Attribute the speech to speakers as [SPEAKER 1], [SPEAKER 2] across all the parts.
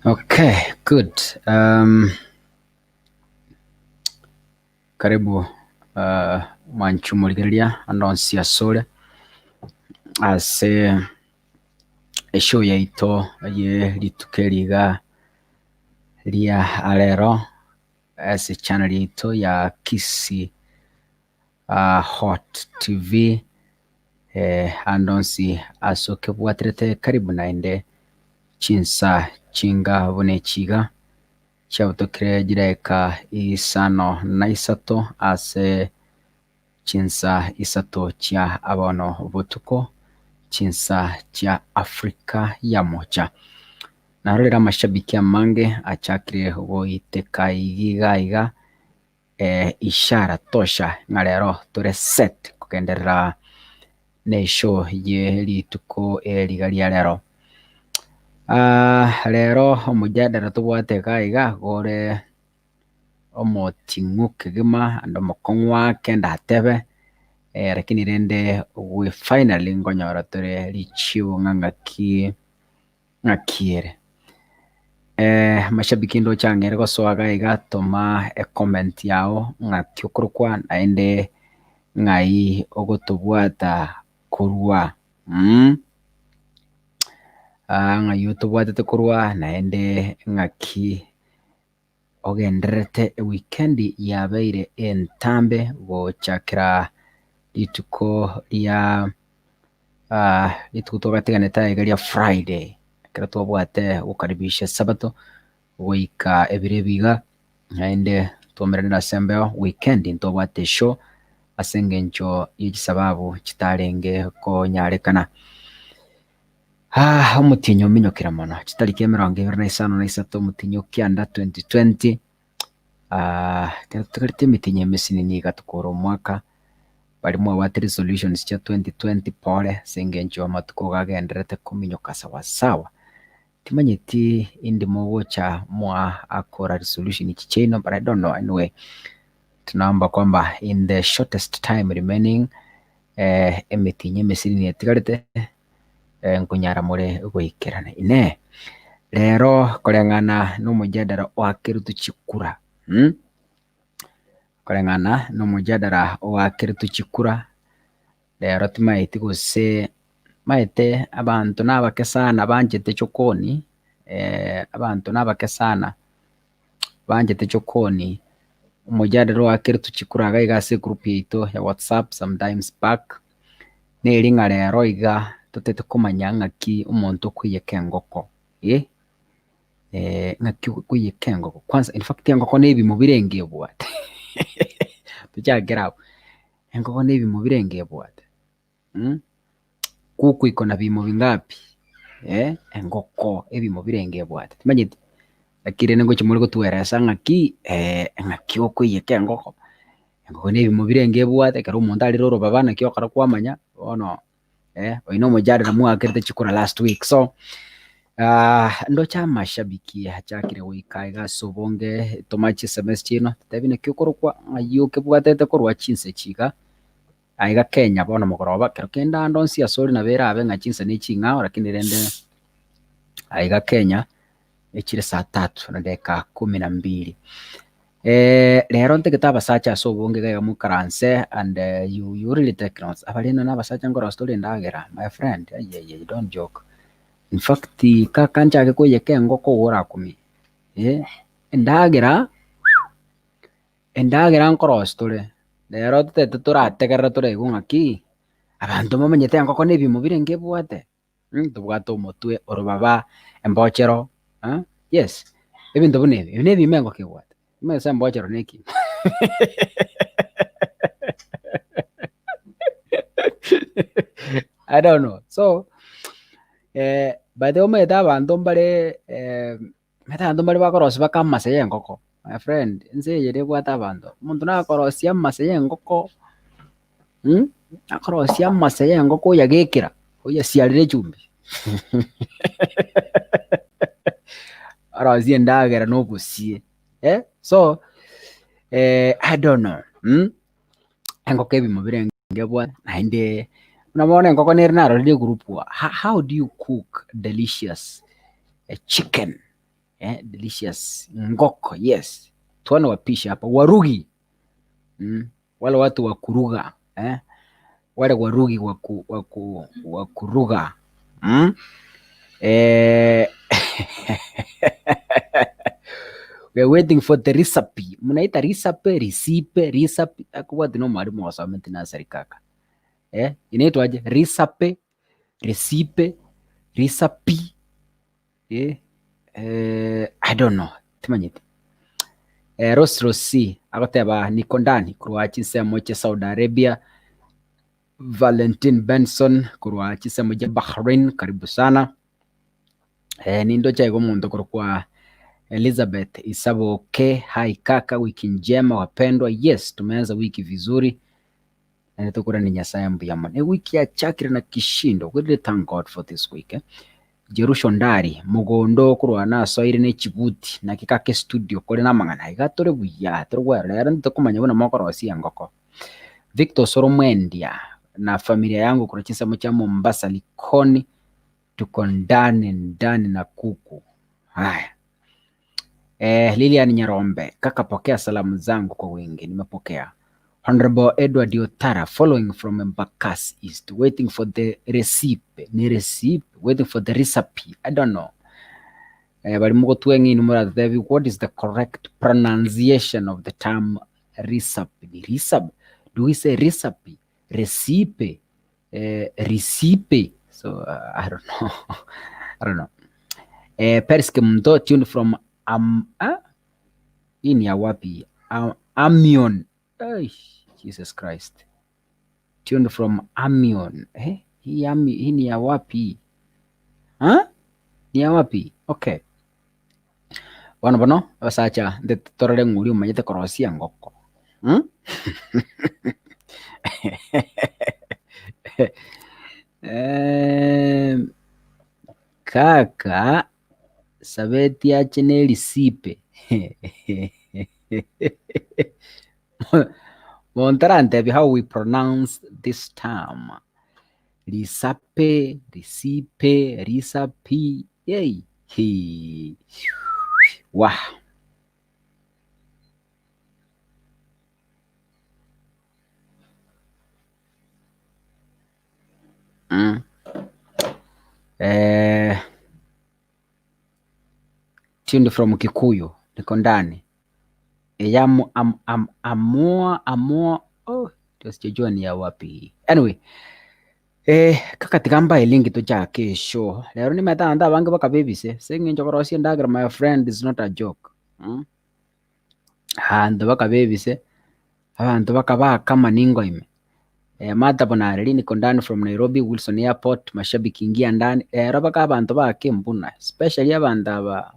[SPEAKER 1] Okay, good. Karibu mwanchi omorigereria ande onsi asore ase eshow yaito ye rituko eri iga ria rero ase echannel yaito ya Kisii Hot TV ande onsi ase okebwaterete karibu naende chinsa chinga buna echi iga. Chiabutokire chidaeka isano na isato ase chinsa isato chia bono botuko, chinsa chia Afrika ya Mocha. Narorire amashabiki amange achakire goiteka iga iga ishara tosha ng'a rero tore set kogenderera ne eshow ye rituko eri iga ria rero. Rero omojadala tobwate iga iga gore omoting'u kegima naende omokong'u ake ndatebe lakini rende we finally nkonyora tore richibu ng'a ng'aki ng'aki ere. Mashabiki ndoche ang'e gosoa iga iga toma ecomment yago ng'aki okorokwa naende ng'ai ogotobwata korwa ng'ai otobwatete korwa naende ng'aki ogendererete ewikendi yabeire entambe gochakera rituko ria rituko twabatiganete aiga ria Friday, ekero twabwate gokaribisha esabato goika ebiro ebi iga, naende twaumeranire ase embeo weekend ntobwate eshow ase eng'encho ye chisababu chitarenge konyarekana. Omotienyi ominyokire mono, chitariki emerongo ebere na isano na isato omotienyi o kianda 2020, ekero totigareti emetienyi emesinini iga tokore omwaka, baria mwabwate resolutions chia 2020 pore ase eng'encho amatuko iga agendererete kominyoka sawasawa. Timanyeti indi mogocha mwa akora resolution echi chiaino but I don't know anyway, tunaomba kwamba in the shortest time remaining emetienyi emesinini etigarete nkonyara more goikerana. Inee! Rero koreng'ana na omojadala oakeretwe chikura koreng'ana na omojadala oakeretwe chikura, rero timaeti gose maete abanto nabake sana banchete chokoni abanto nabake sana banchete chokoni, omojadala oakeretwe chikura iga iga ase egroup yaito ya whatsapp sometimes back, neri ng'a rero iga totete komanya ng'aki omonto okoiyeka engoko eh, ng'aki okoiyeka engoko kwanza in fact engoko na ebimo birenge ebwate tochakere abwo, engoko na ebimo birenge ebwate kuku iko na bimo bingapi engoko ebimo birenge ebwate timanyeti, lakini rende ngochia more gotueresa ng'aki ng'aki okoiyeka engoko, engoko na ebimo birenge ebwate ekero omonto arire orobaba naki okora kwamanya bono oyio na omojadala mwakerete chikura last week so. Ndoche amashabiki achakire goika iga ase obonge, toma chisms chiaino, totebi naki okorokwa, ng'ai okebwatete korwa chinse echi iga, aiga Kenya bono mogoroba, kero kende ande onsi ase ore nabo erabe ng'a chinsa ne ching'ao lakini rende aiga Kenya echire saa tatu na dakika kumi na mbili. Rero ntagete abasacha ase obonge iga iga mokaranse and you you really take notes, abarende na abasacha nkorosia tore endagera my friend ayayaya don't joke. In fact kaka nchake koiyeka engoko igo orakumie, eh, endagera, endagera nkorosia tore, rero totete torategerera toraigwe ng'aki, abanto mbamanyete engoko na ebimo birenge ebwate, tobwate omotwe, orobaba, embochero, yes, ebinto buna ebi, ebi na ebimo engoko ebwate, omanyete ase embochero na ekimo I don't know, so by the way omanyete abanto mbare omanyete abanto mbare bakorosia mpaka amase ya engoko, my friend, ense eye nebwate abanto, omonto nakorosia amase ya engoko akorosia amase ya engoko oyagekera, oyasiarera echumbi orosie endagera na obosie so I don't know engoko ebimo birenge ebwate naende buna bono engoko nere narorire egroup how do you cook delicious chicken delicious ngoko yes tuone wapishi hapa warugi wale watu wa kuruga wale warugi wa kuruga we are waiting for the recipe, munaita recipe, recipe, recipe, akobwati na omwalimu osomete nursery kaka inaitwa aje recipe, recipe, recipe I don't know timanyeti. Rose Rossi agoteba niko ndani korwa chinsemo chia Saudi Arabia, Valentine Benson korwa chinsemo chia Bahrain karibu sana. Nindoche iga omonto korokwa Elizabeth Isaboke, hi kaka, wiki njema wapendwa, yes tumeanza wiki vizuri naende tokorania Nyasaye mbuya mono. Ewiki yachakire na kishindo, we really thank God for this week eh. Jerusha Ondari, mogondo korwa nasoire ne chibuti naki kaka estudio kore namang'ana iga tore buya tore bwero rero ntokomanya buna mokorosia engoko. Victor Osoro Mwendia na familia yangu korwa chinsemo chia Mombasa Likoni tuko ndani ndani na kuku. Haya. Lilian Nyarombe, kaka pokea salamu zangu kwa wingi, nimepokea. Honorable Edward Otara, following from Embakasi East, waiting for the recipe, ni recipe, waiting for the recipe, I don't know. Bari mogotweng'a inwe moratebi what is the correct pronunciation of the term recipe? Ni recipe? Do we say recipe? Recipe? Recipe? So I don't know. I don't know. Peris Kemunto tuned from ah? Hii ni ya wapi? Amion. Ay, Jesus Christ. Tuned from Amion. Eh? Hii ami, hii ni ya wapi? Ha? Ni ya wapi? Okay. Bono bono abasacha nte torore ng'ori omanyete korosia engoko. Hmm? Kaka Sabeti ache ne risipe Monto arantebie how we pronounce this term. Risape, risipe, risapi, yei, hii. Wah. Tuned from Kikuyu, niko ndani. Eyamu am, am, amua amua oh, ndio sijajua ni ya wapi. Anyway, kaka tiga mbae link tochake eshow. Rero nimete abanto abange bakabebise ase eng'encho korosia endagera my friend is not a joke. Abanto bakabebise, abanto bakabaka amaningo ime. Martha Bonareri niko ndani from Nairobi, Wilson Airport, mashabiki ingia ndani. Rero baka abanto bake embuna, especially abanto aba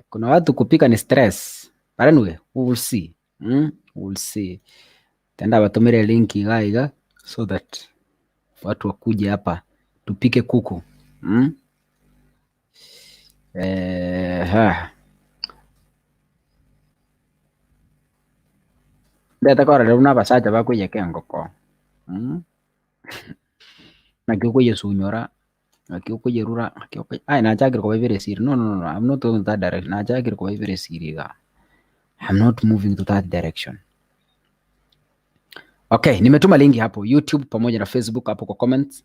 [SPEAKER 1] kuna watu kupika ni stress. But anyway, we will see. We will see. Tenda batumire link iga iga so that watu wakuje hapa. Tupike kuku mm? Eeh. Ndete korora buna abasacha bakoiyeka engoko mm? Naki okoyesunyora, naki okoyerura, naki okoye aye nachakire kobaibera esiri no no no I'm not going to that direction, nachakire kobaibera esiri igaa, I'm not moving to that direction. Okay, nimetuma linki hapo YouTube pamoja na Facebook hapo kwa comments.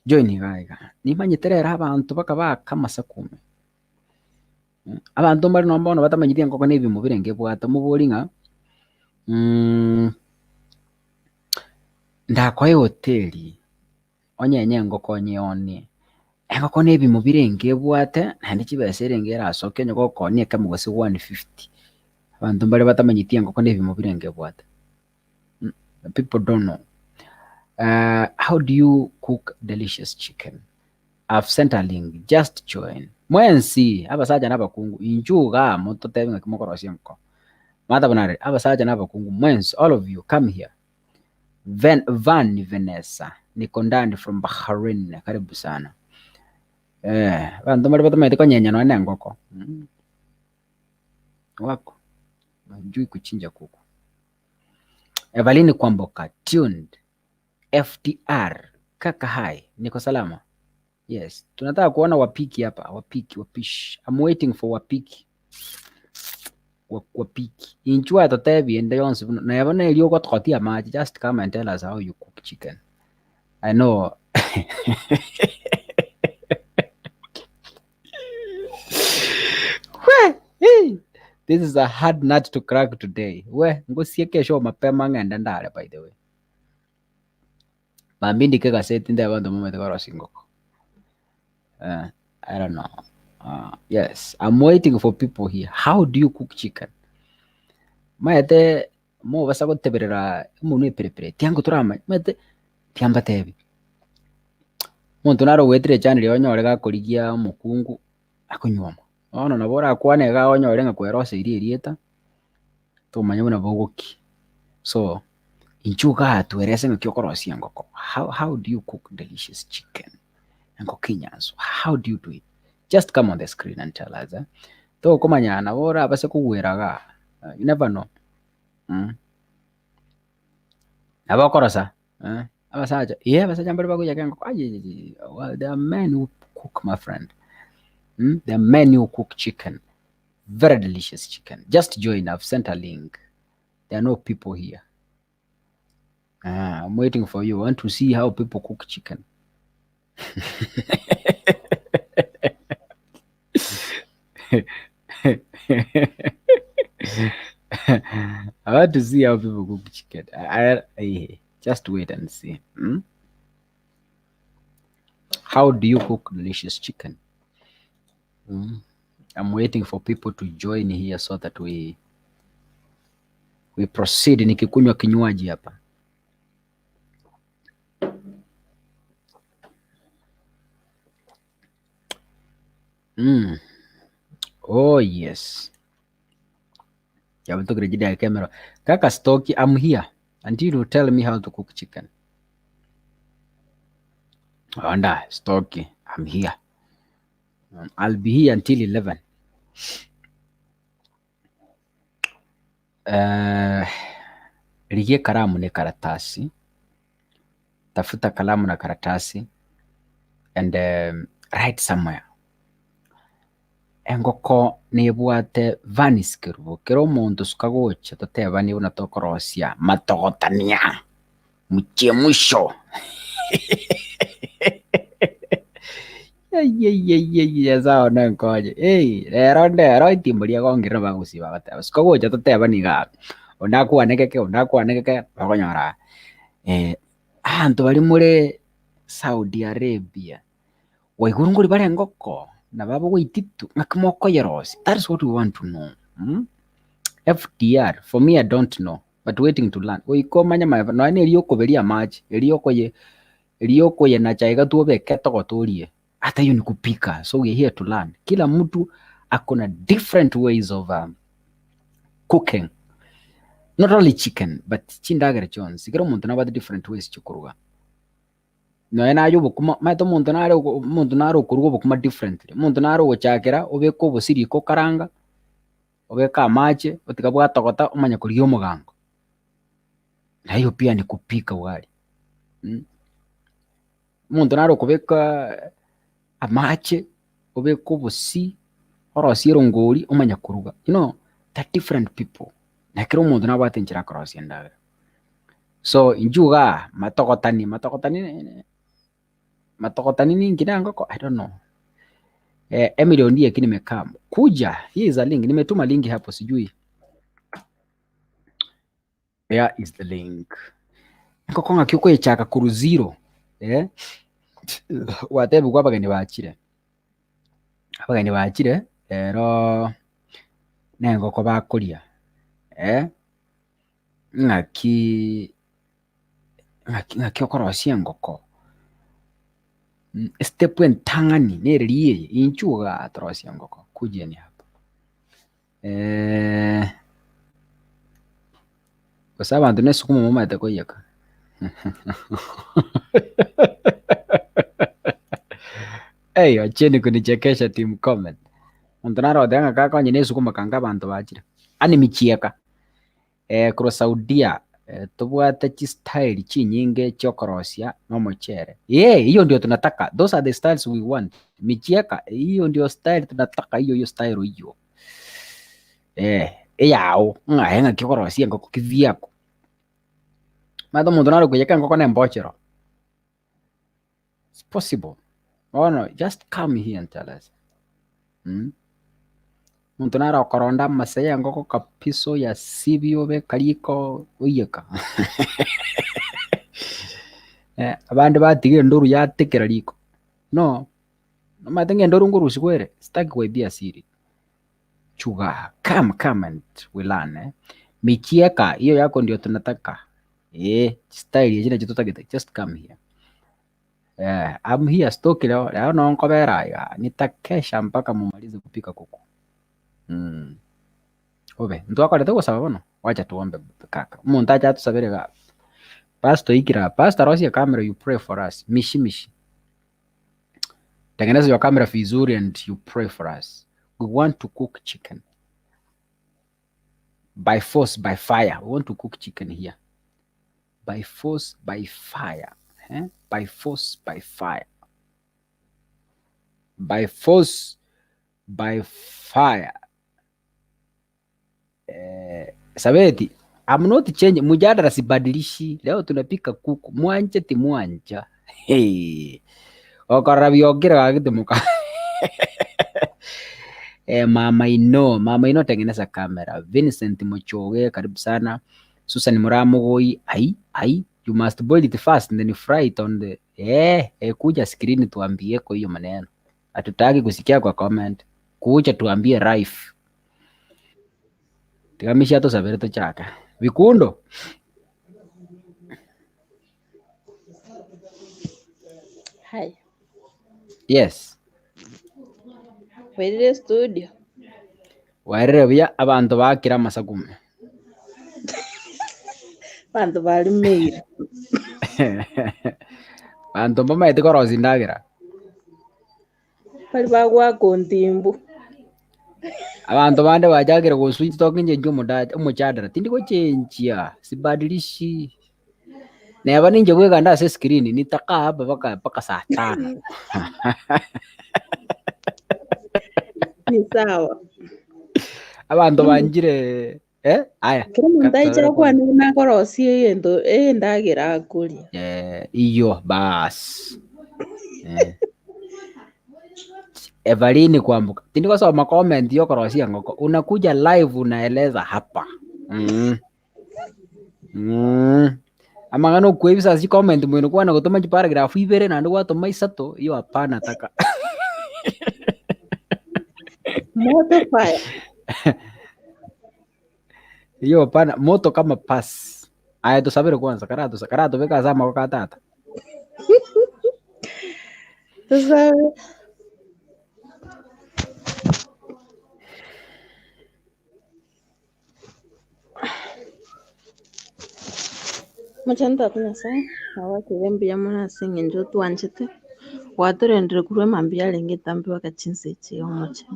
[SPEAKER 1] Join iga iga. Nimanyete rero abanto bakabaka amasaku ime. Mm, Abanto mbare nomba bono batamanyeti engoko na ebimo birenge ebwate omobori ng'a mm, ndakoe ehoteli onyenye engoko onyeonie. Engoko na ebimo birenge ebwate naende chibesa erenge erasoke onye gokoonia ekemo gose 150. Abanto mbare batamanyeti engoko na ebimo birenge ebwate. People don't know. How do you cook delicious chicken? I've sent a link, just join. Mwensi abasacha na abakungu inchuo igaa mototebe ng'aki mokorosia engoko. Martha buna abasacha na abakungu mwensi all of you come here. Ven, Van Vanessa niko ndani from Bahrain karibu sana. Eh, abanto mbare batamanyete konyenya nonya na engoko. Mm. Wako hajui kuchinja kuku. Evelyn Kwamboka tuned FTR kaka hi niko salama yes tunataka kuona wapiki hapa wapiki wapishi I'm waiting for wapiki wapiki inchuo atotebie ende yonsi buna neba na erio ogotogotia amache just come and tell us how you cook chicken I know We, this is a hard nut to crack today. We, ngusie kesho mapema ng'ende ndare by the way. Mambia ndike egaseti nde abanto momanyete korosia engoko. Eh, I don't know. Uh, yes, I'm waiting for people here. How do you cook chicken? Maete mobasa goteberera omonwe eperepere tiango toramanye maete tiambatebi. Omonto naro ogoetera echani riria onyore gakorigia omokungu akonyuoma. Bono nabo orakwane iga onyore ng'a kweroseirie erieta, tomanye buna bogokia. So, inchuo igaa twerese ng'aki okorosia engoko, how how do you cook delicious chicken? Engoko enyansu, how do you do it? Just come on the screen and tell us eh. Tokomanya nabo orabase kogwera igaa, you never know mm. Nabo okorosa eh, abasacha, eh abasacha mbare bakoiyaka engoko aiyeiyeiyei, well there are men who cook my friend mm, there are men who cook chicken, very delicious chicken. Just join, I've sent a link. There are no people here. Ah, I'm waiting for you. I want to see how people cook chicken. I want to see how people cook chicken. I, I, just wait and see. Hmm? How do you cook delicious chicken? Mm. I'm waiting for people to join here so that we we proceed. Nikikunywa kinywaji hapa. Mm. Oh yes. Yabutokire ya camera. Kaka Stoki, I'm here until you tell me how to cook chicken. Onda Stoki, I'm here. I'll be here until 11. Eh, rigia karamu ne karatasi. Tafuta kalamu na karatasi and um, write somewhere. Engoko nebwate vanis kerubo kera omonto suka gocha totebanie buna tokorosia matogotania mchemusho Eyeyeyeye Nyasae one nkonye ei rero ndero etimbo riagongire nabo bagosiba bagoteba suka gocha totebanie igaa onde akwane geke onde akwane geke okonyora abanto baria more Saudi Arabia Waigure ngori bare engoko, nabo abagoititu, ng'aki mokoyerosia? That is what we want to know. Mm? FDR, for me I don't know, but waiting to learn. Goika omanye my nonya na eria okoberia amache, eria okoye eria okoyenacha iga tu obeke etogote orie. Hata hiyo ni kupika. So we are here to learn. Kila mtu ako na different ways of um, cooking. Not only chicken, but chindagera chionsi. Kera omonto nabwate different ways chiokoruga. Nonya naye obokima, omanyete omonto nare omonto nare okoruga obokima differently, omonto nare ogochakera obeke obosie riko okaranga, obeke amache, otiga bwatogota omanye korigia omogango. Na hiyo pia ni kupika ugali Omonto nare okobeka amache, obeke obosie, orosie erongori omanye koruga, you know they're different people, na kera omonto nabwate enchera akorosia endagera. So inchuo igaa matogotani, matogotani matogotani ninki na engoko I don't know. Emily Ondieki nimekam kuja, here is a link, nimetuma link hapo sijui There is the link. Engoko ng'aki okoyechaka korwa zero eh, gwatebigwa abageni bachire, abageni bachire rero na engoko bakoria eh, ng'aki ng'aki ng'aki okorosia engoko, estep entang'ani nere riria eye, inchuo igaa torosie engoko, kujeni hapa. Gose abanto na esukuma momanyete koiyeka? Ei acheni kunichekesha team comment. Omonto nare ogoteba ng'a kakonye na esukuma kanga abanto bachire. Yaani michieka korwa Saudia tobwate chistyle chinyinge chiokorosia na omochere. Eeh hiyo ndio tunataka, those are the styles we want. Michieka hiyo ndio style tunataka hiyo hiyo style hiyo. Eh, eyao ng'a aye ng'aki okorosia engoko kivyako. Omanyete omonto nare koiyeka engoko na embochero, it's possible. Bono just come here and tell us mh, omonto nare okoronda amasa ya engoko kabisa oyasibie obeka riko oiyeka abande batiga endoru yatekera riko, no. Nomanyete ng'a endoru nkorusigwa ere, sitaki koibia siri. Chuga, come come and we learn eh. Michieka, hiyo yako ndio tunataka. Eh, style echi nachio totagete, just come here. Eh, I'm here stoki leo, leo no nkobera iga, nitakesha mpaka mumalize kupika kuku. Mm. Obe, ntwakorete gosaba bono, wacha tuombe kaka. Omonto ache atusabere iga. Pastor ikira, pastor rosia camera you pray for us. Mishi mishi. Tengeneza your camera vizuri and you pray for us. We want to cook chicken. By force, by fire. We want to cook chicken here. By force, by fire. Eh? By force, by fire. By force, by fire. Eh, Sabeti, I'm not changing. Mjadala sibadilishi. Leo tunapika kuku. Mwanche timwancha. Hey. Okorora biongire gagitimuka. Eh, Mama Ino, Mama Ino tengeneza kamera. Vincent Muchoge, karibu sana. Susan Muramugoi, ai ai, you must boil it first then you fry it on the eh, eh, kuja screen tuambie kwa hiyo maneno. Hatutaki kusikia kwa comment. Kuja tuambie live. Tiga misia tosabere tochake. Bikundo.
[SPEAKER 2] Hai,
[SPEAKER 1] Yes.
[SPEAKER 2] Bwairire studio.
[SPEAKER 1] Bwairire buya abanto bakire amasakume.
[SPEAKER 2] Abanto barimeire.
[SPEAKER 1] Abanto mbamaete korosia endagera.
[SPEAKER 2] Baria bagoaka ontimbu.
[SPEAKER 1] Abanto bande bachakire goswitch toka inche inche omodacha omochadara tindi gochenchia sibadilishi neba ninche bweka ande ase escreen nitakaa hapa mpaka mpaka saa tano.
[SPEAKER 2] Ni sawa.
[SPEAKER 1] Abanto banchire eh aya
[SPEAKER 2] Kera omonto aiche
[SPEAKER 1] katobere
[SPEAKER 2] akwane
[SPEAKER 1] kwanza.
[SPEAKER 2] buna akorosia egento endagera akoria.
[SPEAKER 1] Eh, iyo bas eh. Evalini Kwamboka, tindi gosoma comment yokorosia engoko, unakuja live unaeleza hapa mm. Mm. Amang'ana okwebisa ase chicomment moino kwana gotoma chiparagraph ibere naende gwatoma isato, iyo hapana taka.
[SPEAKER 2] Moto fire.
[SPEAKER 1] Iyo hapana, moto kama pasi. Aye tosabere kwanza, karatosa karatobeka ase amaboko a tata.
[SPEAKER 2] Tosabe. Mochani tata Nyasaye. Nagwakire mbuya mono ase eng'encho otwanchete, gwatorendire korwa emambia yarenge etambe mpaka chinsa echi iga omochie.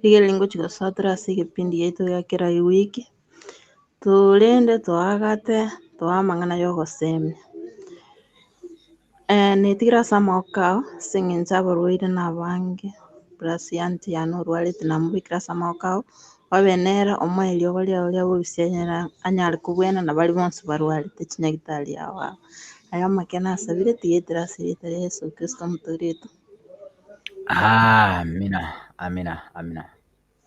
[SPEAKER 2] Rigereria ngochia gosoa tore ase egepindi giaito gia kera ewiki, torende toagate, toe amang'ana ya ogosemia. Netigire ase amagoko ao ase eng'encho abarwaire na abange, plus aunty yane orwarete namobekire ase amagoko ao, obe nere omoe eriogo riao ria bobisi anyare anyare kobwena na baria bonsi barwarete chinyagitari ao ao. Aya amake nasabire tiga etire ase erieta ria Yeso Kristo omotoori oito.
[SPEAKER 1] Amina, amina, amina.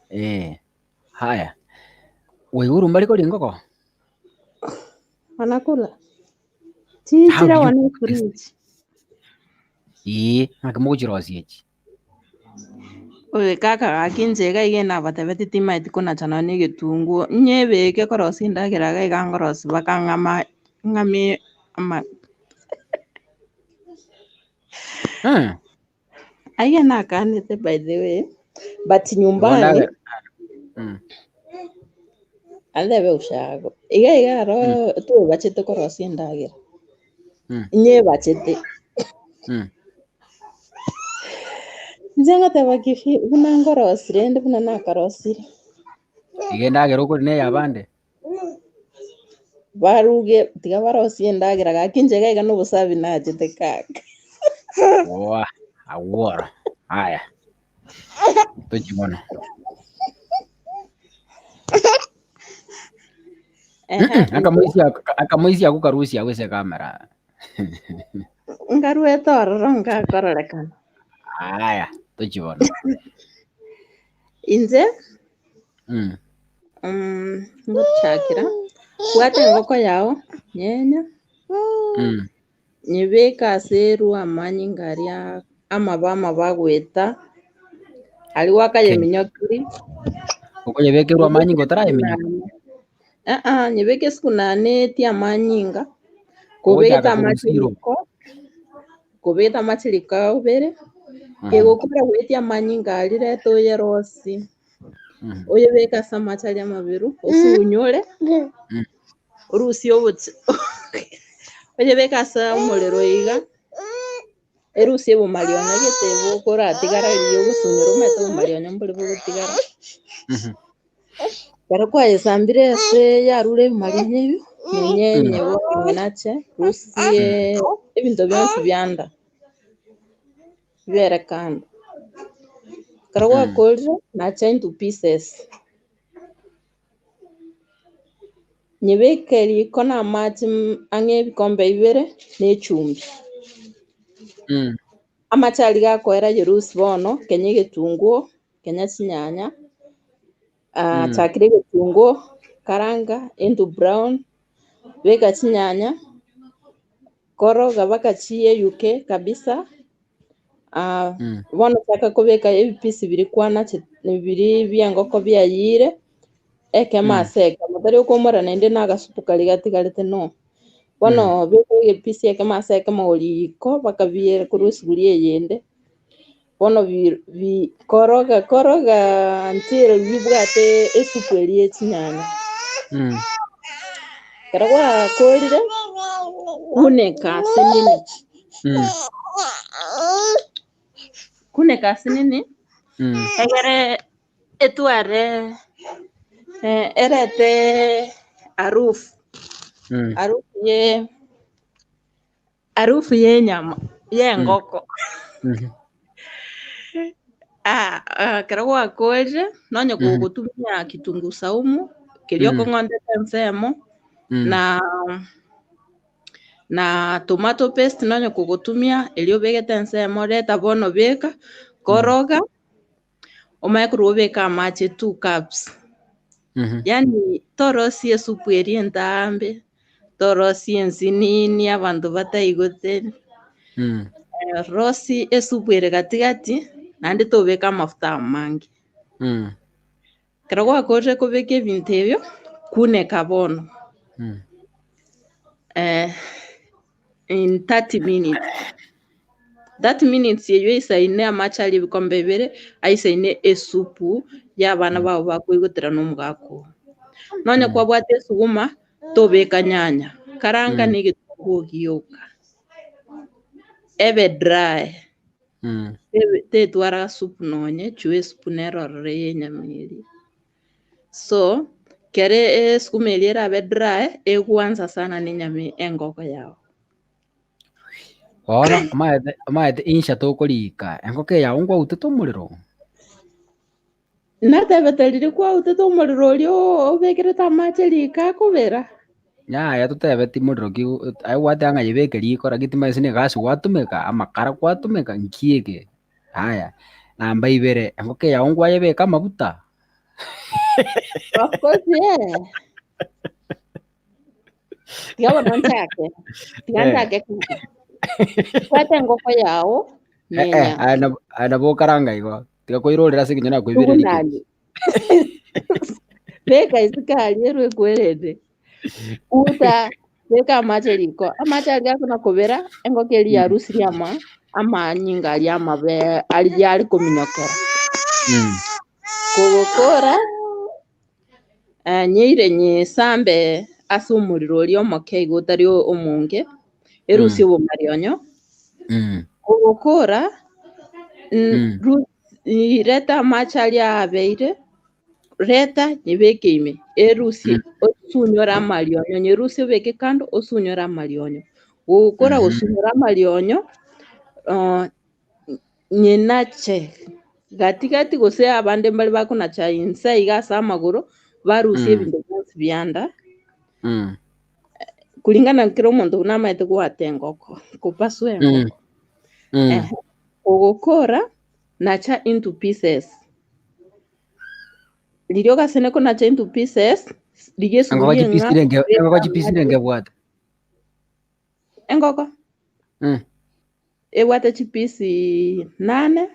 [SPEAKER 1] Eh, haya. Waigure mbari koria engoko?
[SPEAKER 2] Wanakula?
[SPEAKER 1] How
[SPEAKER 2] Chichire
[SPEAKER 1] do you
[SPEAKER 2] one
[SPEAKER 1] cook this?
[SPEAKER 2] fridge.
[SPEAKER 1] Ee, ng'aki mogochirosia echi?
[SPEAKER 2] Oyo kaka gaki inche iga iga nabatebetie timaeti konacha nonya na egetunguo, nyebeke korosia endagera iga iga ngorosia mpaka ng'ama ng'ame ama
[SPEAKER 1] Mm.
[SPEAKER 2] Aiga nakanete by the way, but
[SPEAKER 1] Igo
[SPEAKER 2] nyumbani
[SPEAKER 1] ndagera. Mm.
[SPEAKER 2] andebe ushago. Iga iga aro twebachete korosia endagera. Nyebachete. Inche ngoteba ki buna ngorosi rende buna nakarosire.
[SPEAKER 1] Iga endagera okori na eyabande?
[SPEAKER 2] Baruge tiga barosie endagera gaki inche iga iga nobosabi nachete kaka.
[SPEAKER 1] Oa, agwo oro. Haya. Tochi bono.
[SPEAKER 2] Ehe,
[SPEAKER 1] Akamoisi ako akamoisi ako karusia agwo ase ekamera.
[SPEAKER 2] Nkaruete ororo nkakororekana.
[SPEAKER 1] Aya, tochi bono.
[SPEAKER 2] Inche ngochakera bwata engoko yao nyenya nyebeke ase erwa amanyinga aria amaba amaba agoeta aria gwakayeminyokiri.
[SPEAKER 1] Okoyebekerwa amanyinga otarayeminyokiri?
[SPEAKER 2] Aa nyebeke esikunane etie amanyinga kobegete
[SPEAKER 1] Ogochaka
[SPEAKER 2] amache
[SPEAKER 1] korusia irongo.
[SPEAKER 2] riko kobegete amache riko abere kegokora goetia amanyinga aria reta oyerosie oyebeke ase amache aria amaberu osunyore orusie obocha oyebeke ase omorero iga erusie obomarionya gete bokoratigara riria ogosunyora omanyete obomarionya mbori bogotigara. Ekero kwayesambire ase yarure ebimarionya ebio, nonyenye bono nache rusie ebinto bionsi bianda bibere kando. Ekero gwakorire nacha into pieces, nyebeke riko na amache ang'e ebikombe bibere na echumbi. Amache aria gakoera yerusie bono, kenya egetunguo, kenya chinyanya, chakera egetunguo, karanga into brown, beka chinyanya, koroga mpaka chiyeyuke kabisa, bono chaka kobeka ebipisi biria kwanache biria bia engoko biayire, ekemo ase ekemo, tari okoumora naende na agasupu karia gatigarete no. Bono beka egepisi ekemo ase ekemo riko mpaka biyere korwa esuguri eyende, bono bi bi koroga koroga until bibwate esupu eria ya chinyanya. Ekero gwakorire, kuneka ase nini, kuneka ase nini, egere etware erete harufu, harufu ye harufu ya enyama ya engoko. Ekero gwakorire, nonye kogotumia kitunguu saumu, keria okong'ontete ensemo, na na tomato paste nonye kogotumia eria obegete ensemo, reta bono beka, koroga, omanye korwa obeke amache two cups. Yaani torosie esupu eria entambe, torosie ensinini abanto bataigote, rosie esupu ere gatigati, naende tobeka amafuta amange. Ekero gwakorire kobeka ebinto ebio, kuneka bono in 30 minutes. 30 minutes eywo eisaine amache aria ebikombe bibere, aisaine esupu ya abana bao bakoigotera na omogaka oo. Nonye kwabwate esuguma, tobeka nyanya, karanga na egetunguo gioka. Ebe dry, tebe tetwara gasupu nonye, chwe esupu nere ororo ya enyama eria. So, kere esukuma eria erabe dry, egwansa sana na enyama engoko yago.
[SPEAKER 1] Bono omanyete omanyete insha tokorika, engoko eye yago nkwautete omorero?
[SPEAKER 2] Natebete riria kwautete omorero oria obekerete amache riko akobera.
[SPEAKER 1] Yaya totebeti morero ki aye gwateba ng'a yebeke riko lakini timanyeti gose na egasi gwatumeka, amakara gwatumeka, nki eke? Aya, namba ibere, engoko eye yago nkwayebeka amabuta?
[SPEAKER 2] Of course yeah. Tiga bono nchake, tiga nchake kwanza. Bwata engoko yao
[SPEAKER 1] Eh, eh,
[SPEAKER 2] nenyama.
[SPEAKER 1] aye nabo aye nabo okaranga igo, tiga koirorera ase ekenyoro nakoibereria rikeri.
[SPEAKER 2] Tugundani. Beka esukari erwe ekwerende. Uta, beka amache riko. Amache aria akona kobera, engoko eria yarusirie ama amanyinga aria amabe aria yare kominyokera. Kogokora, Nyeire nyesambe ase omorero oria omoke iga otari omonge, erusie obomarionyo. Ogokora, reta amache aria abeire, reta nyebeke ime, erusie osunyore amarionyo, nyerusie obeke kando osunyore amarionyo. Gogokora gosunyora amarionyo, Nyenache gati gati gose abande mbare bakonacha inse iga ase amagoro, barusie ebinto bionsi bianda, kulingana na kera omonto buna amaete goata engoko, kopasua engoko. Ehe, ogokora, nacha into pieces. Riria ogasene konacha into pieces, rigia
[SPEAKER 1] Engoko
[SPEAKER 2] esuguria
[SPEAKER 1] chipisi
[SPEAKER 2] eng'ao,
[SPEAKER 1] renge
[SPEAKER 2] beka
[SPEAKER 1] engoko chipisi
[SPEAKER 2] amache.
[SPEAKER 1] renge ebwate.
[SPEAKER 2] Engoko? Ebwate chipisi nane,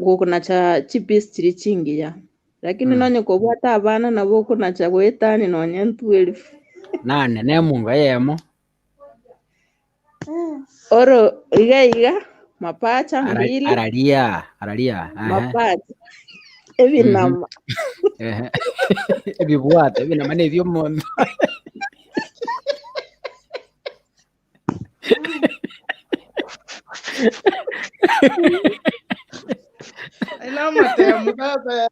[SPEAKER 2] gokonacha chipisi chiria chingiya. Lakini nonye kobwate abana nabo okonacha goetania nonye 12.
[SPEAKER 1] Nane na emungo eyemo.
[SPEAKER 2] Oro iga iga mapacha mbili.
[SPEAKER 1] Araria araria ehe.
[SPEAKER 2] Mapacha ebinama.
[SPEAKER 1] Ehe. Ebibwato ebinama na ebiomonto.
[SPEAKER 3] Aye namatemu tata.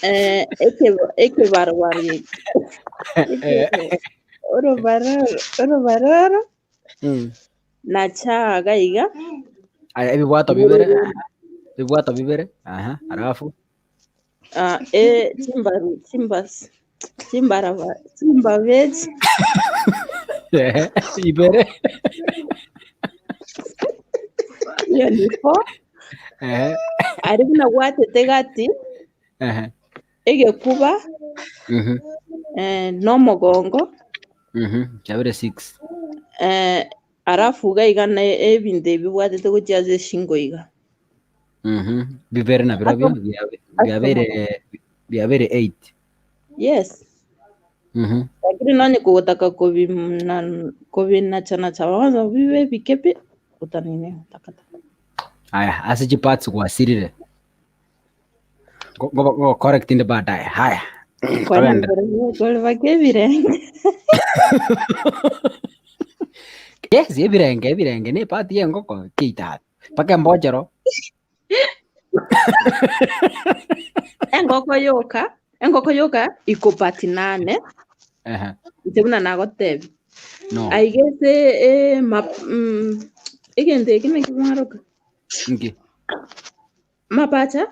[SPEAKER 2] Eh, ekebarwari eke. Orobaroro, orobaroro nachaga iga.
[SPEAKER 1] Aya ebibwato bibere, ebibwato bibere, aha, alafu
[SPEAKER 2] Ah, eh, chimbaru, chimbas, chimbaraba, chimbabechi.
[SPEAKER 1] Ehe, ibere.
[SPEAKER 2] Hiyo ni four.
[SPEAKER 1] Ehe,
[SPEAKER 2] Ari buna gwatete gati,
[SPEAKER 1] ehe.
[SPEAKER 2] egekuba, eh, nomogongo,
[SPEAKER 1] Chabere six.
[SPEAKER 2] eh, alafu iga iga na ebinto ebi bwatete gochia ase eshingo iga.
[SPEAKER 1] Bibere nabirobio
[SPEAKER 2] Ase
[SPEAKER 1] biabeire biabeire eight.
[SPEAKER 2] Yes. Lakini nonye kogotaka kobina kobinachanacha kwanza bibe ebike pi otanini otakataka.
[SPEAKER 1] Aya, ase chiparts gwasirire. Ngo- ngo- ngo correct inde baadaye. Haya.
[SPEAKER 2] Kwana
[SPEAKER 1] Togende.
[SPEAKER 2] kore baka ebirenge.
[SPEAKER 1] Yes, ebirenge, ebirenge ne part ye engoko keitatu. Mpaka embochero.
[SPEAKER 2] Engoko yoka, engoko yoka iko part nane,
[SPEAKER 1] Ehe.
[SPEAKER 2] inche buna nagotebi.
[SPEAKER 1] No.
[SPEAKER 2] Aiga ase eh, map, egento eke naki mwaroka?
[SPEAKER 1] Nki?
[SPEAKER 2] Mapacha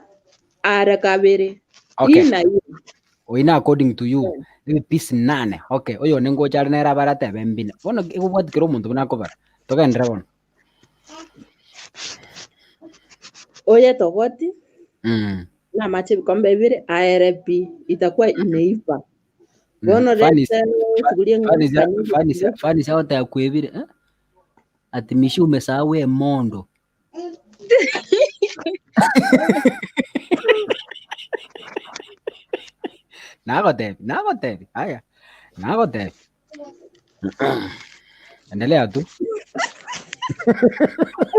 [SPEAKER 2] ara kabere.
[SPEAKER 1] Okay.
[SPEAKER 2] Ina ina.
[SPEAKER 1] Oyi na according to you. Ebipisi nane. Okay, oyo one ngocha are nere abare atebe mbine. Bono egobwati kera omonto buna akobara. Togenderere bono.
[SPEAKER 2] Oye togoti na amache ebikombe bibere aere pi itakuwa imeiva. Bono
[SPEAKER 1] Fani-
[SPEAKER 2] reta esuguria eng'ao
[SPEAKER 1] Fani fani agoteba kwebire eh? Ati Mishi umesahau emondo. Nagotebi, nagotebi, aya, nagotebi. Endelea tu.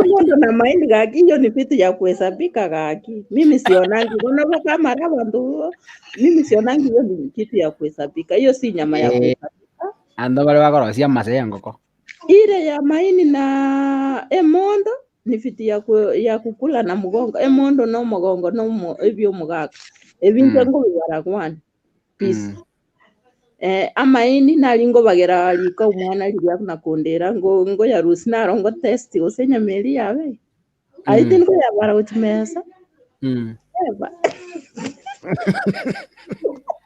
[SPEAKER 2] Emondo na maini gaki hiyo ni vitu ya kuhesabika gaki. Mimi sionangi bono bakamara abanto mimi sionangi hiyo ni kitu ya kuhesabika. Hiyo si nyama ya
[SPEAKER 1] Eh.
[SPEAKER 2] kuhesabika.
[SPEAKER 1] Ando bare bakorosia amase ya engoko.
[SPEAKER 2] Ile ya maini na emondo ni vitu ya, ku, ya kukula na mugongo. Emondo no mugongo no mo, ebyo omogaka. Ebinto nkobibara one piece. Eh, amaini nari ngobagera riko omwana riria nakondera ngo ngoyarusia naro ngo test gose enyama eria yabe. Aye tinkoyabara gochia mesa. Eba.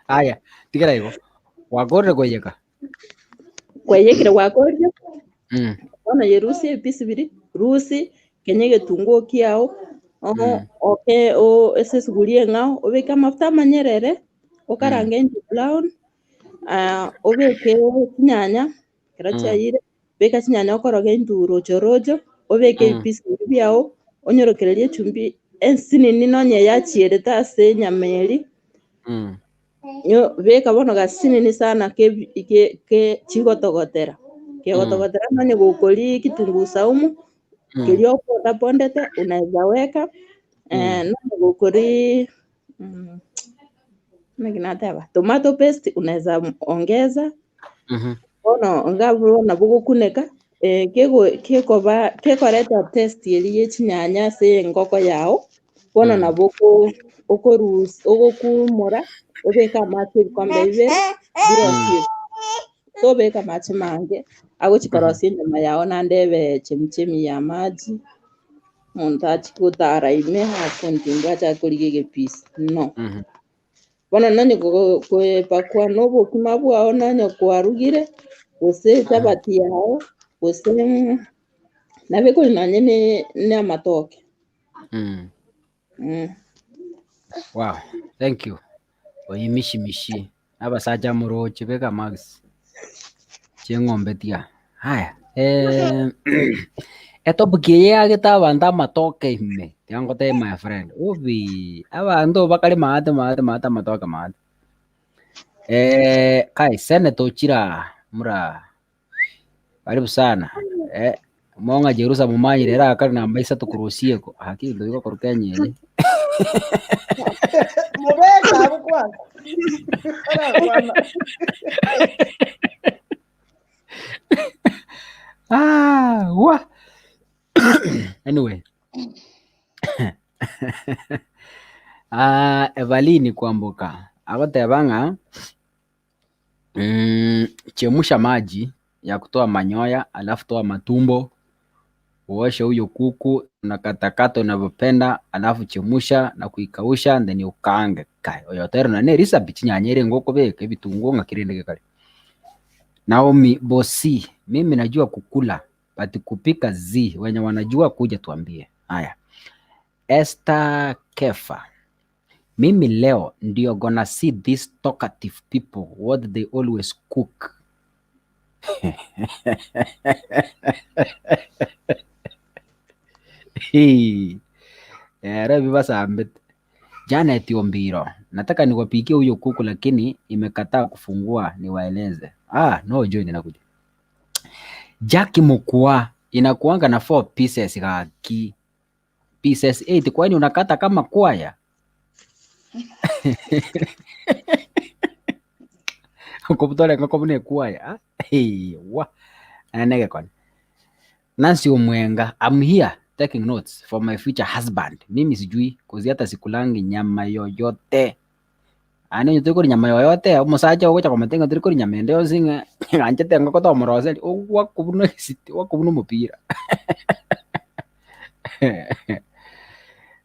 [SPEAKER 1] Aya, tigera igo. Gwakorire koiyeka?
[SPEAKER 2] Kwaiyekire gwakorire. Bono yerusie ebisi biria, rusi, kenya egetunguo kiao, oke o ase esuguria eng'ao, obeke amafuta amanyerere, okarange into brown, obeke chinyanya, ekero chiayire, beka chinyanya okoroge into rocho rocho, obeke ebisi biria biago, onyorokererie echumbi ensinini nonye yachierete ase enyama eria, beka bono gasinini sana ke ke ke chigotogotera. Kegotogotera nonye gokoria kitunguu saumu, keria opondapondete unaweza weka, nonye gokoria naki nateba, tomato paste unaweza ongeza, bono iga abwo nabo ogokuneka, kego kekoba kekoreta taste eria ya chinyanya ase engoko yago, bono nabo oko okorusia ogokumora, obeke amache ebikombe bibere, birosie tobeka amache mange, agochi korosia enyama yago naende ebe chemichemi ya maji, omonto achie gotara ime akontingu achake korigia egepisi, no. Bono nonye koepakwa na obokima bwao nonye kwarugire, gose echabati yago, gose nabo ekori nonye na na amatoke.
[SPEAKER 1] Wow, thank you. Oyi mishimishi. Abasacha moroche beka marks. Chieng'ombe tiga. Haya. Eh, etopic eye yagete abanto amatoke ime. Tiga ngotebie my friend. Ubi, abanto bakare maate maate maate amatoke maate. Eh, kai Senator Ochira mura karibu sana. Eh, mong'a Jerusa mumanyire era akare namba isato korwa osieko. Haki ebinto bigokorwa Kenya eye.
[SPEAKER 3] Mobeka agokwana. Arakwana.
[SPEAKER 1] Ah, wa. Anyway. Ah, Evalini Kwamboka agoteba ng'a chemusha maji ya kutoa manyoya alafu toa matumbo uoshe huyo kuku unakatakata unavyopenda alafu chemusha na kuikausha then ukaange kai oyo otero na ne recipe chinyanya ere ngokobeka ebitunguo ng'aki rende gekare Naomi Bosi, mimi najua kukula but kupika zi, wenye wanajua kuja tuambie. Haya, Esther Kefa, mimi leo ndio gonna see these talkative people what they always cook. Hii. Ere bibasambete. Janet Ombiro, nataka niwapikie huyo kuku lakini imekataa kufungua niwaeleze. Ah, no join nakuja. Jackie Mukua inakuanga na 4 pieces gaki. Pieces 8 kwani unakata kama kwaya? Okobutore ngoko buna ekwaya. Hey, wa. Anege kone. Nancy Omwenga, I'm here taking notes for my future husband. Mimi sijui kuzi hata sikulangi nyama yoyote. Ane onye turi nyama yoyote, omosacha ogocha komenta ng'a turi koria nyama ende yonsi ng'a ng'anchete engoko tomoroseri, ogwakobuna esiti gwakobuna omopira.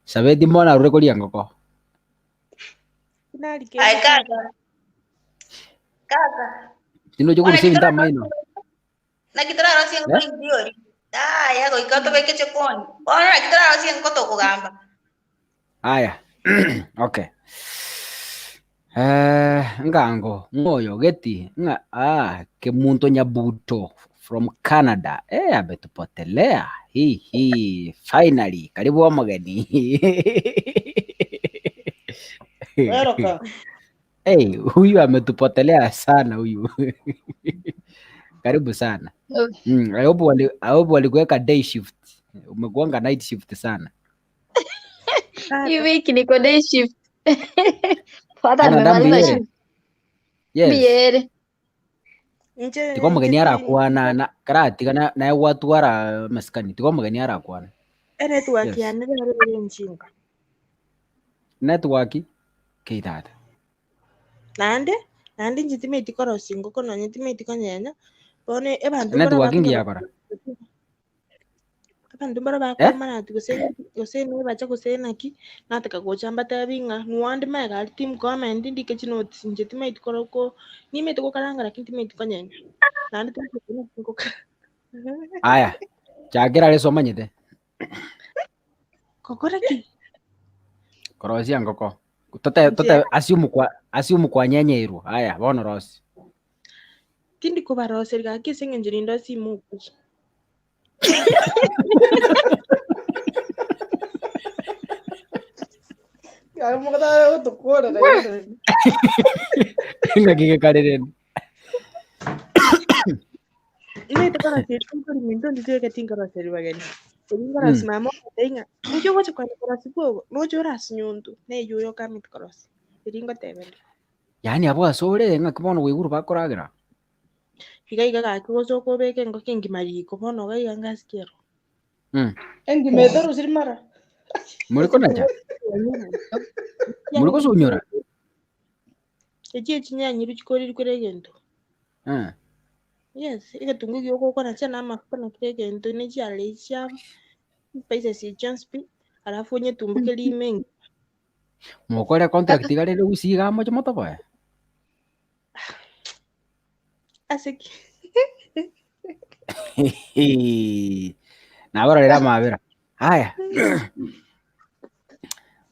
[SPEAKER 1] Sabeti mbono arure koria engoko.
[SPEAKER 4] Aye kaka. Kaka.
[SPEAKER 1] Tindi oche korusia ebinto amaino.
[SPEAKER 4] Naki torarosie engoko
[SPEAKER 1] Eh?
[SPEAKER 4] inchiori. Yaya goika tobeke chikoni. Bono naki torarosie engoko tokogamba.
[SPEAKER 1] Aya, okay. Eh, ngango ng'oyo geti ng'a ah, Kemunto Nyabuto from Canada. Eh, ametupotelea. Hi hi, finally. Karibu omogeni.
[SPEAKER 3] Welcome.
[SPEAKER 1] Hey, huyu ametupotelea sana huyu. Karibu sana. I hope walikuweka day shift. Umekuanga night shift sana.
[SPEAKER 5] Hii wiki niko day shift. Hata
[SPEAKER 1] Ana dambi
[SPEAKER 5] nimemaliza
[SPEAKER 1] yere.
[SPEAKER 5] shift.
[SPEAKER 1] Yes.
[SPEAKER 5] Biyere.
[SPEAKER 3] Inche
[SPEAKER 1] Tigo omogeni
[SPEAKER 3] inche
[SPEAKER 1] arakwana na karatiga naye gwatwara masikani. Tigo omogeni arakwana.
[SPEAKER 3] Enetwork
[SPEAKER 1] Yes.
[SPEAKER 3] yane rero ere enchinga.
[SPEAKER 1] Network kei tata.
[SPEAKER 3] Naende naende inche timeti korosia engoko nonye timeti konyenya, bono abanto mbaro
[SPEAKER 1] Network
[SPEAKER 3] bakonyora
[SPEAKER 1] ngiyakora.
[SPEAKER 3] abanto mbaro
[SPEAKER 1] Eh?
[SPEAKER 3] bakomanati gose gose nebacha gose naki, nataka gocha mbatebi ng'a nwande magega aria team comment ndike chinotes inche timanyeti koro ko nimanyete gokaranga lakini timanyeti konyenya. Naende timanyeti naki ngoka
[SPEAKER 1] Aya. Chakera ase omanyete.
[SPEAKER 3] Gokora ki?
[SPEAKER 1] Korosia engoko. Tote tote assume kwa assume kwanyenyeirwe. Aya, bono rosi.
[SPEAKER 3] Tindi kobaroseria gaki ase eng'encho rinde ase imokuya. Kare mokotara gotokorera
[SPEAKER 1] Ng'aki gekarerende.
[SPEAKER 3] Nimanyete korosia tinkori minto nditweke tinkoroseria bageni. Erio nkorosia mama ogotebia ng'a ninki ogocha kwenda korosia bwogo, noche orasinyuntwe, neywo oyo okamete korosia. Erio ngoteberia.
[SPEAKER 1] Yaani abwo ase ore ng'aki bono gwaigure bakoragera?
[SPEAKER 3] Iga iga gaki gocha okobeka engoko engima riko bono iga iga ngasikia ero.
[SPEAKER 6] Engima etarusiri mara.
[SPEAKER 1] Muri konacha? Muri kosunyora?
[SPEAKER 3] Echi echinyanyiru chikoriri kera egento.
[SPEAKER 1] Eh.
[SPEAKER 3] Yes, egetungu giogokonacha na amafuta na kera egento ne chiarare echi chiabo, spices echi chionsi pi, alafu onyetumboke rimo engima.
[SPEAKER 1] Mokore contract iga rende gusii iga moche motoboe?
[SPEAKER 3] Ase ki?
[SPEAKER 1] Nabarorera amabera. Haya.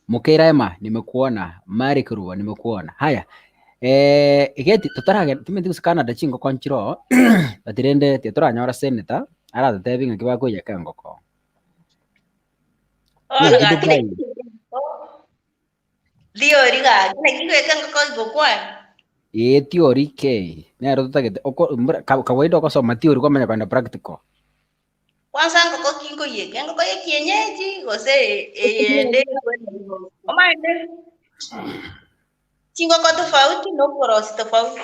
[SPEAKER 1] Mokeira Emma, nimekuona. Mary Kerubo, nimekuona. Haya. Eh, egeti totaragenda timanyeti gose Canada chingoko nchire oo, but rende titoranyora senator aratotebi ng'aki bakoiyeka engoko.
[SPEAKER 4] Bono
[SPEAKER 1] Ng'aki
[SPEAKER 4] gaki
[SPEAKER 1] Dubai.
[SPEAKER 4] Theory gaki naki goika engoko igokwana.
[SPEAKER 1] Ee theory kei, nero totagete oko mbura kawaida ogosoma theory kwamanya kogenda practical.
[SPEAKER 4] Kwanza engoko ki nkoiyeka, engoko ya ekienyeji gose eyende omanyete chingoko tofauti na oborosi tofauti.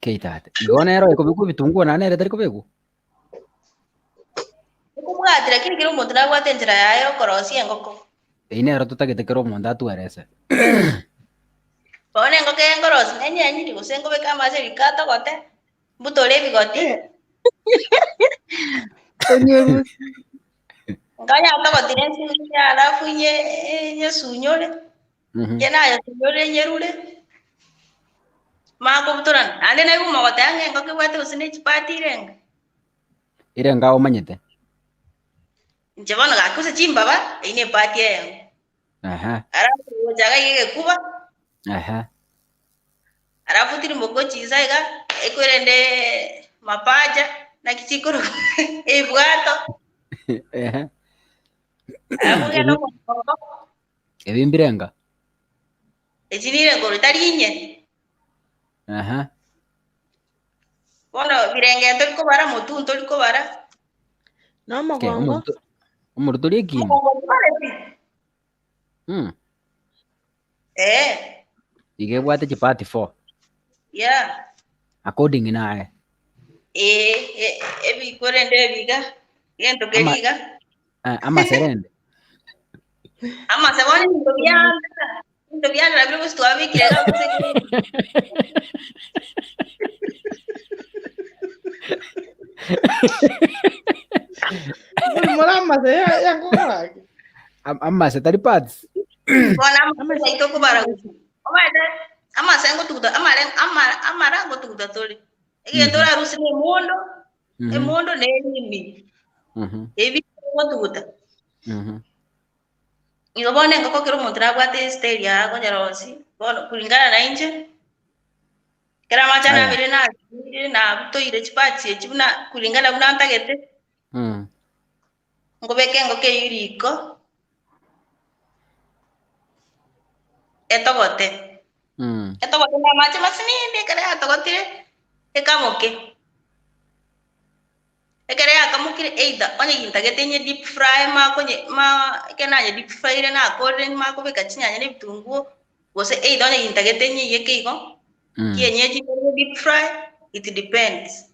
[SPEAKER 1] Kei tata, igo nero ekobekwa ebitunguo naende nere etari kobekwa?
[SPEAKER 4] Ekobwati lakini kera omonto nabwate enchera yaye ya okorosia engoko.
[SPEAKER 1] Eyio nero totagete kera omonto atwerese.
[SPEAKER 4] Bono engoko eye nkorosia nenyenyiri gose nkobeka amache riko atogote, mbutore ebigoti. Nkonya atogotire ensu alafu nyesunyore, inche nayesunyore nyerure, manye kobutorana. Naende naigwa mogoteba ng'a engoko ebwate gose ne chipati irenga.
[SPEAKER 1] Irenga omanyete?
[SPEAKER 4] Inche bono gaki gose chimbaba, eyio ne epati eyemo. Alafu gocha iga iga egekuba, alafu tirimboka chinsa iga, ekwerende mapacha, naki chikorokwa ebwato. Alafu ogende omogongo.
[SPEAKER 1] Ebi mbirenga?
[SPEAKER 4] Echi nire igoro tari inye. Bono birenge ntori kobara, motu ntori kobara.
[SPEAKER 3] Na omogongo.
[SPEAKER 1] Omoruto oria ekina.
[SPEAKER 4] Omogongo ntwareti. Eh.
[SPEAKER 1] Iga ebwate chipati four.
[SPEAKER 4] Yeah.
[SPEAKER 1] According naye.
[SPEAKER 4] Eh, ebikorende ebiga, egento keri iga.
[SPEAKER 1] Amaserende.
[SPEAKER 4] Amase bono ebinto bianda, ebinto bianda nabio gose twabikire iga gose
[SPEAKER 6] Buri muri amase yangokoraki.
[SPEAKER 1] Amase tari parts.
[SPEAKER 4] Bono amase aito kobara gose. Omanyete amase ngotuguta amare amara ngotuguta tore. Egento orarusie na emondo, emondo na erimi. Ebi ngotuguta. Igo bono engoko kera omonto nabwate estyle yaye akonyerosia, bono kulingana na inche, ekero amache
[SPEAKER 1] Aya.
[SPEAKER 4] nabeire nachiire nabutoire chiparts echi buna kulingana buna ntagete, nkobeka engoko eywo riko, etogote. Etogote na amache masinini ekero yatogotire, Ekamoke. Ekero yakamokire either onye gintagete nye deep fry makonye ma ekero nanye deep fryire nakorire makobeka chinyanya na ebitunguo, gose either onye gintagete nyeiyeke igo, kienyeji nye deep fry, it depends.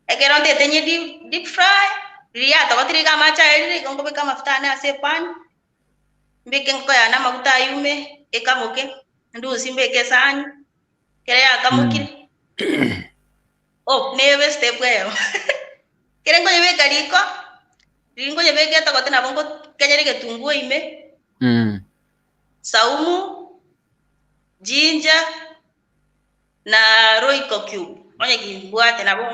[SPEAKER 4] Ekero ntagete nye deep deep fry, riria yatogotire iga amache aerire, igo nkobeka amafuta ane ase epan, mbeke engoko yane amaguta aywo ime, ekamoke, ndusie mbeke esani, ekero yakamokire, oh nebe estep eyemo, ekere nkoyebeka riko, riria nkoyebeka etogote nabo nkokenyera egetunguo ime, saumu, ginger, na royco cube, onye gimbwate nabo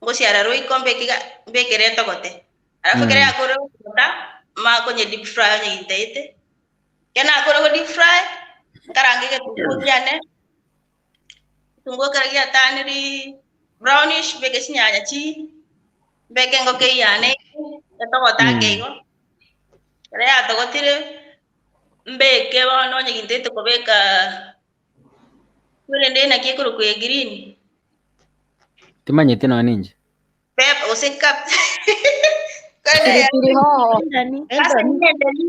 [SPEAKER 4] ngosiara royco mbeke iga mbekere etogote. Alafu ekero yakorire gotogota, manye konye deep fry onye gintaete, ekero nakorire go deep fry, nkarange egetunguo kiane, egetunguo ekero giataniri brownish, mbeke chinyanya chiyie, mbeke engoko eywo yane ime, etogote ake igo, ekero yatogotire, mbeke bono onye gintaete kobeka Korende naki ekorokwa ya green?
[SPEAKER 1] Timanyeti nonya ninche.
[SPEAKER 4] Pepper gose cap. Korende ya
[SPEAKER 5] Pilipili hoho.
[SPEAKER 3] Endani.
[SPEAKER 4] Kase ni endani.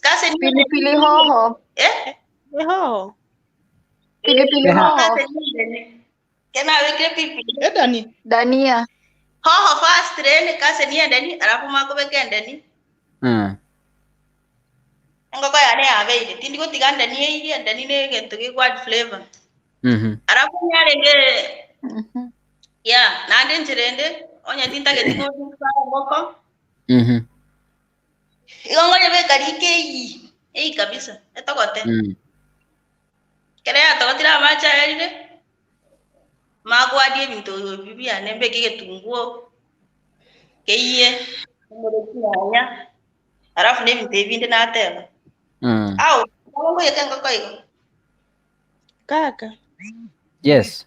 [SPEAKER 4] Kase ni endani.
[SPEAKER 5] Pilipili hoho.
[SPEAKER 4] Eh?
[SPEAKER 3] Ehoho.
[SPEAKER 5] Pilipili
[SPEAKER 1] Eha.
[SPEAKER 5] hoho.
[SPEAKER 4] Kase ni endani. Kena wekire pilipili.
[SPEAKER 6] Edani.
[SPEAKER 5] Dania.
[SPEAKER 4] Hoho first rende kase ni endani alafu makobeka endani. Engoko yane yabeire, tindi gotiga endani eirie, endani ne egento gekwa add flavor. Alafu nyarenge yeah, naende enchera ende, onye tintageti gotuga engoko, igo nkonyebeka riko eyii, eyii kabisa, etogote. Ekero yatogotire amache ayarire, magwadia ebinto ebi biane mbeke egetunguo, keyie, mbeke chinyanya, alafu na ebinto ebi binde nateba. Au, nabo nkoiyeka engoko igo.
[SPEAKER 3] Kaka.
[SPEAKER 1] Yes.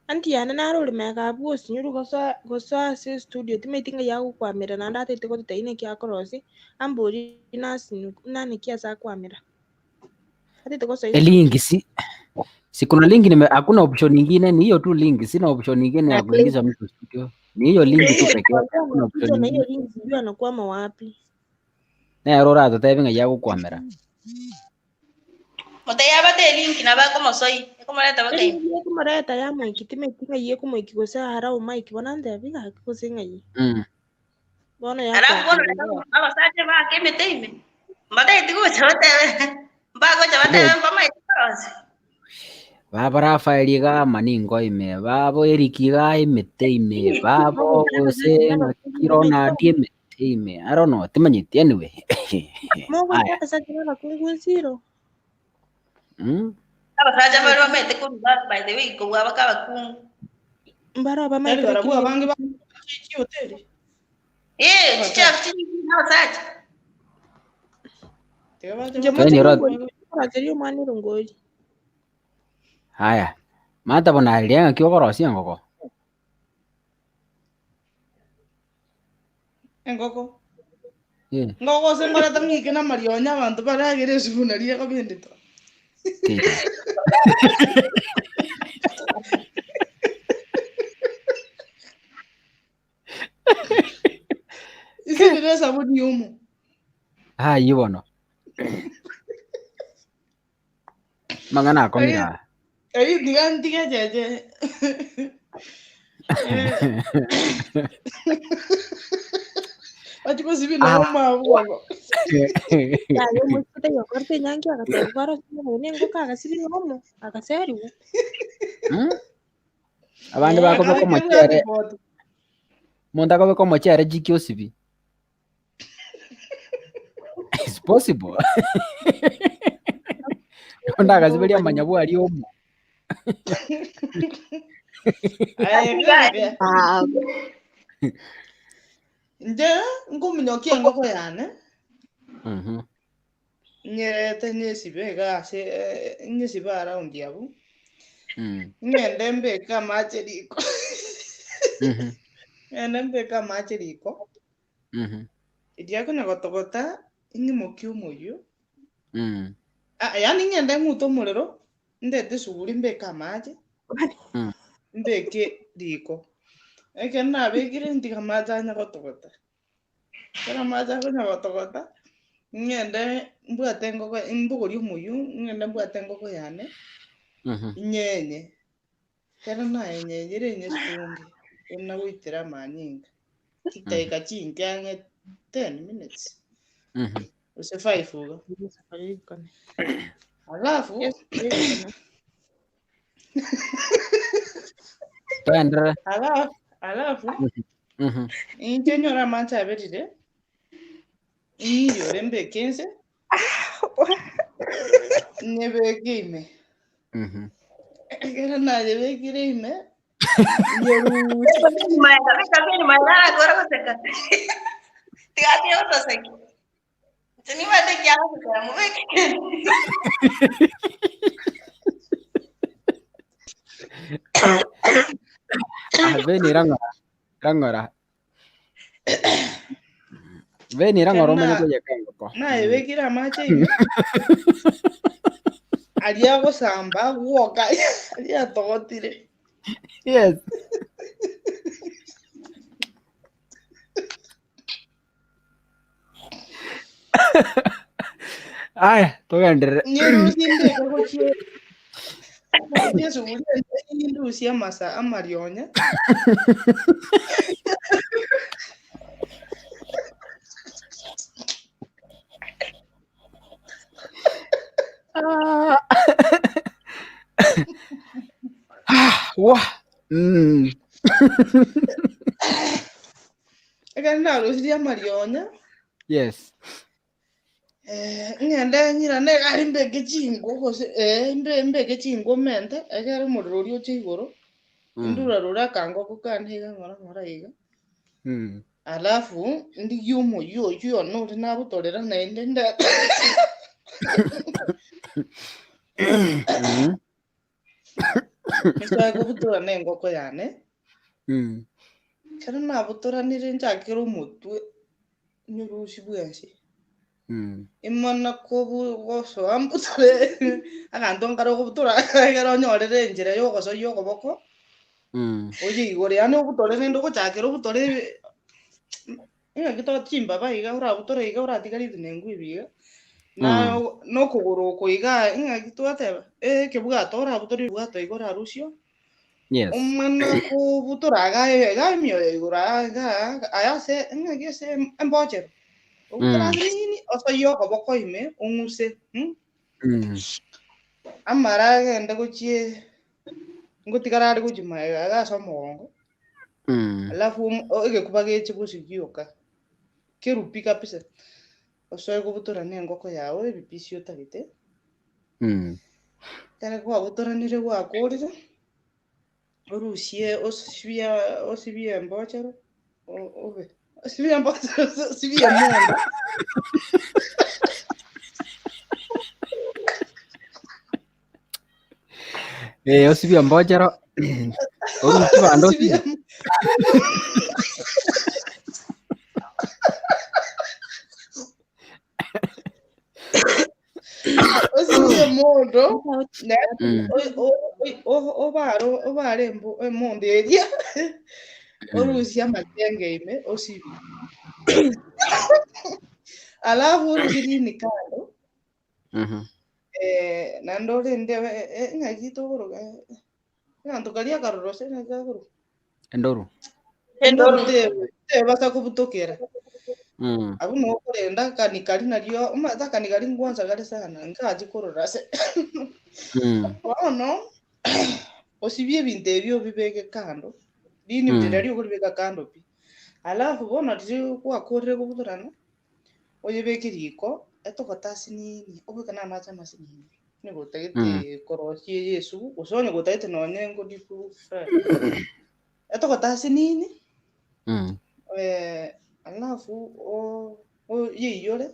[SPEAKER 3] Anti yane naro ore magega abwo osinyirwe gosoa gosoa ase estudio timaeti ng'ai agokwamera naende ataete gototebia naki akorosia, amborie nasinyu nani ki ase akwamera. Ataete gosoa
[SPEAKER 1] Elinki si si kuna link nime hakuna option nyingine ni hiyo tu link, sina option nyingine ya kuingiza mtu studio. Ni hiyo link tu peke yake, hakuna option
[SPEAKER 3] Anakuja na hiyo
[SPEAKER 1] nyingine.
[SPEAKER 3] link sijui anakwama wapi.
[SPEAKER 1] Nero oratotebie ng'ai agokwamera.
[SPEAKER 4] Motebie abate elink nabo akomosoi, ekomoreta baka ime.
[SPEAKER 3] Elink ekomoreta yamoiki timaeti ng'ai ekomoiki gose arau mic bono antebi gaki gose ng'ai. Bono
[SPEAKER 4] Alafu bono
[SPEAKER 3] yakwamera.
[SPEAKER 4] abasacha bake emete ime, mbatageti gocha batebe, mbagocha batebe mbamaete korosia.
[SPEAKER 1] Baba Rafael iga amaningo ime, babo Eric iga emete ime, babo gose ng'aki Ronald emete ime. I don't know, timanyeti anyway.
[SPEAKER 3] Mogocha
[SPEAKER 1] Aya.
[SPEAKER 3] abasacha babakungu ensiro.
[SPEAKER 4] Abasacha bare bamaete koruga by the way kobua baka abakungu.
[SPEAKER 3] Mbaro
[SPEAKER 6] Yaani
[SPEAKER 3] bamaete
[SPEAKER 6] barabwo
[SPEAKER 3] lakini
[SPEAKER 6] abange ba chihoteli.
[SPEAKER 4] Eh,
[SPEAKER 6] Abasacha.
[SPEAKER 4] chichef chinyingi na abasacha.
[SPEAKER 6] Tiga bache
[SPEAKER 3] inche
[SPEAKER 1] Tweni
[SPEAKER 3] moche
[SPEAKER 1] Rod.
[SPEAKER 3] moracheria omwana erongori.
[SPEAKER 1] Haya. Mata bona riria ng'aki okorosia engoko.
[SPEAKER 6] Engoko.
[SPEAKER 1] Eh,
[SPEAKER 6] Engoko gose ngoreta ng'ike na amarionya abanto baragere esubu naria ekobindito.
[SPEAKER 1] teita.
[SPEAKER 6] Isibire esabuni omo.
[SPEAKER 1] Ayio bono. Mang'ana akomira.
[SPEAKER 6] Eyio tiga ntige cheche. Eh. Bachi gosibia
[SPEAKER 1] Ah.
[SPEAKER 6] na omo abwo.
[SPEAKER 3] Yaye omoiseke taiyokorete enyangi agateba kwarosire nonya engoko agasibia omo agaseriwa.
[SPEAKER 1] Abande
[SPEAKER 3] Eh,
[SPEAKER 1] bakobeka
[SPEAKER 6] Akabeka
[SPEAKER 1] omochere,
[SPEAKER 6] ebwati boti.
[SPEAKER 1] omonto akobeka omochere jiki osibi. It's possible. Onde agasiberia amanyabwari omo.
[SPEAKER 6] Aye, kaka.
[SPEAKER 5] Ah,
[SPEAKER 6] Inche nkominyokia engoko yane. Nyerete nyesibe iga ase eh, nyesibe around abwo. Ng'ende mbeke amache riko. Ng'ende mbeke amache riko. Eria konya gotogota ing'imokie omoyio. Ah, yaani ng'ende ng'ute omorero, ndete esuguri mbeke amache. Mbeke riko. Ekero nabekire ntiga amache anya gotogota. Ekero amache akonya gotogota, ng'ende mbwate engoko mbogorie omoyio, ng'ende mbwate engoko yane, inyenye. Ekero nayenyenyire inyesunge, buna goitera amanyinga, chidakika chinke ang'e ten minutes, gose five iga. Alafu
[SPEAKER 1] Toenderere.
[SPEAKER 6] alafu alafu inche nyore amache aberire, ng'iyore mbeke inse, nyebeke ime. Ekero nayebekire ime, nyerusie.
[SPEAKER 4] Nyuma ya beka nyuma ya arakora goseka. Tigatie gotoseki. Inche nimanyete ekiagosekera mobeke.
[SPEAKER 1] Ah, Beni rang'ora. Rang'ora. Beni rang'ora omanye koyeka engoko.
[SPEAKER 6] Nayebekire amache ime, aria agosamba agwoka aria atogotire.
[SPEAKER 1] Yes. Aya, togenderere.
[SPEAKER 6] Nyerusie mbeke gochia gochia esuguria ende nindusie amasa amarionya.
[SPEAKER 1] Ah. Ah, wah.
[SPEAKER 6] Ekero narusirie amarionya,
[SPEAKER 1] Yes.
[SPEAKER 6] ng'ende nyirane egari mbeke chinko gose mbe mbeke chinko mente, ekero omorero oria oche igoro, ndurarure akangoko kane iga ng'ora ng'ora iga. Alafu ndigie omoyio oyio one ore nagotorera naende nde nsoe kobutora na engoko yane. Ekero nabutoranire nchakere omotwe, nyorusie bwensi. Imana kobu gosoa mbutore aganto nkare okobutora ekero onyorere enchera ya ogosoyia okoboko, oyeigore yaani obutore rende ogochakera obutore ng'aki to chimbaba iga orabutore iga oratiga ritinengu ebi iga, na na okogoro oko igaa ng'aki twateba, ekebwato orabutore ebibwato iga orarusie
[SPEAKER 1] Yes.
[SPEAKER 6] Omwana kobutora iga iga emioyo igoro aa iga aya ase ng'aki ase embochero, obutora ase nini osoyie okoboko ime ong'use Amara agende gochie ngotigara are gochia magega iga ase omogongo, alafu egekuba geche bosio gioka, kerupi kabisa, osoe kobutora na engoko yago ebipisi otagete. Ekero kwabutoranire gwakorire, orusie osibie osibie embochero, obe osibie embochero osibie emondo.
[SPEAKER 1] Osibie embochero, orusie bande
[SPEAKER 6] Osibie
[SPEAKER 1] osibie.
[SPEAKER 6] Osibie emondo, obare obare emondo eria, orusie amachenge ime osibie. Alafu orusie rini kando, naende orende ng'aki tokoroka egento karia akaroro ase ng'aki gakorokwa?
[SPEAKER 1] Endoru.
[SPEAKER 6] Endoru tebasa kobutokera. Abwo noo okorenda akani karia nario omanyete akani karia ngwansa kare sana nkachi korora ase. Bono osibie ebinto ebio obibeke kando, rini riria okoribeka kando pi. Alafu bono riria gwakorire kobutorana, oyebeke riko etogote asinini obeke na amache amasinini, onye gotagete korosia eye esubu gose onye gotagete nonye ngo deep fry. Etogote asinini, alafu oyeiyore,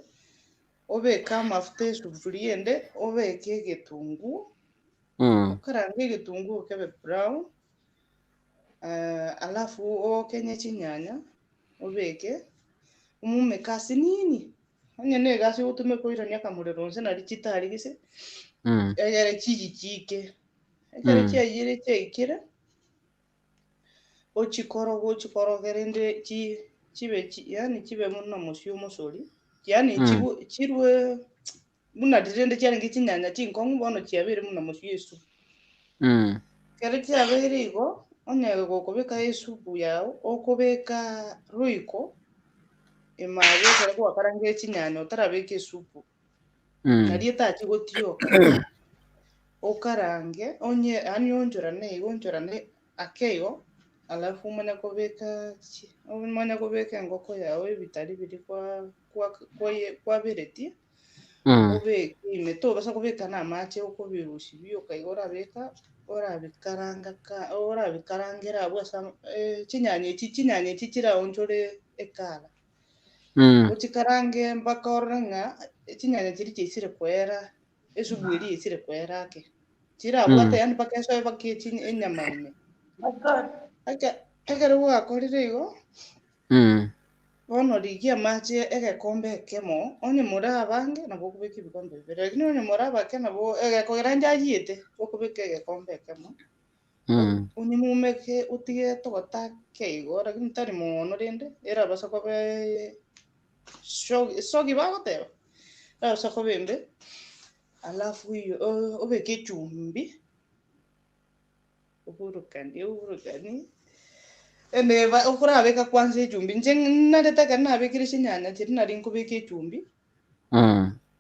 [SPEAKER 6] obeke amafuta esufuria ende, obeke egetunguo, okarange egetunguo kebe brown, alafu okenye chinyanya, obeke, omumeke asinini, onye na egasi ogotumeka oiranie akamorero inse nari chitarigise, egere chiyi chiike. Ekero chiayire chiaikire. Ochikoroge ochikoroge rende chi chibe chi yaani chibe buna omosio omosori, yaani chibu chirwe buna rirende chiarenge chinyanya chinkong'u bono chiabeire buna omosio esupu. Ekero chiabeire igo, onye gokobeka esupu yago, okobeka royco ime abwo ekero gwakarangire chinyanya otarabeka esupu. Nari etachi gotioka, okarange onye yaani oonchorane igo oonchorane ake igo, alafu omanye kobeka chi omanye kobeka engoko yago ebitari biria kwa kwa kwaye kwaberetie, obeke ime tobasa kobeka na amache okobirusia bioka igo orabeka, orabikaranga ka orabikarangera abwo ase ama chinyanya echi chinyanya echi chiraonchore ecolour. Ochikarange mpaka orore ng'a chinyanya chiria chiaisire koera, esubu eria yaisire koera ake. Chirabwate yaani mpaka esoe mpaka echi enyama ime. Eke ekero gwakorire igo, bono rigia amache egekombe ekemo, onye more abange nabo okobeka ebikombe bibere, lakini onye more abake nabo egekogera inche ayiete, okobeka egekombe ekemo. Onyimumeke otige togota ake igo, lakini tari mono rende, erabase kobe sho- soggy bagoteba, erabase koba embe, alafu iyo obeke echumbi, oburukanie oburukanie, eneba okorabeka kwanza echumbi, inche narete ekero nabekire chinyanya chiria nari nkobeka echumbi,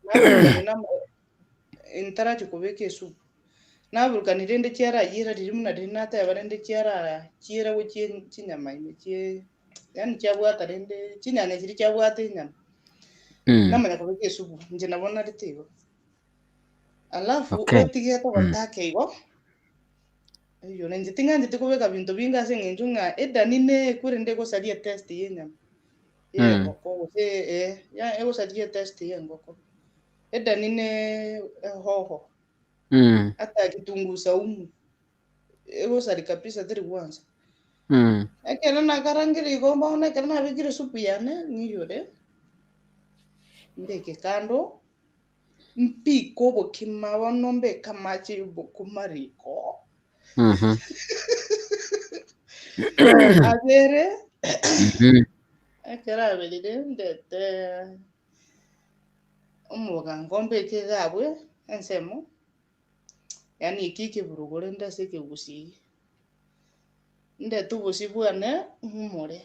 [SPEAKER 6] naburukania na ama- ntarachi kobeka esupu. Naburukani rende chiarayire riria buna riria nateba rende chiara chiira gochia chinyama ime chie yaani chiabwata rende chinyanya chiria chiabwata enyama. Namanya kobeka esupu, inche nabo narete igo. Alafu otige etogota ake igo, eywo na inche ting'ancheti kobeka binto binge ase eng'encho ng'a edani nekwe rende egosaria etest ya enyama ya engoko gose eh, ya egosaria etest ya engoko. Edani ne ehoho. Ata kitunguu saumu, egosari kabisa teri gwansa. Ekero nakarangire igo bono ekero nabekire esupu yane ng'iyore, mbeke kando, mpike obokima bono mbeke amache ya obokima riko, abere, ekero aberire ndete Omogango mbeke iga abwe ensemo, yaani eki ekeburugo rende ase ekegusii, ndete obosie bwane ng'umore,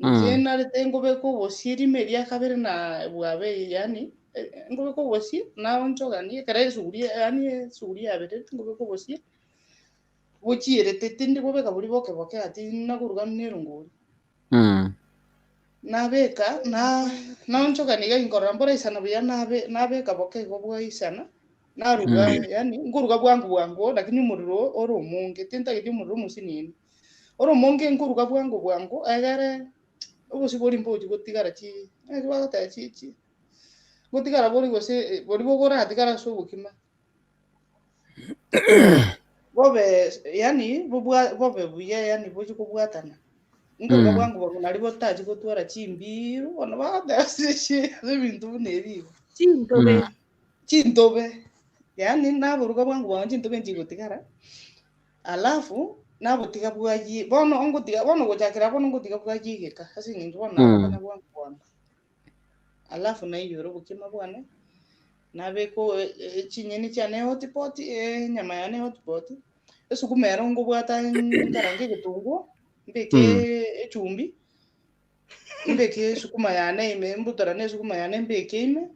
[SPEAKER 6] inche narete nkobeka obosie rimo eria kabere na bwabeire yaani nkobeka obosie naonchogani ekero esuguria yaani esuguria yaberete nkobeka obosie, bochierete tindi kobeka boria boke boke ati nakoruga na erongori. Nabeka, na naonchogania iga inkorora mboraisana buya nabe nabeka boke igo bwaisana, naruga yaani nkoruga bwango bwango lakini omorero ore omonge, tintageti omorero omosinini. Ore omonge nkoruga bwango bwango egere obosie boria mbochi gotigara chi naki bagoteba chi chi gotigara bori gose boria bogoratigare ase obokima. Bobe yaani bobwa bobe buya yaani bochie kobwatana, nkoruga bwango bwango naria botachi gotwara chimbiru bono bagoteba ase ase ebinto buna ebi igo.
[SPEAKER 3] Chintobe.
[SPEAKER 6] Chintobe, yaani naboruga bwango bwango chintobe nchigotigara, alafu nabotiga bwayie bono ongotiga bono gochakera bono ngotiga bwayie egeka ase eng'encho bono nabokonya bwango bwango. Alafu naiyore obokima bwane, nabeke chinyeni chiane ehotpot, enyama yane ehotpot, esukuma ero nkobwata nkarange egetunguo, mbeke echumbi, mbeke esukuma yane ime, mbutorane esukuma yane mbeke ime,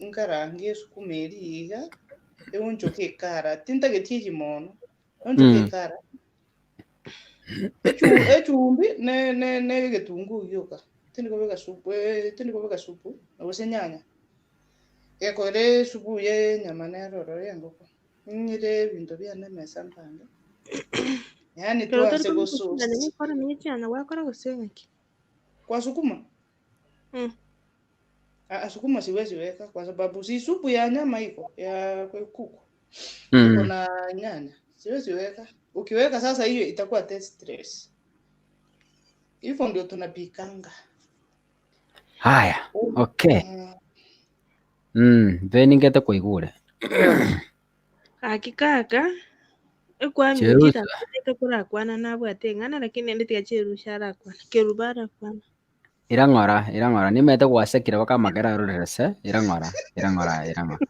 [SPEAKER 6] nkarange esukuma eria iga, eonchoke ekara, tintageti eyie mono, eonchoke ekara. Echu- Echumbi ne- ne- ne egetunguu gioka, tindi kobeka supu tindi kobeka supu gose enyanya, gekogera esupu ya enyama nero ororo ya engoko, ng'ire ebinto biane emesa mpange, yaani
[SPEAKER 3] Ekero otari
[SPEAKER 6] twanse
[SPEAKER 3] kobeka
[SPEAKER 6] gososi.
[SPEAKER 3] chinyanya nigo okoremia chinyanya gwakora gose ng'aki?
[SPEAKER 6] Kwa sukuma? Ah, sukuma siwezi weka kwa sababu si supu ya nyama iko ya kuku iko na nyanya, siwezi weka. Ukiweka sasa hiyo itakuwa tasteless. Hivyo ndio tunapikanga.
[SPEAKER 1] Haya, okay. Be ningete koigure.
[SPEAKER 3] Gaki kaka. Ekwani
[SPEAKER 1] Cherusa.
[SPEAKER 3] chita korakwana nabwate eng'ana lakini ende tiga Cherusha arakwana. Kerubo arakwana.
[SPEAKER 1] Irang'ora, irang'ora. Nimete gwasekire baka amagera arorire se. Irang'ora, irang'ora, irang'ora.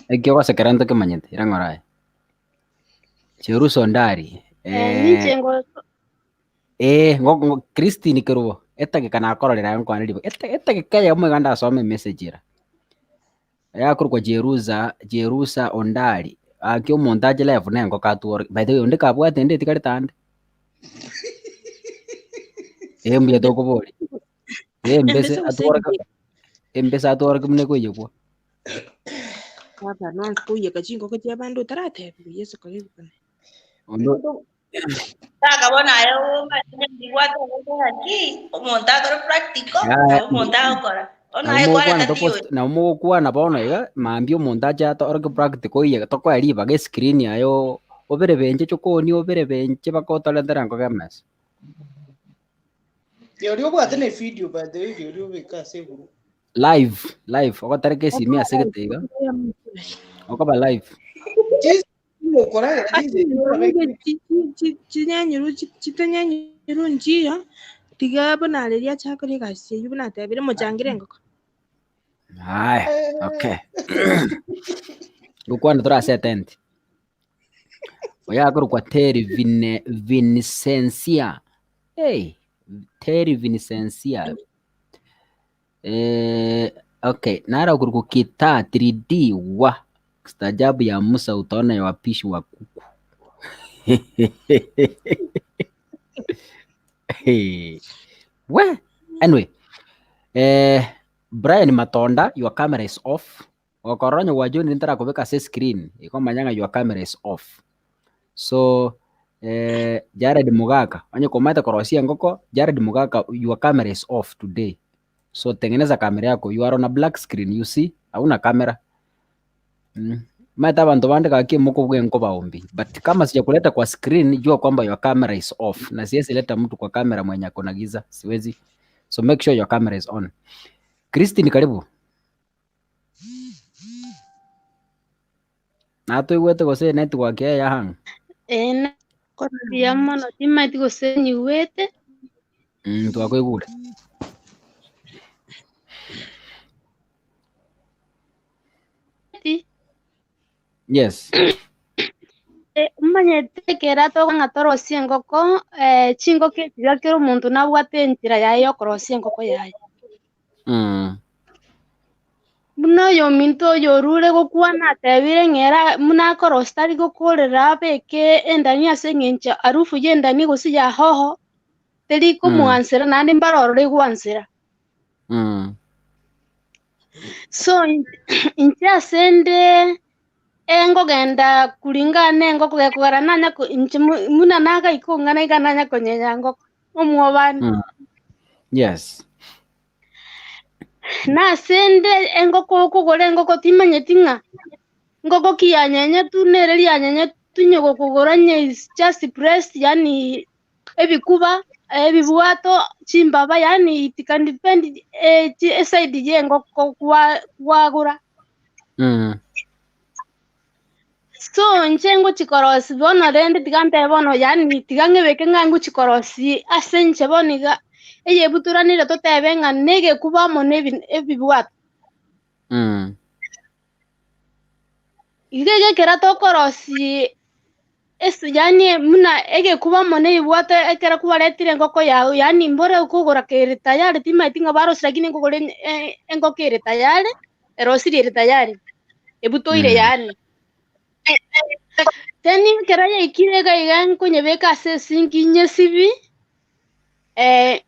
[SPEAKER 1] Ekio ogosekera ntokemanyete, irang'ora aye. Cherusa Ondari.
[SPEAKER 7] Eh, ninche
[SPEAKER 1] Eh,
[SPEAKER 7] ngo
[SPEAKER 1] eh, ngo, ngo, Christine Kerubo, etageka nakororera aye nkwane ribo. Etageka eyemo iga ndasome emessage era. Yakorokwa Jerusa, Jerusa Ondari. Aki omonto ache live na engoko atwore. By the way, onde kabwate ende etigarete ande. Eh, mbuya tokoboria. Eh, mbese
[SPEAKER 3] Embese gose
[SPEAKER 1] atworoke embese atworoke buna ekoiyekwa.
[SPEAKER 3] Baba nonsi koiyeka chingoko chia abanto otaratebiwa Yeso karibu kane.
[SPEAKER 1] Onde
[SPEAKER 4] Kaka bono aye omanye ndibwate ki omonto akore practical
[SPEAKER 1] Yaya,
[SPEAKER 4] nabo omonto agokora. Bono
[SPEAKER 1] nabo
[SPEAKER 4] aye
[SPEAKER 1] mogokwana
[SPEAKER 4] kwareta
[SPEAKER 1] toko
[SPEAKER 4] theory.
[SPEAKER 1] nabo mogokwana bono iga mambia omonto ache atoroke practical oiyeke tokoe ribaga escreen yaye oo obere benche chokoni obere benche mpaka otorentere engoko emesa.
[SPEAKER 6] Rirorio obwate na evideo by the way rirorio obeke ase egroup.
[SPEAKER 1] Live, live, ogotereka esimi ase egete iga, okoba live.
[SPEAKER 6] Chinse okoragera chinse echio orabeke
[SPEAKER 3] Chinyenyiru chitanyenyiru nchiyo tiga buna riria achakore egasi eywo buna atebire mochangere engoko.
[SPEAKER 1] Haya, okay. Gokwana tore ase etent. Oyo akorokwa Terry Vine, Vincentia. Hey, Terry Vincentia. Eh, okay, nara okorokwa Kita 3D wa stajabu ya Musa utaona ya wapishi wa kuku. Hey. We, anyway, eh, Brian Matonda, your camera is off. Okorora onye gwa John ntarakobeka ase screen, ikomanya ng'a your camera is off. So, eh, Jared Mugaka, onye komaete korosia engoko, Jared Mugaka, your camera is off today. So tengeneza camera yako, you are on a black screen, you see, hauna camera. Mm. Maete abanto bande gaki mokobua enkobaombi, but kama sijakuleta kwa screen, jua kwamba your camera is off. Na siwezi leta mtu kwa camera mwenye ako na giza, siwezi. So make sure your camera is on. Christine, karibu. Natoigwete gose network yaye yahang'a.
[SPEAKER 7] Eh, na mbuya mono timanyeti gose nyigwete.
[SPEAKER 1] Mm, twakoigure.
[SPEAKER 7] Ti.
[SPEAKER 1] Yes.
[SPEAKER 7] Eh, omanyete ekero tokong'a torosie engoko, eh, chingoko echi iga kera omonto nabwate enchera yaye ya okorosia engoko yaye.
[SPEAKER 1] Mm.
[SPEAKER 7] Buna oyominto oyo orure gokwana atebire ng'a ere buna akorosia tari gokorera abeke endani ase eng'encho harufu y'endani gose ya hoho teri komoansera naende mbare ororo egwansera.
[SPEAKER 1] Mm.
[SPEAKER 7] So inche ase nde engogenda kulingana na engoko gekogera nanya ko inche buna nagaika ong'ana iga nanya konyenya engoko, omwobani.
[SPEAKER 1] Mm. Yes.
[SPEAKER 7] Nase ende engoko okogora engoko timanyeti ng'a ngoko ki yanyenyetwe nere rianyenyetwe onye gokogora onye is just breast yaani ebikuba, ebibwato, chimbaba yaani it can depend eside ya engoko kwa kwagora.
[SPEAKER 1] Mm.
[SPEAKER 7] So inche ngochikorosia bono rende tiga ntebe bono yaani tiga ng'ebeke ng'a ngochikorosia ase inche bono iga, eyebutoranire totebe ng'a negekuba amo na ebi ebibwato.
[SPEAKER 1] Mm.
[SPEAKER 7] Iga iga ekero tokorosia ase yaani buna egekuba amo na ebibwato ekero kwaretire engoko yago yaani mbore okogora kere tayari timanyeti ng'a barosirie lakini nkogora engoko ere tayari, erosirie ere tayari, ebutoire
[SPEAKER 1] Mm.
[SPEAKER 7] yaani. Then ekero yaikire iga iga nkonyebeka ase esinki nyesibi, eh,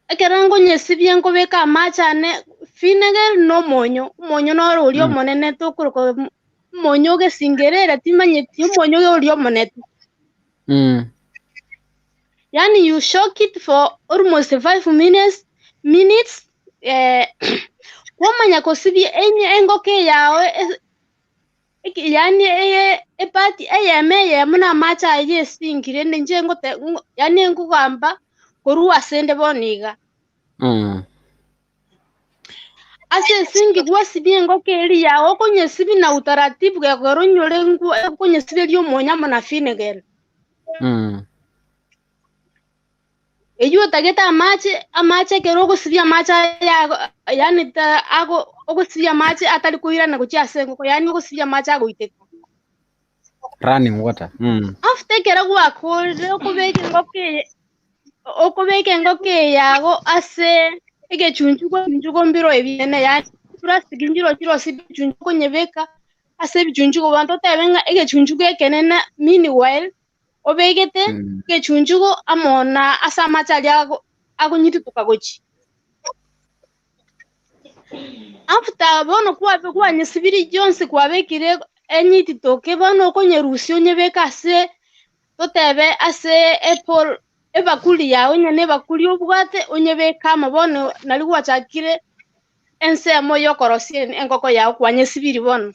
[SPEAKER 7] ekero nkonyesibia nkobeka amache ane, vinegar na omonyo, omonyo noro oria
[SPEAKER 1] Mm.
[SPEAKER 7] omonene tokoroka omonyo ogesingerere timanyeti, omonyo oria omonete.
[SPEAKER 1] Mm.
[SPEAKER 7] Yaani you shock it for almost 5 minutes, minutes eh, kwamanya kosibia enye engoko eyao yaani eye epart eyemo eyemo na amache aye ya esinki rende inche ngote yaani nkogamba korwa ase nde bono iga.
[SPEAKER 1] Mm.
[SPEAKER 7] Ase esinki gwasibia engoko eria yao, okonyesibia na utaratibu gekogera onyore okonyesiberia omonyo amo na vinegar. Eyio otagete amache, amache ekero ogosibia amache aya yaani ta ago ogosibia amache atari koirana gochia ase engoko, yaani ogosibia amache agoiteka.
[SPEAKER 1] Running water.
[SPEAKER 7] After ekero gwakorire okobeka engoko eye, okobeka engoko eye yago ase egechunchugo ebinchugo mbiro ebinene yaani plastic nchiro chirosie ebichunchugo okonyebeka ase ebichunchugo bono totebe ng'a egechunchugo ekenene meanwhile obegete egechunchugo amo na ase amache aria akonyitutuka gochia. After bono kwanyesibirie chionsi kwabekire enyititoke bono okonyerusia onyebeke ase totebe ase ebakuri yao onye na ebakuri obwate onyebeke amo bono naria gwachakire ensemo yokorosia engoko yao kwanyesibirie bono.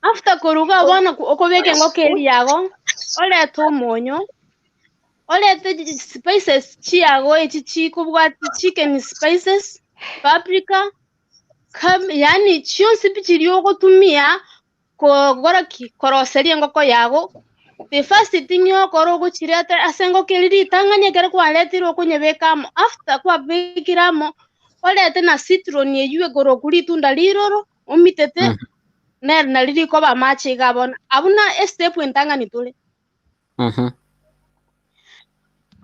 [SPEAKER 7] After koruga bono okobeka engoko eria yago, orete omonyo, orete spices chiago echi chikobwati chicken spices, paprika, yaani chionsi pi chiria ogotumia kogora ki? Koroseria engoko yago. The first thing ogokora ogochireta ase engoko eria ritang'ani ekero kwaretire okonyebeka amo, after kwabekire amo, orete na citron eywo ekorokwa ritunda riroro, omitete, nere nari rikoba amache iga bono. Abwo na estep entang'ani tore.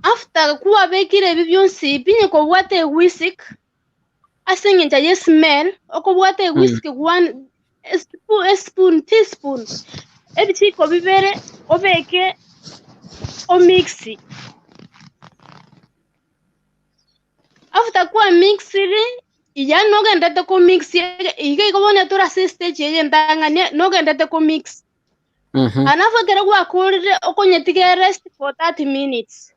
[SPEAKER 7] After kwabekire ebi bionsi pi, onye kobwate ewhisky, ase eng'encho ye smell, okobwata ewhisky one espoon, teaspoon, ebichiko bibere obeke omix. After kwa mixiri, yaani nogenderete ko mix iga igo bono tore ase estage eye entang'ani nogenderete ko mix. Alafu ekero gwakorire okonyetiga erest for 30 minutes.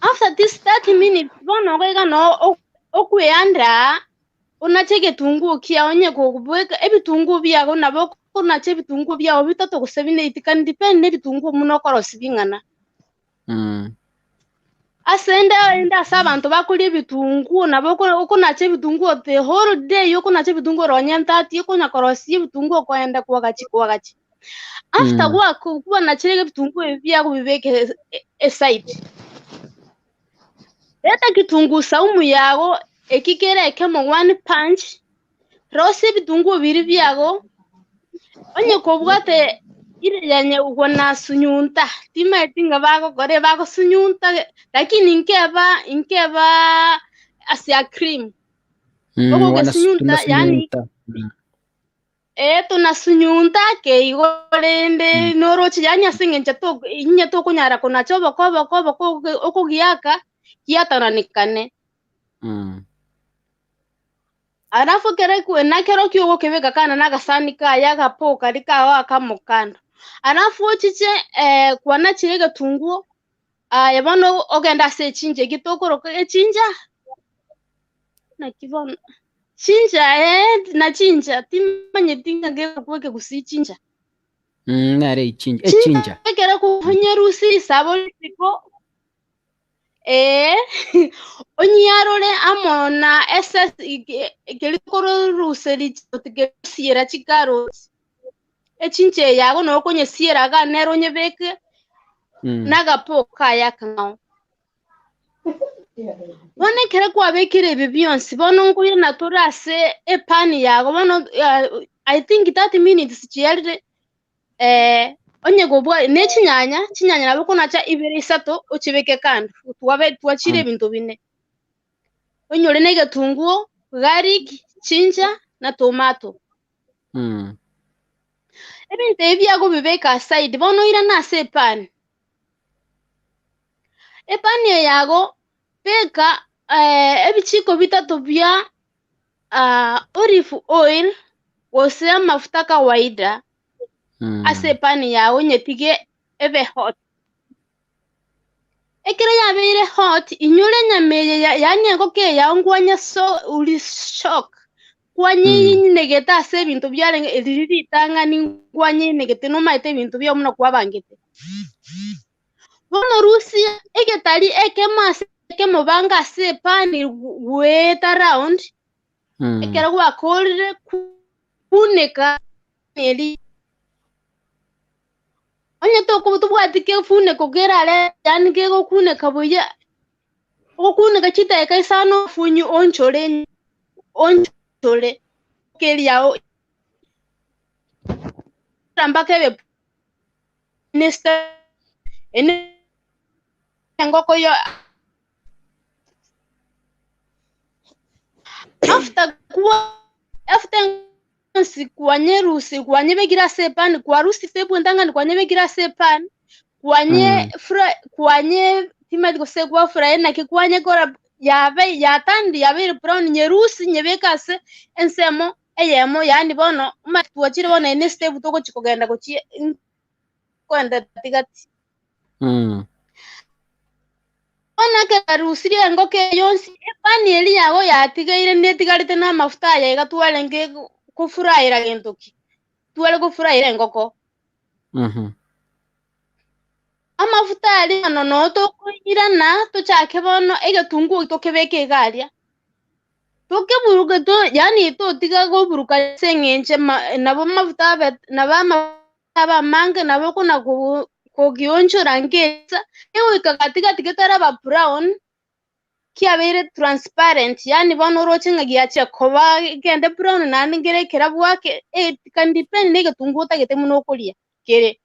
[SPEAKER 7] After this 30 minutes bono iga noo okweandaa onache egetunguo kiao onye kobeka ebitunguo biago nabo okonacha ebitunguo biago bitato gose bine it can depend na ebitunguo buna okorosia bing'ana. Ase ende ende ase abanto bakoria ebitunguo nabo okonacha ebitunguo the whole day okonacha ebitunguo nonye ntati okonya korosia ebitunguo okoenda kwagachi kwagachi. After kwanachire ebitunguo ebi biago bibeke eside. Reta kitunguu saumu yago eki kere ekemo one punch, rosia ebitunguo biria biago, onye kobwate ire yenye wanasunyunta, timaeti ng'a bagokora bagosunyunta lakini nkeba nkeba ase a cream. Ogogesunyunta yaani ee tonasunyunta ake igo rende noroche yaani ase eng'encho inye tokonyara konacha oboko oboko oboko okogiaka giatananekane. Alafu ekero nakerokio ogokebeka kando na agasani kaye agapo karia kao akamo kando. Alafu ochiche kwanachire egetunguo, aye bono ogende ase echinja eki tokoroka echinja, naki bono, chinja eh na chinja timanyeti ng'a ngerokwa ekegusii chinja.
[SPEAKER 1] Nere echinja echinja.
[SPEAKER 7] Ekero onyerusie risabo risiko, ee onyiarore amo na ese keri tokoruseria kosiera chikaroti. Echincha eye yago nabo okonyesiera iga nere onyebeke na agapo kaye akang'ao. Bono ekero kwabekire ebi bionsi, bono nkoirana tore ase epani yago bono I think 30 minutes chiarire onye kobua ne chinyanya, chinyanya nabo okonacha ibere isato ochibeke kando, twachire ebinto bine. Onyore na egetunguo, garlic, ginger na tomato. Ebinto ebi biago obibeke aside, bono oirane ase epani. Epani eye yago beka ebichiko bitato bia olive oil gose amafuta kawaida ase epani yago onyetige ebe hot. Ekero yabeire hot, inyora enyama eye yaani engoko eye yago nkwanye uri shock kwanyeinegete ase ebinto biarenge riria ritang'ani nkwanyeinegete nomaete ebinto biago buna kwabangete. Bono rusia egetari ekemo ase ekemo banga ase epani goeta round, ekero gwakorire kuneka eri. Onye tokoba tobwati kefuneko kerare yaani kegokuneka buya, ogokuneka chidakika isano ofunye oonchore oonchore keri yao mpaka ebe ene engoko yo after kwa after yonsi kwanyerusia kwanyebekire ase epani, kwarusia step entang'ani kwanyebekire ase epani, kwanye fry kwanye timanyeti gose kwa fry naki kwanyekora yabe yatandire yabeire brown nyerusie nyebeke ase ensemo eyemo yaani bono omanyete twachire bono eye ne step togochi kogenda gochia nkoenda gatigati. Bono ekero arusirie engoko eye yonsi, epani eria yago yatigaire netigarete namafuta aya iga twarenge kofuraera gento ki? Tware kofuraera engoko. Amafuta aria bono noo tokoirana tochake bono egetunguo tokebeke iga aria. Tokeburuke to yaani totiga koburuka ase eng'encho nabo amafuta abe nabo amafuta abe amange nabo okona kogionchora nkensa, kegoika gati gati getaraba brown, kiabeire transparent, yaani bono oroche ng'a giachia koba kende brown naende nkere ekerabu ake, it can depend na egetunguo otagete buna okoria kere.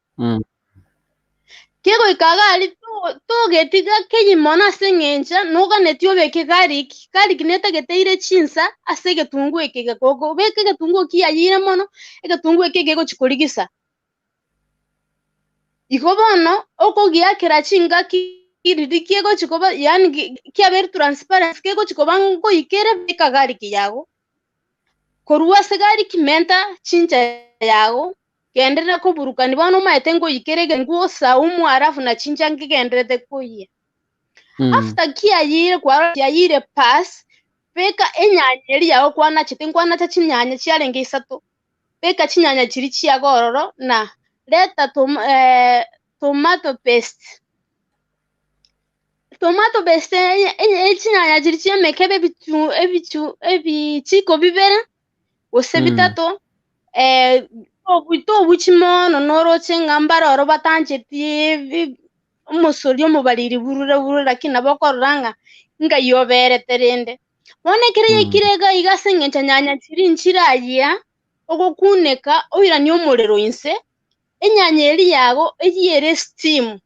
[SPEAKER 7] Kegoika iga aria togetiga keyie mono ase eng'encho noganeti obeke garlic, garlic netagete eire chinsa ase egetunguo eke gokobeka egetunguo kiayire mono, egetunguo eke kegochi korigisa. Igo bono okogiakera chingaki riria kegochi koba yaani kiabeire transparent kegochi koba ngoikere beka garlic yago, korwa ase garlic menta chincha yago. Genderera koburukania bono omanyete ngoikere egenguo saumu alafu na chincha ngegenderete koyia. After kiayire kwarora kiayire pass, beka enyanya eria yago kwanachete nkwanacha chinyanya chiarenge isato, beka chinyanya chiria chiago ororo na reta tomato paste. Tomato paste eye chinyanya chiria chia emekebe ebichiko bibere gose bitato, tobuchi mono noroche ng'a mbare oro batancheti omosori omobariri burure burure lakini nabo okorora ng'a ngai oberete rende. Bono ekero yaikire iga iga ase eng'encho nyanya chiria nchirayia, ogokuneka oiranie omorero inse, enyanya eria yago eyiere esteam,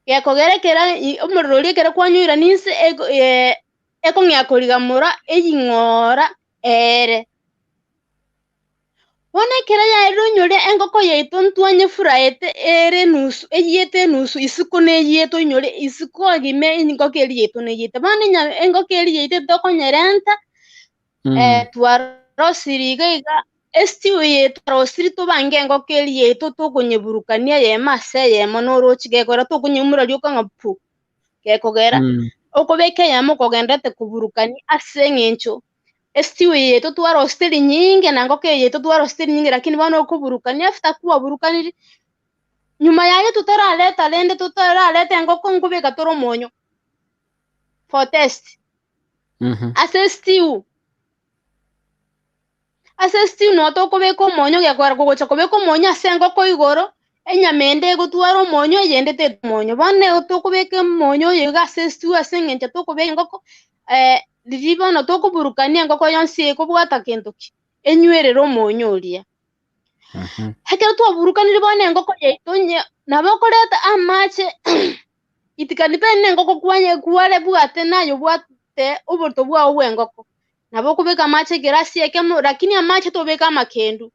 [SPEAKER 7] gekogera ekero omorero oria ekero kwanyoirania inse ekong'ea korigamora eying'ora eere. Bono ekero yaerire onyore engoko yaito ntwanyefuraete ere enusu eyiete enusu isiko neyiete onyore isiko egima engoko eria yaito neyiete. Bono engoko eria yaito tokonyerenta twarosirie iga iga estew eye twarosirie tobange engoko eria yaito tokonyeburukania eyemo ase eyemo noroche gekogera tokonyeumora rioka ng'a pu. Gekogera okobeka eyemo kogenderete koburukania ase eng'encho estew eye yaito twarosete rinyinge na engoko eye yaito twarosete rinyinge lakini bono okoburukania after kwaburukaniri, nyuma yaye totarareta rende totarareta engoko nkobeka tore omonyo for taste. Ase stew, ase stew noo tokobeka omonyo gekogera kogocha kobeka omonyo ase engoko igoro, enyama ende egotwara omonyo eyende tetwara omonyo. Bono nigo tokobeka omonyo oyo iga ase stew ase eng'encho tokobeka engoko riria bono tokoburukania engoko yonsi ekobwata kento ki? Enywerere omonyo oria. Ekero twaburukanirie bono engoko yaito onye nabo okoreta amache itikani pene engoko kwanye kwarebwate naye obwate oborito bwao bwa engoko. Nabo okobeka amache ekerasi ekemo lakini amache tobeka amakendu.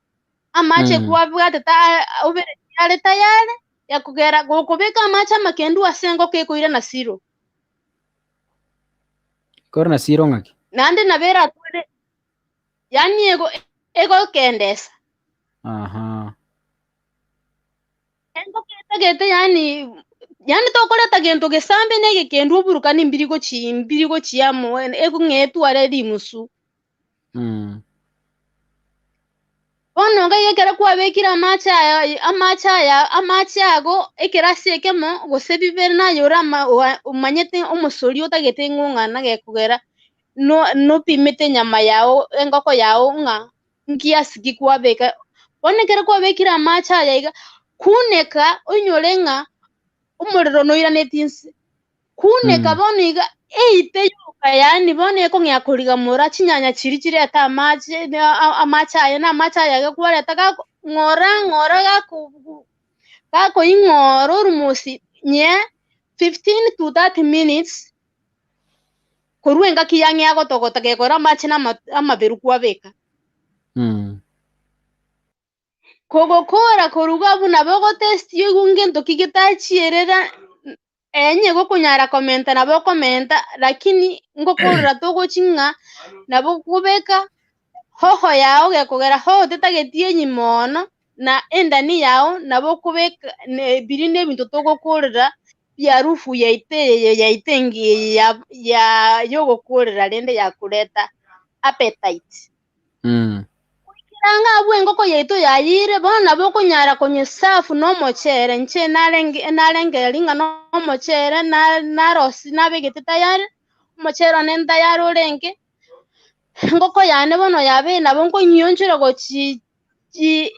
[SPEAKER 7] Amache kwabwate ta oberetie are tayari yakogera gokobeka amache amakendu ase engoko ekoirana siro.
[SPEAKER 1] Ekoirana siro ng'aki?
[SPEAKER 7] Naende nabo eratware yaani ego egokendesa.
[SPEAKER 1] Aha.
[SPEAKER 7] Engoko etagete yaani yaani tokoreta gento gesambe na egekendu oburukani mbiri gochi mbiri gochia amo ekong'e etware rimusu. Bono iga ekero kwabekire amache aya amache aya amache ago ekerasi ekemo gose bibere naye ore ama omanyete omosori otagete ng'o ng'ana gekogera no nopimete enyama yago engoko yago ng'a nkiasi ki kwabeka. Bono ekero kwabekire amache aya iga, kuneka oinyore ng'a omorero noiraneti nse. Kuneka bono iga eite yoka yaani bono ekong'ea korigamora chinyanya chiria chirete amache amache aye na amache aya iga kwareta gako ng'ora ng'ora gako gakoing'ora almost nye 15 to 30 minutes korwa engaki yang'ea gotogota gekora amache na amaberu kwabeka. Kogokora koruga abwo nabo ogotesti oigwe ngento ki getachierera enye gokonyara komenta nabo okomenta lakini ngokorora togochi ng'a nabo okobeka hoho yago gekogera hoho tetageti enyi mono na endani yago nabo okobeka biria na ebinto togokorera biarufu yaito eye yaito engiya eye ya ya yogokorera rende yakoreta appetite. Goikera ng'a abwo engoko yaito yayire, bono nabo okonyara konyesafu na omochere. Inche narenge narengereria ng'a na omochere narosi nabegete tayari, omochere one ntayari orenge, engoko yane bono yabeire nabo nkonyionchora gochi chi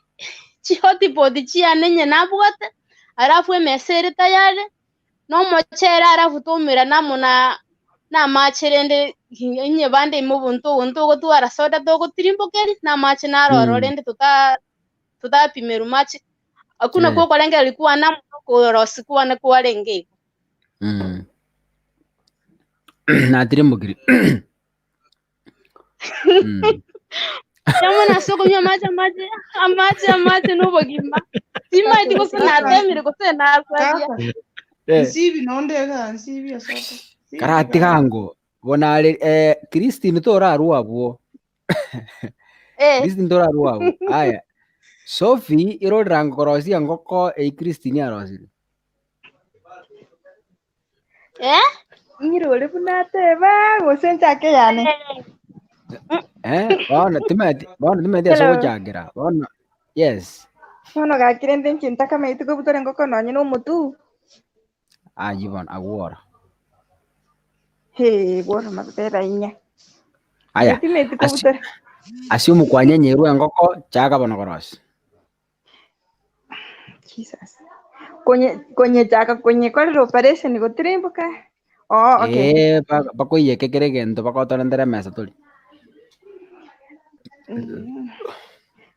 [SPEAKER 7] chihotpot chiane onye nabwate, alafu emesa ere tayari, na omochere alafu twaumerana amo na na amache rende onye bande ime obonto obo ntogotwara soda togotirimbokeria, na amache naro ororo rende tota totapimerwa mache. Okwo nakwo okorengereria kwane amo na okorosia kwane kwarenge igo.
[SPEAKER 1] Natirimbokiri.
[SPEAKER 7] Mono ase okonywa amache amache amache amache na obogima. Timanyeti gose natemire gose nasaria.
[SPEAKER 6] Kaka, nsibi nonde iga nsibi asoka.
[SPEAKER 1] Karatiga ango bona are Christine torarwa abwo. Christine torarwa abwo. Aya. Sophie irorera ango korosia engoko eye Christine arosirie.
[SPEAKER 7] Eh?
[SPEAKER 5] Ng'irore buna ateba gose nchake yane.
[SPEAKER 1] Bono timanyeti bono timanyeti ase
[SPEAKER 5] Hello.
[SPEAKER 1] ogochakera. Bono yes.
[SPEAKER 5] Bono gaki rende inche ntakamaeti kobutora engoko nonye na omotu.
[SPEAKER 1] Ayio bono agwo oro.
[SPEAKER 5] Hee, bono mabera inya.
[SPEAKER 1] Aya,
[SPEAKER 5] Timeti
[SPEAKER 1] ase
[SPEAKER 5] kobutora.
[SPEAKER 1] ase omokwanyenyerwa engoko chaka bono korosia.
[SPEAKER 5] Jesus. Konye konyechaka konyekorera operation gotirimboka. Oh, okay.
[SPEAKER 1] Bakoiyeke kera egento bagotorentera emesa tori.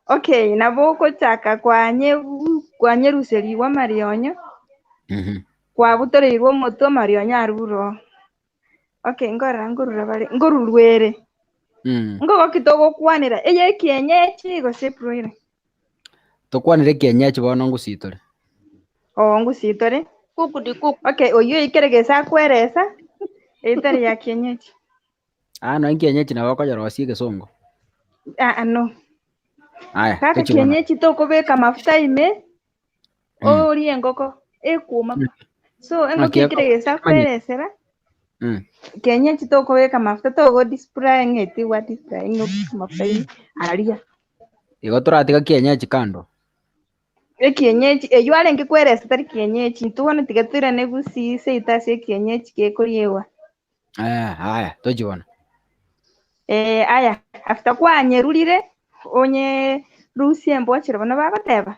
[SPEAKER 5] Okay, nabo ogochaka kwanye kwanyeruserigwe amarionyo, kwabutoreirwe omotwe amarionyo arure oo. Okay, nkorora nkorura bare nkorurwa ere. Nkogoki togokwanera eye ekienyechi gose broiler?
[SPEAKER 1] Tokwanere ekienyechi bono ngusitore.
[SPEAKER 5] Oo ngusitore.
[SPEAKER 7] Kuku di kuku.
[SPEAKER 5] Okay, oyio oikere gese akweresa, etari ya kienyeji.
[SPEAKER 1] Ah, nonya ekienyechi nabo okonyerosia egesongo.
[SPEAKER 5] Ah, ah, no.
[SPEAKER 1] Aya,
[SPEAKER 5] Kaka
[SPEAKER 1] tochie bono.
[SPEAKER 5] kienyechi tokobeka mafuta ime, orie engoko, ekuma. So engoko
[SPEAKER 1] Naki
[SPEAKER 5] ekere gese akweresera, kienyechi tokobeka mafuta, togo deep fry ng'eti gwa deep fry ng'o mafuta ime, aria.
[SPEAKER 1] Igo toratiga kienyechi kando.
[SPEAKER 5] Ekienyechi, eywo arenge kweresa tari kienyechi, intwe bono tiga toirane gusii seito ase ekienyechi gekoriewa.
[SPEAKER 1] Aya, tochie bono.
[SPEAKER 5] Aya, after kwanyerurire, onyerusie embochero bono bagoteba.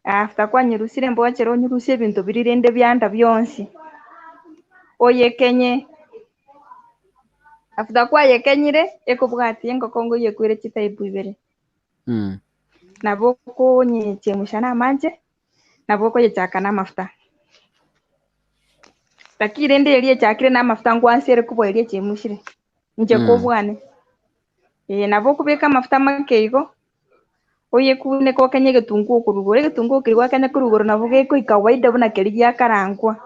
[SPEAKER 5] After kwanyerusire embochero, onyerusie ebinto biria rende bianda bionsi. Oyekenye. After kwayekenyire, ekobwatia engoko ngoyekwere chitype ibere. Nabo okonyechemusha na amache, nabo okoyechaka na amafuta. Lakini rende eria echakire na amafuta nkwansa ere kobua eria echemushire. Inche kobwane. Nabo okobeka amafuta make igo, oyekuneke okenye egetunguo korwa igoro, egetunguo keria gwakenya korwa igoro nabo gekoika waida buna keria giakarangwa.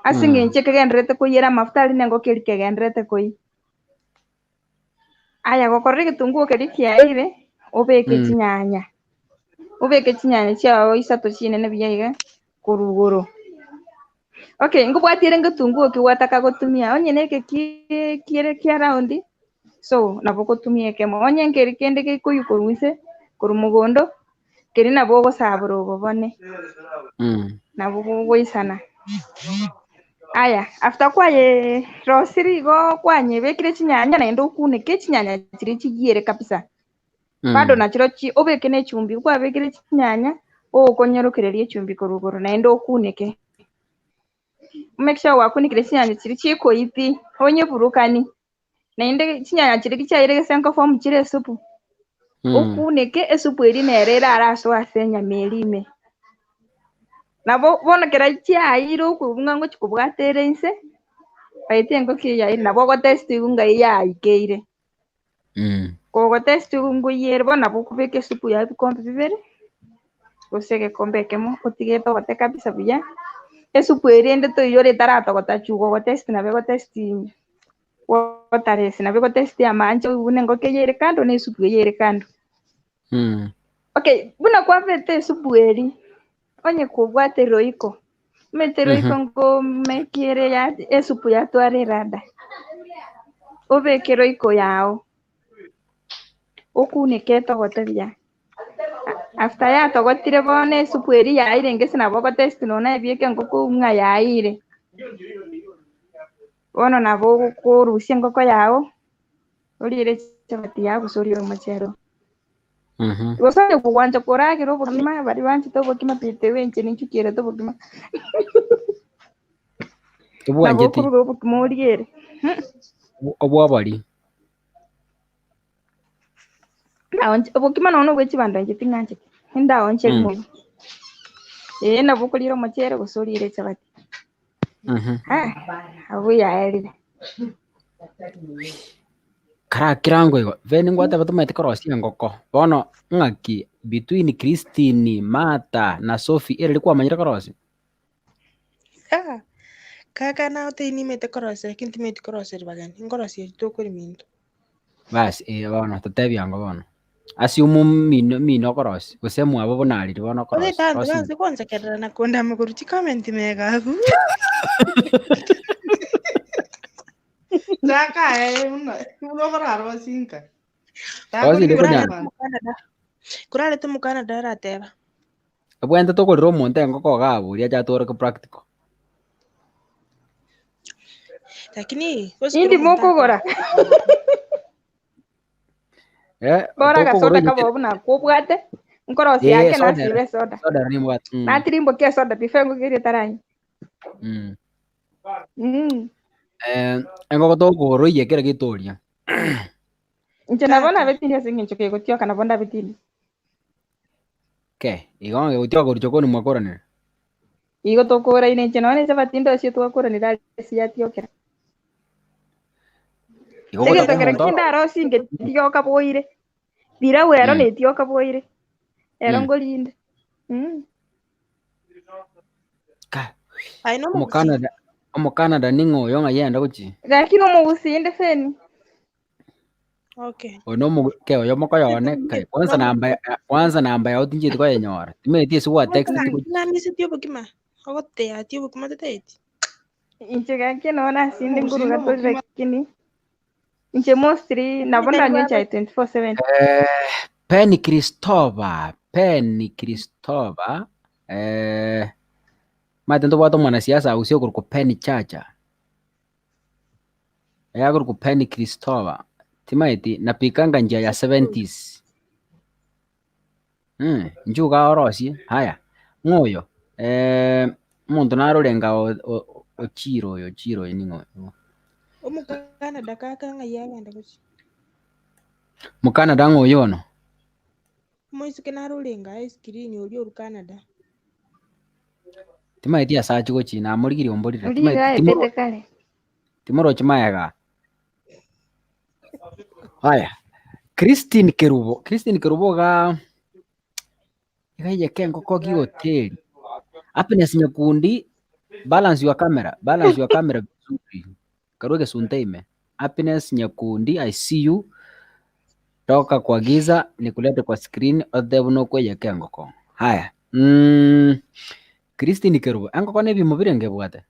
[SPEAKER 5] Ase eng'encho ekegendererete koiyera amafuta aria na engoko eria kegendererete koiyia. Aya gokorora egetunguo keria kiaiyire, obeke chinyanya, obeke chinyanya chiago isato chinene buya iga korwa igoro. Okay, nkobwati ere ngetunguo ki gwataka gotumia, onye na eke kiere kia round, So nabo ogotumia ekemo, onye nkeri kende gekoiywa korwa inse, korwa mogondo, keri nabo ogosabora obobone, nabo bogoisana. Aya, after kwayerosirie igo kwanyebekire chinyanya naende okuneke chinyanya chiria chiyiere kabisa. Bado nachirochio obeke na echumbi, kwabekire chinyanya, ogokonyorokereria echumbi korwa igoro naende okuneke. Make sure gwakunekire chinyanya chiria chikoyia pi, onyeburukani. Naende chinyanya chiria gichiayire gese nkoform chire esupu, okuneke esupu eria nere erarasoe ase enyama eria ime. Nabo bono kera chiayire okoigwa ng'a ngochi kobwata ere inse, baete engoko eyio yaayire nabo ogotest oigwe ng'a yaikeire. Kogotest oigwe ngoiyere bono nabo okobeka esupu yaye ebikombe bibere, gose egekombe ekemo otige etogote kabisa buya, esupu eria rende toiyore etaratogota chugo ogotest nabo egotest waterless nabo egotest amache oigwe buna engoko eyio ere kando na esupu eyio ere kando. Okay, buna kwabete esupu eria, onye kobwate royco, omanyete royco nkomeki ere ya esupu yatwara erada, obeke royco yao, okuneke etogote buya. After yatogotire bono esupu eria yaayire gese nabo ogotest nonya naebieka engoko ng'a yaayire. Bono nabo okorusia engoko yao, oriere chichabati yao gose oriere omochere oo. Gose onye kogwancha koragera obokima, baria banchete obokima pete inche ninchukerete obokima. Nabo
[SPEAKER 1] Tobwancheti
[SPEAKER 5] okoruga obokima oriere.
[SPEAKER 1] Obwobori.
[SPEAKER 5] Ndaonche obokima nonya na obwe chibando inche ting'ancheti, indaonche rimo. Ee nabo okoriera omochere gose oriere echabati. Ah, abwo yaerire.
[SPEAKER 1] Karakirango igo, bene ngwateba tomaete korosia engoko, bono ng'aki between Christine, Martha na Sophie ereri kwamanyire korosia?
[SPEAKER 3] Ah, kaka naotebia nimanyete korosia lakini timanyeti koroseria bageni, nkorosia erio tokorema intwe.
[SPEAKER 1] Basi eh bono totebie ango bono, assume mino mino okorosia, gose mwabo buna ariri bono okorosia,
[SPEAKER 3] Otagete abanto
[SPEAKER 1] rosia
[SPEAKER 3] banse gonsekerera na kondama korwa chicomment mega abwo.
[SPEAKER 6] Chaka aye buna buna okorarosie nka.
[SPEAKER 1] Rosia inde
[SPEAKER 6] Takorigera
[SPEAKER 1] konyara.
[SPEAKER 6] abanto.
[SPEAKER 3] Korarete omokanada arateba.
[SPEAKER 1] Ebwenerete togorere omonto engoko iga abwo oria ache atworoke practical.
[SPEAKER 3] Lakini gose
[SPEAKER 5] Indi
[SPEAKER 3] kera omonto
[SPEAKER 5] mokogora.
[SPEAKER 1] Eh,
[SPEAKER 5] Bora
[SPEAKER 1] tokogora
[SPEAKER 5] agasoda
[SPEAKER 1] onyete-
[SPEAKER 5] kabo buna kobwate, nkorosia
[SPEAKER 1] Eh,
[SPEAKER 5] ake
[SPEAKER 1] soda
[SPEAKER 5] nasibe esoda.
[SPEAKER 1] soda ero nimbwate. Mm,
[SPEAKER 5] Natirimbokia esoda before engoko eria etaranywa.
[SPEAKER 1] mm.
[SPEAKER 5] Mm.
[SPEAKER 1] Eh, engoko tokogora oiyeke kera getoria.
[SPEAKER 5] Inche nabo
[SPEAKER 3] Kaka.
[SPEAKER 5] nabetindi ase eng'encho kegotioka nabo ndabetindi.
[SPEAKER 1] Ke, igo onge gotioka korwa chokoni mwakoranire.
[SPEAKER 5] Igo tokoraine inche nonya ne echabati ndosie twakoranire are ase yatiokera.
[SPEAKER 1] Igo
[SPEAKER 5] Egento
[SPEAKER 1] gotaka
[SPEAKER 5] kere
[SPEAKER 1] omonto
[SPEAKER 5] kinde arosie inche tioka boire. Pilau ero
[SPEAKER 1] Mm.
[SPEAKER 5] netioka boire. Ero
[SPEAKER 1] Mm.
[SPEAKER 5] ngorinde. Mm.
[SPEAKER 1] Ka,
[SPEAKER 3] Aye nomogusii.
[SPEAKER 1] omokanada, omokanada ning'o oyo ng'ai aenda gochia?
[SPEAKER 5] Gaki nomogusii inde feni.
[SPEAKER 3] Okay.
[SPEAKER 1] Oyo nomo ke oyo mokoyone ke kwanza namba ya- kwanza namba yao tinchieti koyenyora. Timanyeti ase gwa text
[SPEAKER 3] Naki namisetie obokima? Ogoteatia obokima totaeti?
[SPEAKER 5] Inche gaki nonya nasinde
[SPEAKER 6] Omogusii
[SPEAKER 5] nkoruga tori
[SPEAKER 6] nomokima.
[SPEAKER 5] lakini inche mostly nabo
[SPEAKER 3] Tari
[SPEAKER 5] ndanywe
[SPEAKER 3] baba.
[SPEAKER 5] echae 24/7.
[SPEAKER 1] Eh, Penny Christopher, Penny Christopher, eh, mate ntobwate omwanasiasa agusii okorokwa Penny Chacha. Eh, akorokwa Penny Christopher, timaeti napikanga njia ya 70s. Mm, inchuo iga orosie, haya, ng'o oyo? Eh, omonto narorenge o- o- Ochiro oyo, Ochiro oyo ning'o oyo?
[SPEAKER 3] Omokanada kaka ng'ai agenda gochia?
[SPEAKER 1] Mokanada ng'o oyo bono?
[SPEAKER 3] Omoiseke narorenge aye screen oria orwa Canada.
[SPEAKER 1] Timaeti ase achia gochia, namorigirie omborire,
[SPEAKER 5] Oria iga
[SPEAKER 1] timaeti
[SPEAKER 5] aetete
[SPEAKER 1] timoro
[SPEAKER 5] kare.
[SPEAKER 1] timorochi magega. Haya, Christine Kerubo, Christine Kerubo igaa iga eyeke engoko gihoteli. Happiness Nyakundi, balance your camera, balance your camera vizuri. Karue gesunte ime. Happiness Nyakundi, I see you. Toka kwa giza nikulete kwa screen otebe buna okoiyeka engoko. Haya. Mm, Christine Kerubo, engoko na ebimo birenge ebwate?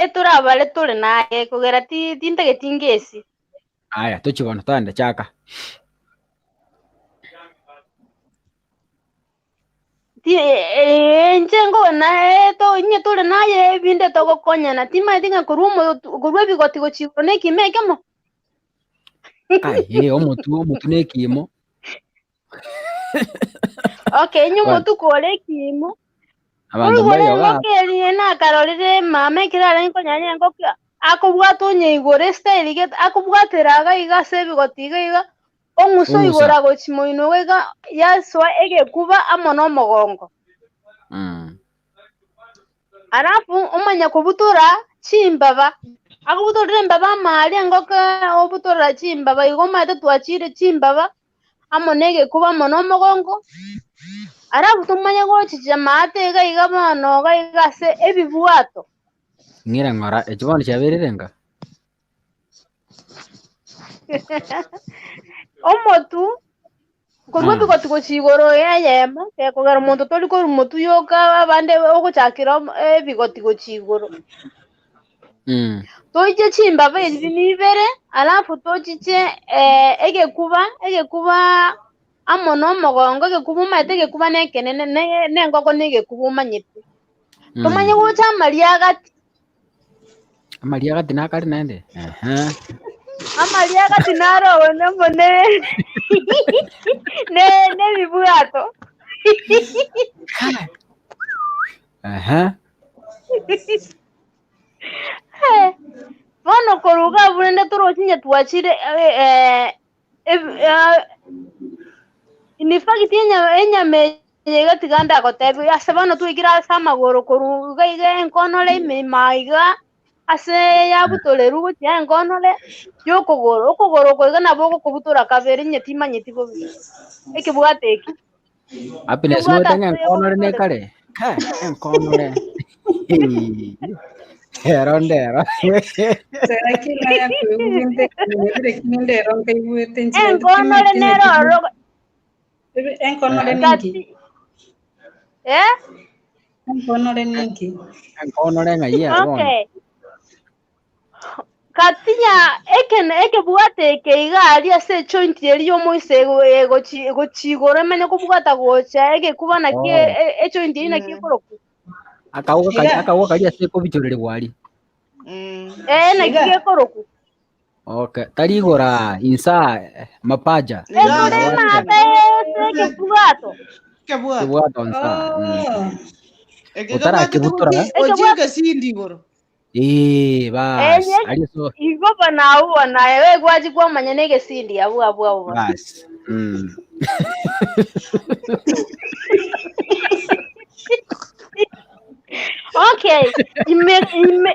[SPEAKER 7] Etorabare tore naye kogera tintageti ngesi.
[SPEAKER 1] Aya, tochie bono, togende chaka.
[SPEAKER 7] Inche nkogenda inye tore naye ebinde togokonyana, timanyeti ng'a korwa korwa ebigoti gochia igoro na ekimo ekemo.
[SPEAKER 1] Ai, eh, omotu omotu na ekimo.
[SPEAKER 7] Okay, inye
[SPEAKER 1] Bono.
[SPEAKER 7] omotu kore ekimo.
[SPEAKER 1] Abanto
[SPEAKER 7] Korwa
[SPEAKER 1] mbayo
[SPEAKER 7] engoko
[SPEAKER 1] iga.
[SPEAKER 7] eria nakarorire mama ekero arenge konyanya engoko akobwata onye igoro estyle gete akobwatera iga iga ase ebigoti iga iga, ong'usa
[SPEAKER 1] Ong'usa.
[SPEAKER 7] oigoro agochia moino iga iga yasoa egekuba amo na omogongo. Alafu omanye kobutora chimbaba, akobutorera embaba amo aria engoko obutorera chimbaba igo omanyete twachire chimbaba amo na egekuba amo na omogongo, alafu tomanye gochicha maate iga iga bono iga iga ase ebibwato.
[SPEAKER 1] Ng'ira ng'ora, echi bono chiabereire nka?
[SPEAKER 7] Omotu, korwa ebigoti gochia igoro eyemo, gekogera omonto tori korwa motwe yoka abande ogochakera ebigoti gochia igoro. Toiche chimbaba echi ibere, alafu tochiche egekuba, egekuba amo na omogongo, egekuba omanyete egekuba na ekenene na engoko na egekuba omanyete. Tomanye gocha amariagati.
[SPEAKER 1] Amariagati nakare naende? Ehe.
[SPEAKER 7] Amariagati naro one amo ne ne nebibwato.
[SPEAKER 1] Ehe.
[SPEAKER 7] Eh, Bono korwa iga abwo rende toroche onye twachire eh, In fact enyama eye iga tiga ndagotebie ase bono twaikire ase amagoro korwa iga iga enkonore ime ime iga ase yabutorerwa gochia enkonore ya okogoro, okogoro oko iga nabo ogokobutora kabere inye timanyeti bobe, ekebwato eke.
[SPEAKER 1] Happiness
[SPEAKER 7] Ekebwato
[SPEAKER 1] noete ng'a
[SPEAKER 7] ase
[SPEAKER 1] enkonore
[SPEAKER 7] ogobutorerwa.
[SPEAKER 1] nekare? Ka, enkonore. Ero ndero.
[SPEAKER 8] Sera ki naya koigwete nere ki ndero nkaigwete nchire
[SPEAKER 7] Enkonore
[SPEAKER 8] timanyeti
[SPEAKER 7] nere
[SPEAKER 8] naki
[SPEAKER 7] oro
[SPEAKER 8] enkonore ninki
[SPEAKER 7] gati eh?
[SPEAKER 8] enkonore ninki
[SPEAKER 1] Enkonore ng'ai ere bono?
[SPEAKER 7] Okay. Gati ya ekene ekebwato eke iga aria ase ejoint eria y'omoisa egochi egochi igoro emanye kobwata gocha egekuba naki
[SPEAKER 1] Oh.
[SPEAKER 7] ejoint eyio naki ekorokwa.
[SPEAKER 1] Akauga kari
[SPEAKER 8] iga
[SPEAKER 1] akauga kari ase ekobichorerigwa aria.
[SPEAKER 7] Eh, naki
[SPEAKER 8] iga
[SPEAKER 7] gekorokwa.
[SPEAKER 1] Okay, tari igora insa mapaja.
[SPEAKER 7] Etore
[SPEAKER 1] Insa
[SPEAKER 7] maate ase ekebwato.
[SPEAKER 6] Kebwato.
[SPEAKER 1] Kebwato insa.
[SPEAKER 8] oh
[SPEAKER 1] Otarakebutora.
[SPEAKER 6] Ochie egesindi igoro.
[SPEAKER 1] Eh, bas.
[SPEAKER 7] Enye
[SPEAKER 1] Aria so
[SPEAKER 7] igo bono abwo bono aye we gwachi kwamanya na egesindi abwo abwo abwo bono.
[SPEAKER 1] bas.
[SPEAKER 7] Okay, ime ime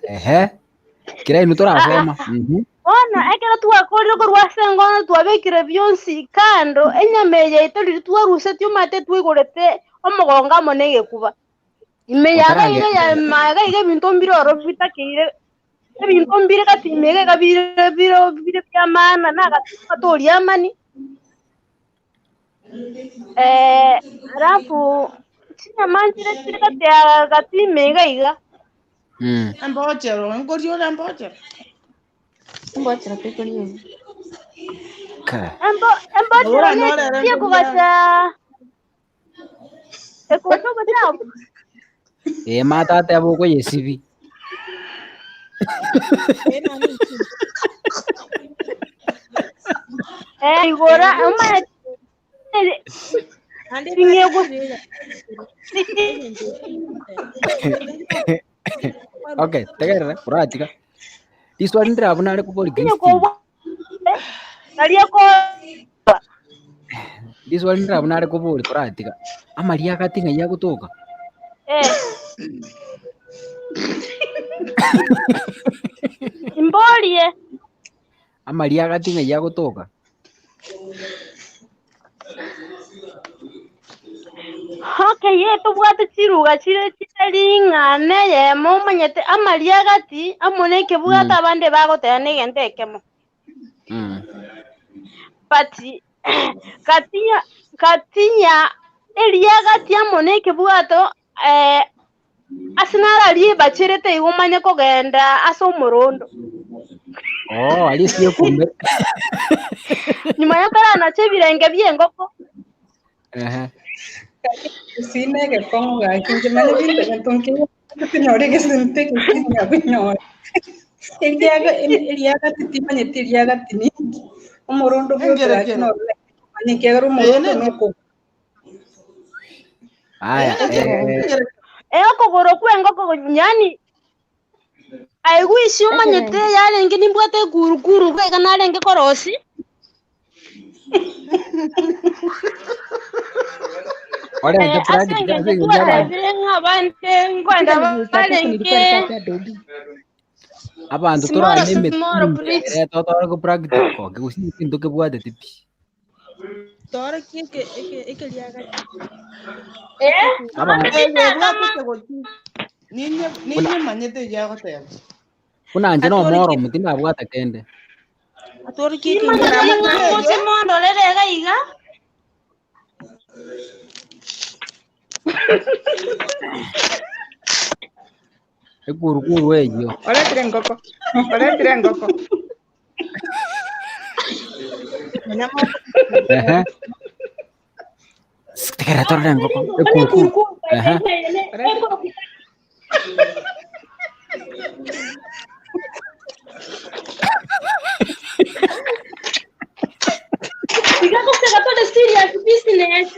[SPEAKER 1] Ehe. Kira inu torasoma.
[SPEAKER 7] Bono ekero twakorire korwa ase engono twabekire bionsi kando, enyama eye yaito riria twarusetie omanyete twaigorete omogongo amo na egekuba. Ime yaga iga
[SPEAKER 1] Otarage
[SPEAKER 7] ya maega iga ebinto mbire oro bitakeire, ebinto mbire gati ime iga iga bire bire bire bia maana na agatori amani. Alafu chinyama nchire chire gati ya gati ime iga iga.
[SPEAKER 6] Embochero, nkoria ore embochero.
[SPEAKER 3] Embochero tekoria obo.
[SPEAKER 1] Ka.
[SPEAKER 7] Embo embochero
[SPEAKER 6] Ora
[SPEAKER 7] ne
[SPEAKER 6] norere nkoria.
[SPEAKER 7] ekogacha ekogacha obochafu.
[SPEAKER 1] Eh, matata abo okoyesibi.
[SPEAKER 7] Igora omanyete ting'ego
[SPEAKER 1] Okay, tegerera, kuratika. Riswali ndire abwo nare kobori
[SPEAKER 7] tinye
[SPEAKER 1] Christine.
[SPEAKER 7] kobwa naria ko
[SPEAKER 1] Riswali ndire abwo nare kobori kuratika. Amaria agati ng'ai agotoka?
[SPEAKER 7] eh imborie
[SPEAKER 1] Amaria agati ng'ai agotoka?
[SPEAKER 7] Okay, ye tobwate chiruga chire chitari ng'a neyemo omanyete amariagati amo na ekebwato abande bagoteba na egento ekemo. But gati ya gati ya eriagati amo na ekebwato ase nararie bacherete igo omanye kogenda ase omorondo.
[SPEAKER 1] Oh, aria ase ekumbe.
[SPEAKER 7] Nyuma yokoranacha ebirenge bi'engoko.
[SPEAKER 1] Ehe.
[SPEAKER 8] Sina egekong'u gaki inche manye binto gento nkeiyo tinyore egesente eke tinya konyora. Eriaga eriagati timanyeti eriagati ninki, omorondo bwoka gaki
[SPEAKER 6] Engerekere.
[SPEAKER 8] noro manye ekiagera
[SPEAKER 6] Eye
[SPEAKER 8] omorondo
[SPEAKER 6] ne
[SPEAKER 8] noko.
[SPEAKER 1] Aya, eh,
[SPEAKER 7] Eh, okogoro kw'engoko yaani aigwisi omanyete yarenge nimbwate eguruguru iga narenge korosia.
[SPEAKER 1] Orente
[SPEAKER 7] Ase
[SPEAKER 1] practice
[SPEAKER 7] engencho
[SPEAKER 1] ase eng'encho abanto
[SPEAKER 7] twatebire ng'a abande nkoenda barenge
[SPEAKER 1] abanto
[SPEAKER 7] Small,
[SPEAKER 1] torane
[SPEAKER 7] small, please.
[SPEAKER 1] emete totore go practical gose egento kebwateti pi.
[SPEAKER 3] Torokie eke eke ekeriagati.
[SPEAKER 7] Eh,
[SPEAKER 1] Abanto
[SPEAKER 6] Ebwatete goti. Ninye ninye manyete egiagoteba.
[SPEAKER 1] buna inche na
[SPEAKER 3] Atorokie
[SPEAKER 1] omoro tindabwata kende.
[SPEAKER 3] atorokie
[SPEAKER 7] Timanyeti
[SPEAKER 3] ekeriagati.
[SPEAKER 7] ng'a ngoche mondorere iga iga.
[SPEAKER 1] Ekurukuru eyio.
[SPEAKER 5] Oretire engoko. Oretire engoko.
[SPEAKER 3] Manyama
[SPEAKER 1] Ehe. Tegera torore engoko. Ekurukuru. Ehe.
[SPEAKER 5] Oretire
[SPEAKER 7] Iga goseka tore serious business.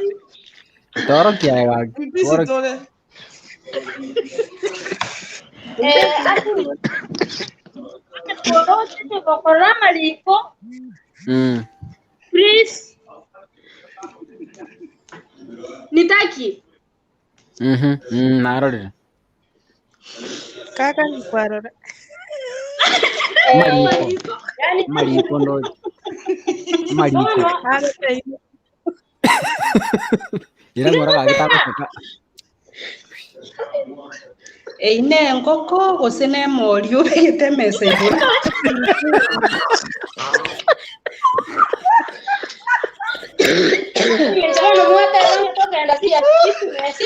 [SPEAKER 1] Torokia gaki.
[SPEAKER 6] Mbisi
[SPEAKER 1] Torokia.
[SPEAKER 6] tore.
[SPEAKER 7] Eh, ase oroche gokora amariko please nitaki
[SPEAKER 1] Narorire.
[SPEAKER 3] Kaka nikwarora.
[SPEAKER 1] Amariko.
[SPEAKER 7] yani
[SPEAKER 1] Amariko ndoche. Amariko.
[SPEAKER 7] bono
[SPEAKER 3] Agoteire.
[SPEAKER 1] Ira ng'ora gaki tagoseka.
[SPEAKER 8] Eyio ne engoko gose ne emori obegete emesa igoro.
[SPEAKER 7] Inche bono mwateba ng'a togenda serious business.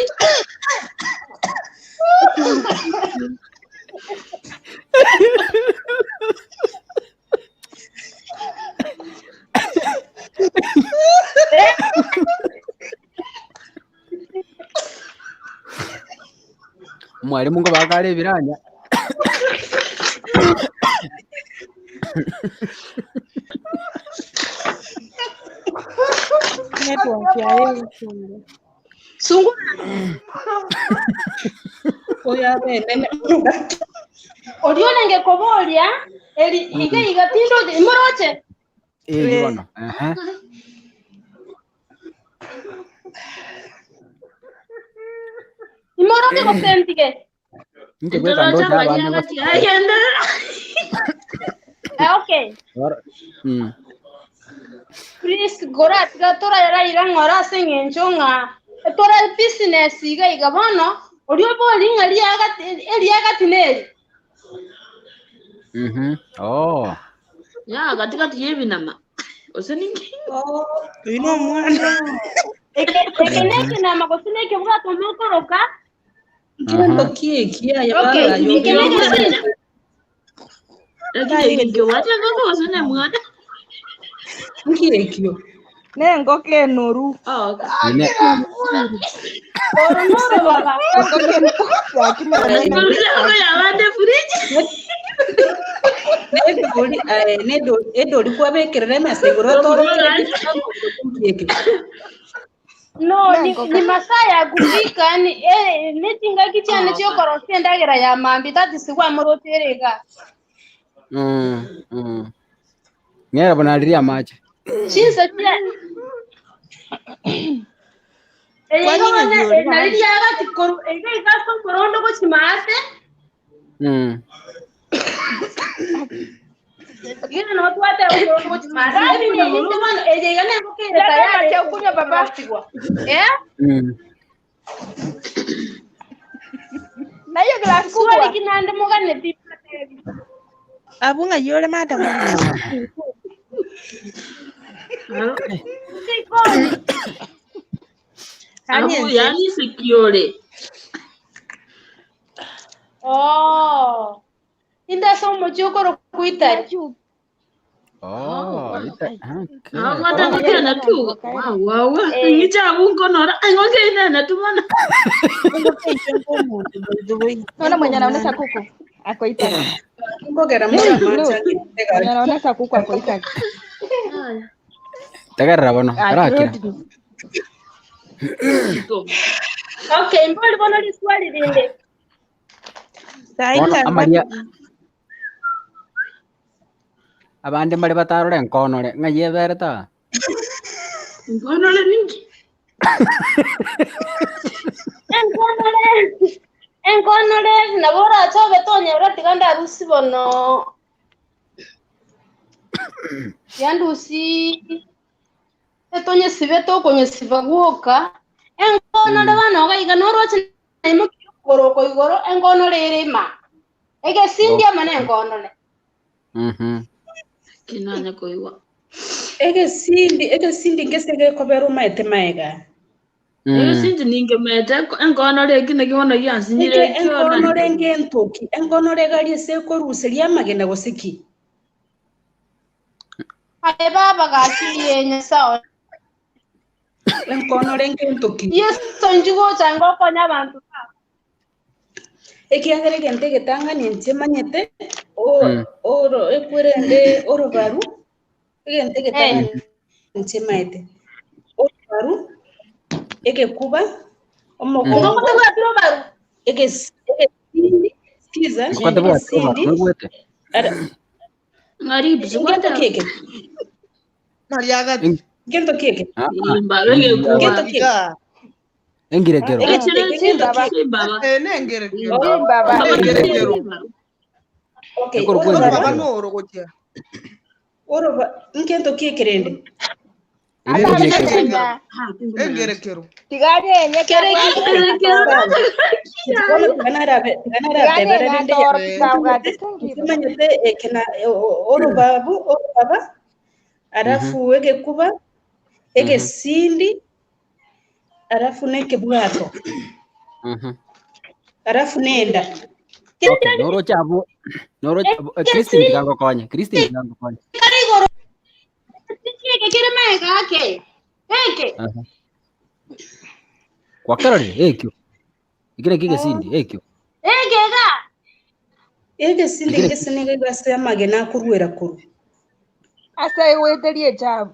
[SPEAKER 1] Omwalimu ngobakare ebiranya.
[SPEAKER 3] Network yaye egosunda.
[SPEAKER 7] Sungura
[SPEAKER 8] Oyo abe enene mono gaki.
[SPEAKER 7] oria orenge koboria eri iga iga tindoche imoroche
[SPEAKER 1] Eyio bono. Ehe.
[SPEAKER 7] imoroche gose ntige
[SPEAKER 1] Inche bweka
[SPEAKER 7] Ntoroche
[SPEAKER 1] ndoche abande
[SPEAKER 7] amariagati agenderera. Eh, okay Please gora tiga toraraira ng'ora ase eng'encho ng'a etore business iga iga bono oria obori ng'a riagati eriagati neri.
[SPEAKER 1] Oh.
[SPEAKER 9] Ya katikati y'ebinama. Gose ninki?
[SPEAKER 3] Oyu no omwana.
[SPEAKER 7] Eke eke nekenama gose nekebwato mokoroka.
[SPEAKER 8] Nkento ki eki aye
[SPEAKER 7] Okay,
[SPEAKER 8] barayo
[SPEAKER 7] eke negesi.
[SPEAKER 9] Lakini eke nkebwate engoko gose ne mwana.
[SPEAKER 8] Nki ekio?
[SPEAKER 5] Ne engoko enoru.
[SPEAKER 9] Oh, okay.
[SPEAKER 1] Ine
[SPEAKER 7] Oro noro baba.
[SPEAKER 9] Engoko yabande fridge.
[SPEAKER 8] Nedori aye nedori edori kwabekerera emesa igoro otorokeretie nki ekio?
[SPEAKER 7] No,
[SPEAKER 5] Ne
[SPEAKER 7] ni,
[SPEAKER 5] engoko.
[SPEAKER 7] ni masaa ya kupika ni eh, ni chingaki chiane chiokorosia endagera ya mambi that is why morotere iga.
[SPEAKER 1] Ng'era bona riria amache.
[SPEAKER 7] Chinsa chia Eye
[SPEAKER 3] Kwani
[SPEAKER 7] igo bono
[SPEAKER 3] ng'aki ori
[SPEAKER 7] nari
[SPEAKER 3] bana?
[SPEAKER 7] riagati koru iga iga ase omorondo gochia maate Iga nabo twateba omorondo gochia maate. Eye bono eye iga nengoko ere
[SPEAKER 5] Leta
[SPEAKER 7] tayari
[SPEAKER 5] amache okunywa baba.
[SPEAKER 7] korosigwa. Eh?
[SPEAKER 5] Na hiyo glass kubwa.
[SPEAKER 7] Swali kinande moganeti mbatebi.
[SPEAKER 3] Abwo ng'ai ore madam?
[SPEAKER 7] Jikoni.
[SPEAKER 3] Yaani
[SPEAKER 9] Abu
[SPEAKER 3] ense.
[SPEAKER 9] yani sekiore.
[SPEAKER 7] Oh. Inde ase omochie okorokwa Italy.
[SPEAKER 1] Oh, ita, okay.
[SPEAKER 9] Ah, mwatangokera na tu. Wa wa wa.
[SPEAKER 5] Eh.
[SPEAKER 9] Ngicha abu nkonora. Ai ngoke na tu mana.
[SPEAKER 5] Naona mwenye anaonesha kuku ako Italy.
[SPEAKER 8] Ngogera mura
[SPEAKER 5] Blue.
[SPEAKER 8] macha ngite
[SPEAKER 5] Mwenye anaonesha kuku ako Italy.
[SPEAKER 1] Tegerera bono, karakira.
[SPEAKER 5] Akirudi.
[SPEAKER 7] Okay, mboli bono riswali rinde.
[SPEAKER 3] Sai
[SPEAKER 1] Bono
[SPEAKER 3] saa
[SPEAKER 1] amaria abande mbare batarore nkonore ng'ai ebere ta.
[SPEAKER 9] Nkonore ninki?
[SPEAKER 7] Enkonore. Enkonore nabo orache obe tonyora tiga ndarusi bono. Yandusi etonyesibe tokonyesiba gwoka. Enkonore bono iga iga noroche naimokirie okogoro oko igoro enkonore ere ima. Egesindi ama na enkonore.
[SPEAKER 9] Kinanya koigwa.
[SPEAKER 8] Egesindi egesindi ngese gekobera omaete maega.
[SPEAKER 9] Egesinti ninge mete enkonore eki naki bono giansinyire
[SPEAKER 8] Eke enkonore ngentoki enkonore egari ase ekoruseria amagena gose ki?
[SPEAKER 7] Aye baba gaki ye Nyasaye.
[SPEAKER 8] Enkonore ngentoki.
[SPEAKER 7] Yeso inchi gocha ngokonya abanto babo.
[SPEAKER 8] Ekiagera egento egetang'ani inche manyete oro ekwerende orobaru egento egetang'ani inche maete orobaru egekuba omogongo
[SPEAKER 7] Ngoko tobwati robaru?
[SPEAKER 8] egesindi sikiza
[SPEAKER 1] Ngoko tobwati robaru,
[SPEAKER 8] egesindi
[SPEAKER 1] nobwete?
[SPEAKER 9] Ng'aribu
[SPEAKER 8] ngento kieke
[SPEAKER 6] Mariagati.
[SPEAKER 8] ngento kieke
[SPEAKER 1] Ah, ah.
[SPEAKER 9] Imba
[SPEAKER 8] ngento
[SPEAKER 9] egekuba.
[SPEAKER 8] kieke
[SPEAKER 1] Engirekero.
[SPEAKER 8] egento kieke
[SPEAKER 6] Eh, nengerekero.
[SPEAKER 5] Chimbaba.
[SPEAKER 6] Nengerekero.
[SPEAKER 8] okay
[SPEAKER 1] Ekorokwa
[SPEAKER 8] orobaru
[SPEAKER 6] Oroba
[SPEAKER 1] engerekero.
[SPEAKER 6] noro gochia.
[SPEAKER 8] oroba ngento kieke rende
[SPEAKER 1] Engirekero.
[SPEAKER 6] Engerekero.
[SPEAKER 5] Tiganyenye
[SPEAKER 7] Kere
[SPEAKER 8] bono tiganarabe tiganarateberere
[SPEAKER 5] Tiganyenye
[SPEAKER 8] rende
[SPEAKER 5] atoro tisabwate tungiro.
[SPEAKER 8] manyete ekena orubabu orubaba alafu egekuba egesindi alafu nekebwato alafu nenda
[SPEAKER 1] Okay, noroche abo noroche abo Christine tigangokonya. Christine tigangokonya.
[SPEAKER 7] Kare igoro. Eke kere maega ake. Eke.
[SPEAKER 1] Aha. Gwakerorire ekio. Ekio naki egesindi ekio.
[SPEAKER 7] Eke ga.
[SPEAKER 8] egesindi
[SPEAKER 1] Ekio
[SPEAKER 8] ngese nigo egase amagena akorwera korwa
[SPEAKER 5] Ase egweteria echabu.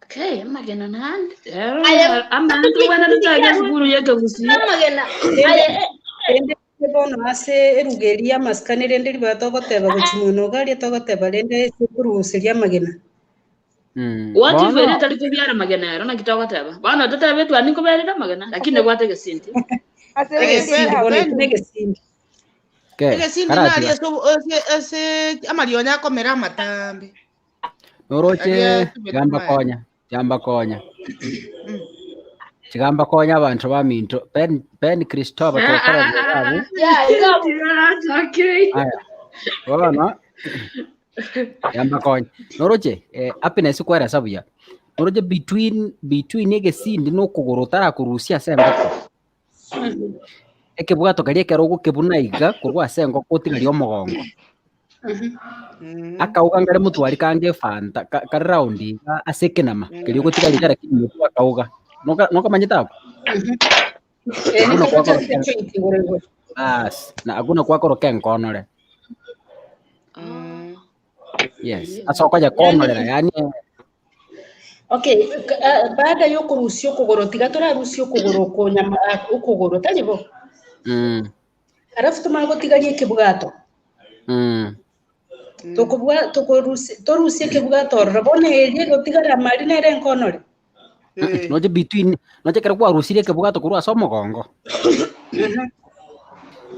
[SPEAKER 9] Okay, amagena nande.
[SPEAKER 7] Aye.
[SPEAKER 9] Amana tubwana tutaja sukuru yeke gusi.
[SPEAKER 7] Amagena. Aye.
[SPEAKER 8] rende bono ase eruga eria amasikani rende riba togoteba gochi mwena ogaria togoteba rende ase ekoruseria amagena
[SPEAKER 9] What if
[SPEAKER 1] Bono
[SPEAKER 9] ere tari kubyara magena ero naki togoteba. Bono totebe twani kuberera magena lakini bwate gesinti.
[SPEAKER 5] Ase
[SPEAKER 8] egesindi
[SPEAKER 5] egweteria
[SPEAKER 8] bono
[SPEAKER 5] echabu.
[SPEAKER 8] eki negesindi
[SPEAKER 1] ke
[SPEAKER 6] Egesindi nari
[SPEAKER 1] karatiga.
[SPEAKER 6] ase ase amarionya akomera amatambe.
[SPEAKER 1] Noroche
[SPEAKER 6] Aria tubete
[SPEAKER 1] gamba
[SPEAKER 6] maega.
[SPEAKER 1] konya. Gamba konya. Chigamba konya abantu baminto. Ben Ben Christopher tokora abu.
[SPEAKER 7] Ya, igabu.
[SPEAKER 1] Aya. Bono yamba konya. Noroche eh, happiness kweresa buya. Noroche between between egesindi nokogoro otarakorusia ase engoko. Ekebwato karia ekero ogokebuna iga korwa ase engoko otigaria omogongo. Akauga ngare motwari kange efanta kare round iga ase ekenama keria ogotigaria lakini motwe akauga. Noka nokamanyete ako? Hakuna kwakoro
[SPEAKER 8] nikiroche joint igoro igoro
[SPEAKER 1] bas na hakuna kwakoro kenkonore. Yes. Ase okonya konorera yani
[SPEAKER 8] okay baada ya okurusia okogoro tiga torarusia okogoro okonyama okogoro tari bo alafu tumara gotigaria ekebwato tokobwa tokorusia torusie ekebwato ororo bono eria egotigara amari nere enkonore
[SPEAKER 1] Noche between noche ekero kwarusirie ekebwato korwa ase omogongo.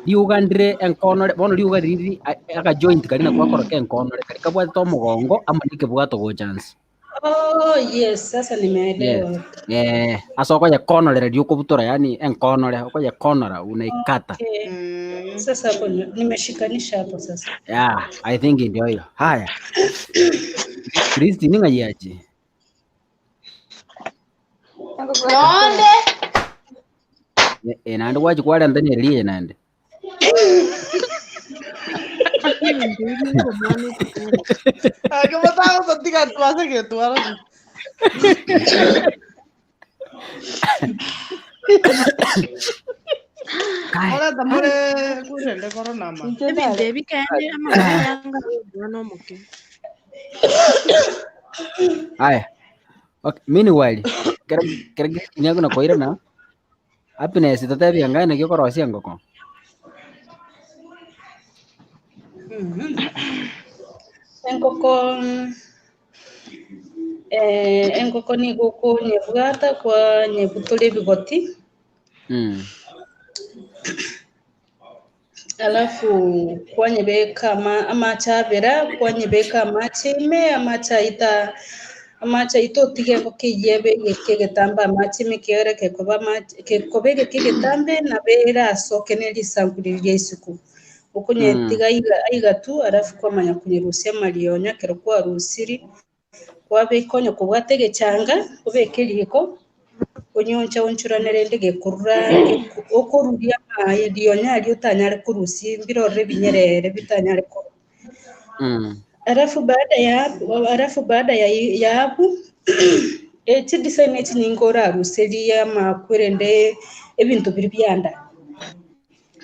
[SPEAKER 1] Riugandire enkonore bono riuga riri aka joint kari nako gakoro ka enkonore kari kabwatete omogongo amo na ekebwato gocha nse.
[SPEAKER 8] Oh, yes, sasa nimeelewa.
[SPEAKER 1] Yes. Eh, ase okoyekonorera riria okobutora yaani enkonore okoyekonora unaikata.
[SPEAKER 8] Okay.
[SPEAKER 6] Mm.
[SPEAKER 8] Sasa hapo nimeshikanisha hapo sasa.
[SPEAKER 1] Yeah, I think ndio hiyo. Haya. Christine ng'ai achi?
[SPEAKER 7] Nonde.
[SPEAKER 1] Eh, eh, naende gwachi kwarenta neririe eye naende.
[SPEAKER 6] Ake motagototiga twase getwara.
[SPEAKER 1] Kai.
[SPEAKER 6] Moreta more kurende korona ma.
[SPEAKER 3] Inche Ebinto ebi kende amagena yanga omwana omoke.
[SPEAKER 1] Haya. Okay, meanwhile, kera kera Christine akona koirana, Happiness totebie engai naki okorosia engoko.
[SPEAKER 8] Engoko eh, engoko nigo okonyebwata kwanyebutora ebigoti Alafu kwanyebeka ama amache abera, kwanyebeka amache ime, amache aita amache aito otige engoko eywo ebe egeke egetambe amache ime ekiagera gekoba amache gekoba egeke egetambe nabo erasoke ne risanku riria ria isiko. Okonyetiga aiga aiga tu alafu kwamanya konyerusia amarionya ekero kwarusirie, Kwabeka onye kobwate egechanga, obeke riko, onyioncha-onchorane rende gekorura okoruria amaye rionya aria otanyare korusia mbirorere ebinyerere bitanyare korwa. Alafu baada ya hapo alafu baada ya ya abwo, echidesign echinyinge oraruserie amakwerende ebinto biria bianda.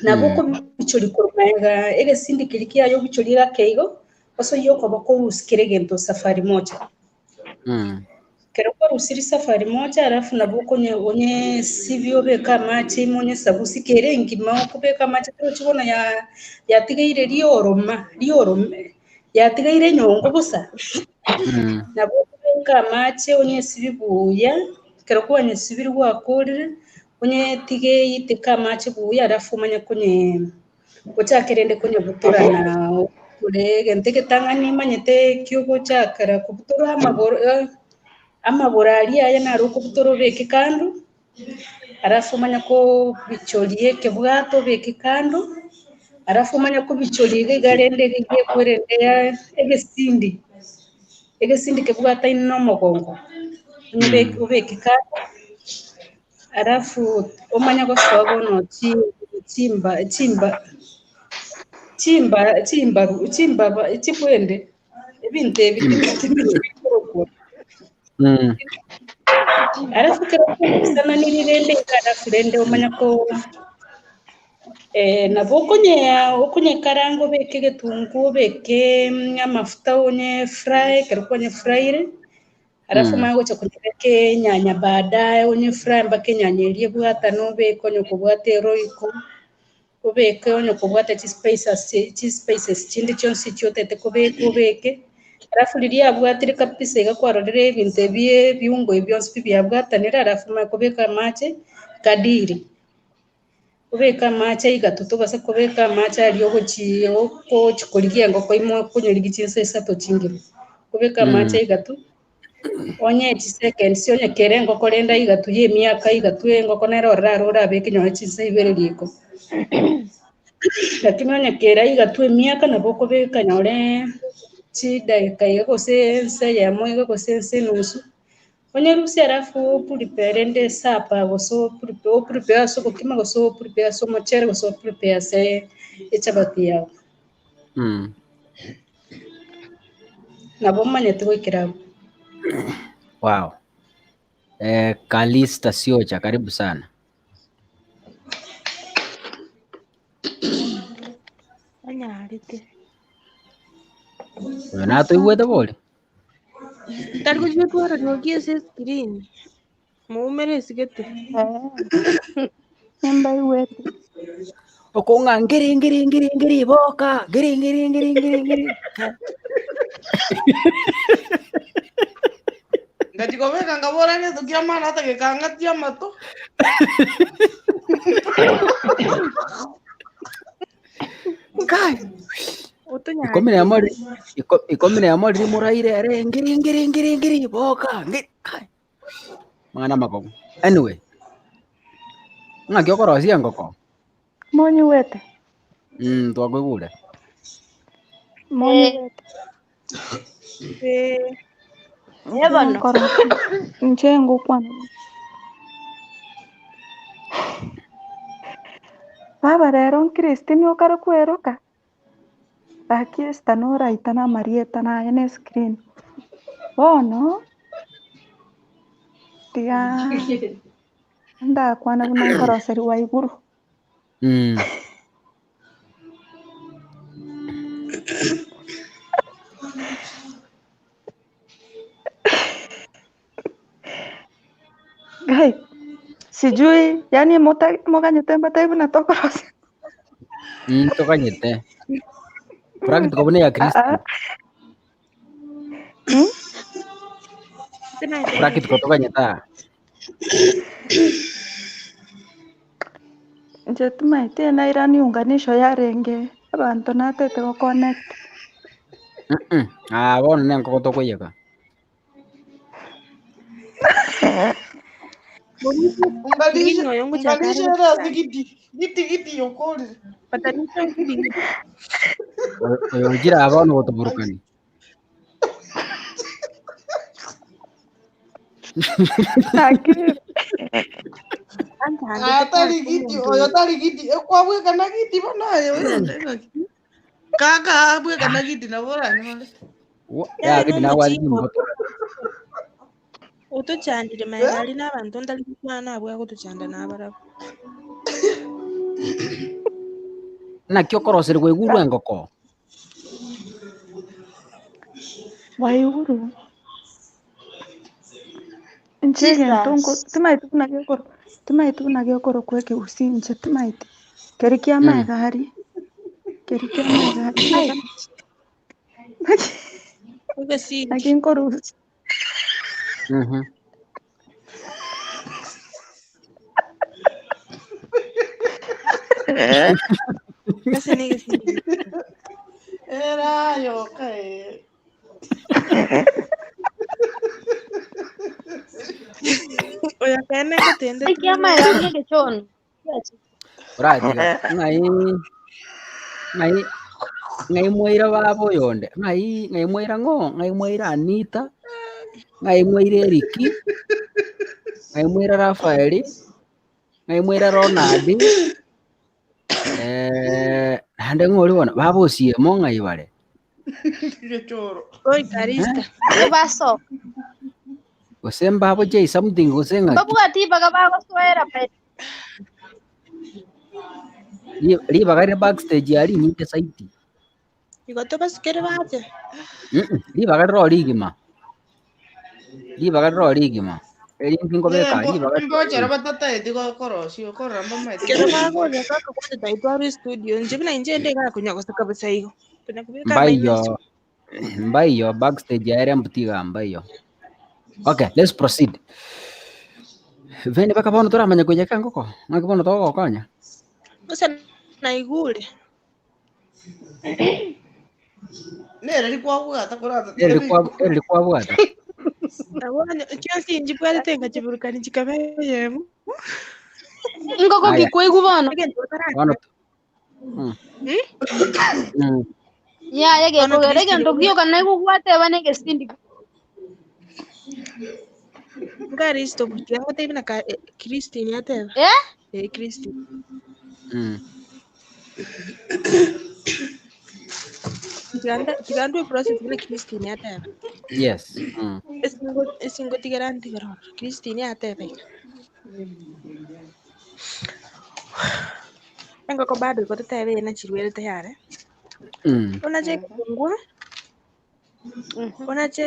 [SPEAKER 8] Nabo okobichoria korwa magega egesindi keria kiaye obichorie gake igo, Osoyie okoboko orusie kera egento safari moja. Kero kwarusirie safari moja alafu nabo okonye onyesibie obeke amache ime onyesabusie kere engima okobeka amache torochi bono ya yatigaire rioroma riorome yatigaire enyongo bosa. Nabo okobeka amache onyesibie buya, ekero kwanyesibirie gwakorire, onyetige eyiteke amache buya alafu omanye konye Gochake rende konyebutorana ore egento egetang'ani manyete kiogochakera kobutora amagoro amagoro aria aye naro okobutora obeke kando, alafu omanye kobichoria ekebwato obeke kando, alafu omanye kobichoria iga iga rende iga iga ekwerende egesindi, egesindi kebwataine na omogongo, onyebeke obeke kando. Alafu omanye gosoa bono chimba chimba chimba chimbaru chimbaba chibwende ebinto ebi timanyeti bikorokwa. Alafu ekero kwabisananirie rende iga alafu rende omanye ko nabo okonyea okonyekaranga obeke egetunguu obeke amafuta onye fry ekero kwanye fryire. Alafu omanye gocha konyebeka enyanya baadaye, onyefry mpaka enyanya eria ebwatane obeke onye kobwate eroiko, obeke onye kobwate chispices chispices chinde chionsi echio otagete kobeka obeke, alafu riria yabwatire kabisa iga kwarorire ebinto ebi ebiungo ebi bionsi pi biabwatanire, alafu omanye kobeka amache kadiri. Obeke amache aigato tobase kobeka amache aria ogochi ogochi korigia engoko ime okonyorigia chinsa isato chingima. Obeke amache aigato, onye chiseconds onye kere engoko rende aigato ya emiaka aigato engoko nere ororo aro orabeke nonye chinsa ibere riko. Lakini onye kere aigato emiaka nabo okobeka nyore chidakika iga gose ensa eyemo iga gose ensa enusu. Onyerusie alafu oprepare rende esapa gose oprepare oprepare ase obokima gose oprepare ase omochere gose oprepare ase echabati yago. Nabo omanyete goikera abwo.
[SPEAKER 1] Wow. Eh, Kalista Siocha, karibu sana.
[SPEAKER 3] Anyarete.
[SPEAKER 1] Oyo natoigwete bori?
[SPEAKER 3] Tari gochia riogi ase escreen. Moumere esigete.
[SPEAKER 5] Nimbaigwete.
[SPEAKER 1] Okong'a ngiri ngiri ngiri ngiri boka ngiri ngiri ngiri ngiri ngiri.
[SPEAKER 6] Ngachi kobeka nkabora egento kia maana ata gekang'atia amato.
[SPEAKER 1] Kai. Ikomi na emo ri- ikomi na emo riria moraire ere ngiri ngiri ngiri ngiri boka ngiri kai. Mang'ana amakong'u. Anyway, ng'aki okorosia engoko?
[SPEAKER 10] Monyigwete?
[SPEAKER 1] Twakoigure.
[SPEAKER 10] Monyigwete?
[SPEAKER 3] Eh,
[SPEAKER 7] Eh bono.
[SPEAKER 10] Nkorosia. Inche ngokwana. Baba rero Christine okare kweroka? Gaki Esther noraitane amarieta naye ne screen. Bono tiga ndakwana buna nkoroserigwa iguru. Guy, sijui yani moganyete mbatebi buna tokorosia.
[SPEAKER 1] Toganyete. Practical buna ya
[SPEAKER 10] Ah,
[SPEAKER 1] Kristo.
[SPEAKER 10] ah. Mm?
[SPEAKER 1] Practical toganyete aa.
[SPEAKER 10] Inche timaeti enaira niunganisho yarenge abanto natete goconnect.
[SPEAKER 1] Ah, bono nenkoko tokoiyeka.
[SPEAKER 6] Unganisha
[SPEAKER 3] Ng'ino yongochaka
[SPEAKER 6] unganisha
[SPEAKER 3] are
[SPEAKER 6] ere ase
[SPEAKER 3] gochanda.
[SPEAKER 6] giti giti giti yokorire.
[SPEAKER 3] Patanisha ngiri.
[SPEAKER 1] Oyo ojire aa bono gotoburukani.
[SPEAKER 10] Nakirire.
[SPEAKER 3] Antange
[SPEAKER 6] Ah, tari
[SPEAKER 3] tata
[SPEAKER 6] giti
[SPEAKER 3] omonto
[SPEAKER 6] oyo
[SPEAKER 3] oyo.
[SPEAKER 6] tari giti ekwabweka na giti bono aye oyonde ng'aki. Kaka abweka na giti nabo oranyore.
[SPEAKER 1] Ya
[SPEAKER 3] Yaani
[SPEAKER 1] giti nagwatire
[SPEAKER 3] nomochiko
[SPEAKER 1] mboto.
[SPEAKER 3] otochandire
[SPEAKER 6] Eh?
[SPEAKER 3] maega aria na abanto ntari gokwana abwo agotochanda nabarabwo.
[SPEAKER 1] Naki okoroserigwa iguru engoko?
[SPEAKER 10] Waiguru. Inche egento nko
[SPEAKER 7] Jesus.
[SPEAKER 10] timaeti buna gekoro timaeti buna gekorokwa ekegusii inche timaeti. Keri kia maega aria, keri kia maega aria
[SPEAKER 7] Ai.
[SPEAKER 10] naki
[SPEAKER 3] Egesindi.
[SPEAKER 10] naki nkorusia.
[SPEAKER 3] Ase ne egesindi.
[SPEAKER 6] Era yoka eh.
[SPEAKER 3] Oyo kene gotende
[SPEAKER 7] Ai amaega ni egechono.
[SPEAKER 1] Oratiga ng'ai ng'ai ng'ai mwaira baba oyonde ng'ai ng'ai mwaira ng'o ng'ai mwaira Anita ng'ai mwaira Eriki ng'ai mwaira Rafaeli ng'ai mwaira Ronald naende ng'o oria bono baba osiemo ng'ai bare
[SPEAKER 6] Gechoro.
[SPEAKER 3] Oi Karista.
[SPEAKER 7] Ebasoka.
[SPEAKER 1] Gose mbabo J something gose ng'aki
[SPEAKER 7] Mbabwati ibaga bagosoera pe.
[SPEAKER 1] Ribaga rire backstage aria rinyinge zaidi.
[SPEAKER 3] Igo tobasukere bache.
[SPEAKER 1] Ribaga riro rigima. Ribaga riro rigima. Eri nkobeka ribaga.
[SPEAKER 6] Mbochera batataeti gokorosia okorora mbamaeti
[SPEAKER 3] Kero bagocha bakobwata taitwarwa studio inche buna inche ende iga konya goseka bosa igo. Konya kobeka amaino
[SPEAKER 1] Mbaiyo mbaiyo backstage ere mbutiga mbaiyo. Okay, let's proceed. Veni baka bono toramanya koyeka engoko. Ng'aki bono togokonya.
[SPEAKER 3] Gose naigure.
[SPEAKER 6] Nere rikwabwata korata.
[SPEAKER 1] Eri rikwabwata.
[SPEAKER 3] Nabonye chionsi inchibwatete nkachiburukani chikaba eyemo.
[SPEAKER 7] Engoko
[SPEAKER 1] Aya.
[SPEAKER 7] kikwaigwa bono.
[SPEAKER 3] Egento otarake.
[SPEAKER 1] Bono
[SPEAKER 7] Yaya
[SPEAKER 3] Bono
[SPEAKER 7] gekogera
[SPEAKER 3] Christine
[SPEAKER 7] egento gioka naigwa gwateba na egesindi.
[SPEAKER 3] Nkaristo tiga ngotebi na ka Christine ateba.
[SPEAKER 7] Eh?
[SPEAKER 3] Eh Christine. Tiga ndwe process buna Christine ateba.
[SPEAKER 1] Yes.
[SPEAKER 3] Esingo esingo tigera ntigera ororo. Christine ateba iga. Engoko bado igo totebe eye nachirwerete tayari. Onache eketunguu, onache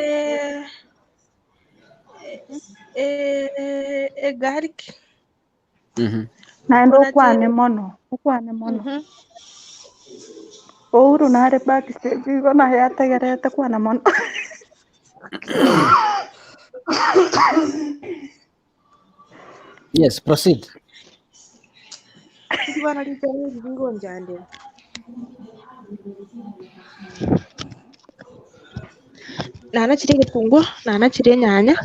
[SPEAKER 3] egarlic,
[SPEAKER 10] Naende
[SPEAKER 3] onache
[SPEAKER 10] okwane mono, okwane mono. Ouru nare backstage igo naye ategerete kwana mono.
[SPEAKER 1] Yes, proceed.
[SPEAKER 3] Eki bono ritero eri rigonchandera. Nanachire egetunguo, nanachire enyanya,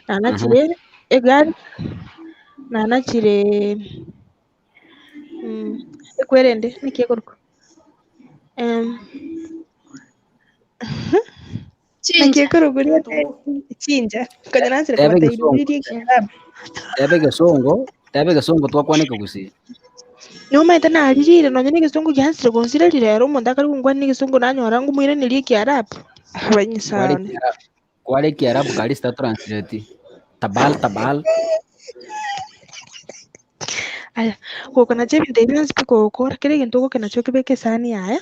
[SPEAKER 3] nanachire egarlic, nanachire ekwerende, naki ekorokwa? Naki ekorokwa chinja, konya nansire
[SPEAKER 1] Tebe
[SPEAKER 3] kobatebia
[SPEAKER 1] egesongo.
[SPEAKER 3] riria ekiarabu.
[SPEAKER 1] Tebe egesongo, tebe egesongo twakwana ekegusii.
[SPEAKER 3] Nomaete naririre nonye na egesongo giansire gonsireri rero omonto akare gonkwana na egesongo nanyora ngomoiraneria ekiarabu.
[SPEAKER 1] Kware
[SPEAKER 3] Abanyisaone.
[SPEAKER 1] ekiarabu, kware ekiarabu Kalista translate. Tabal tabal.
[SPEAKER 3] Aya, gokonacha ebinto ebi bionsi pi kogokora, kera egento ogokenacha okebeke esani yaye,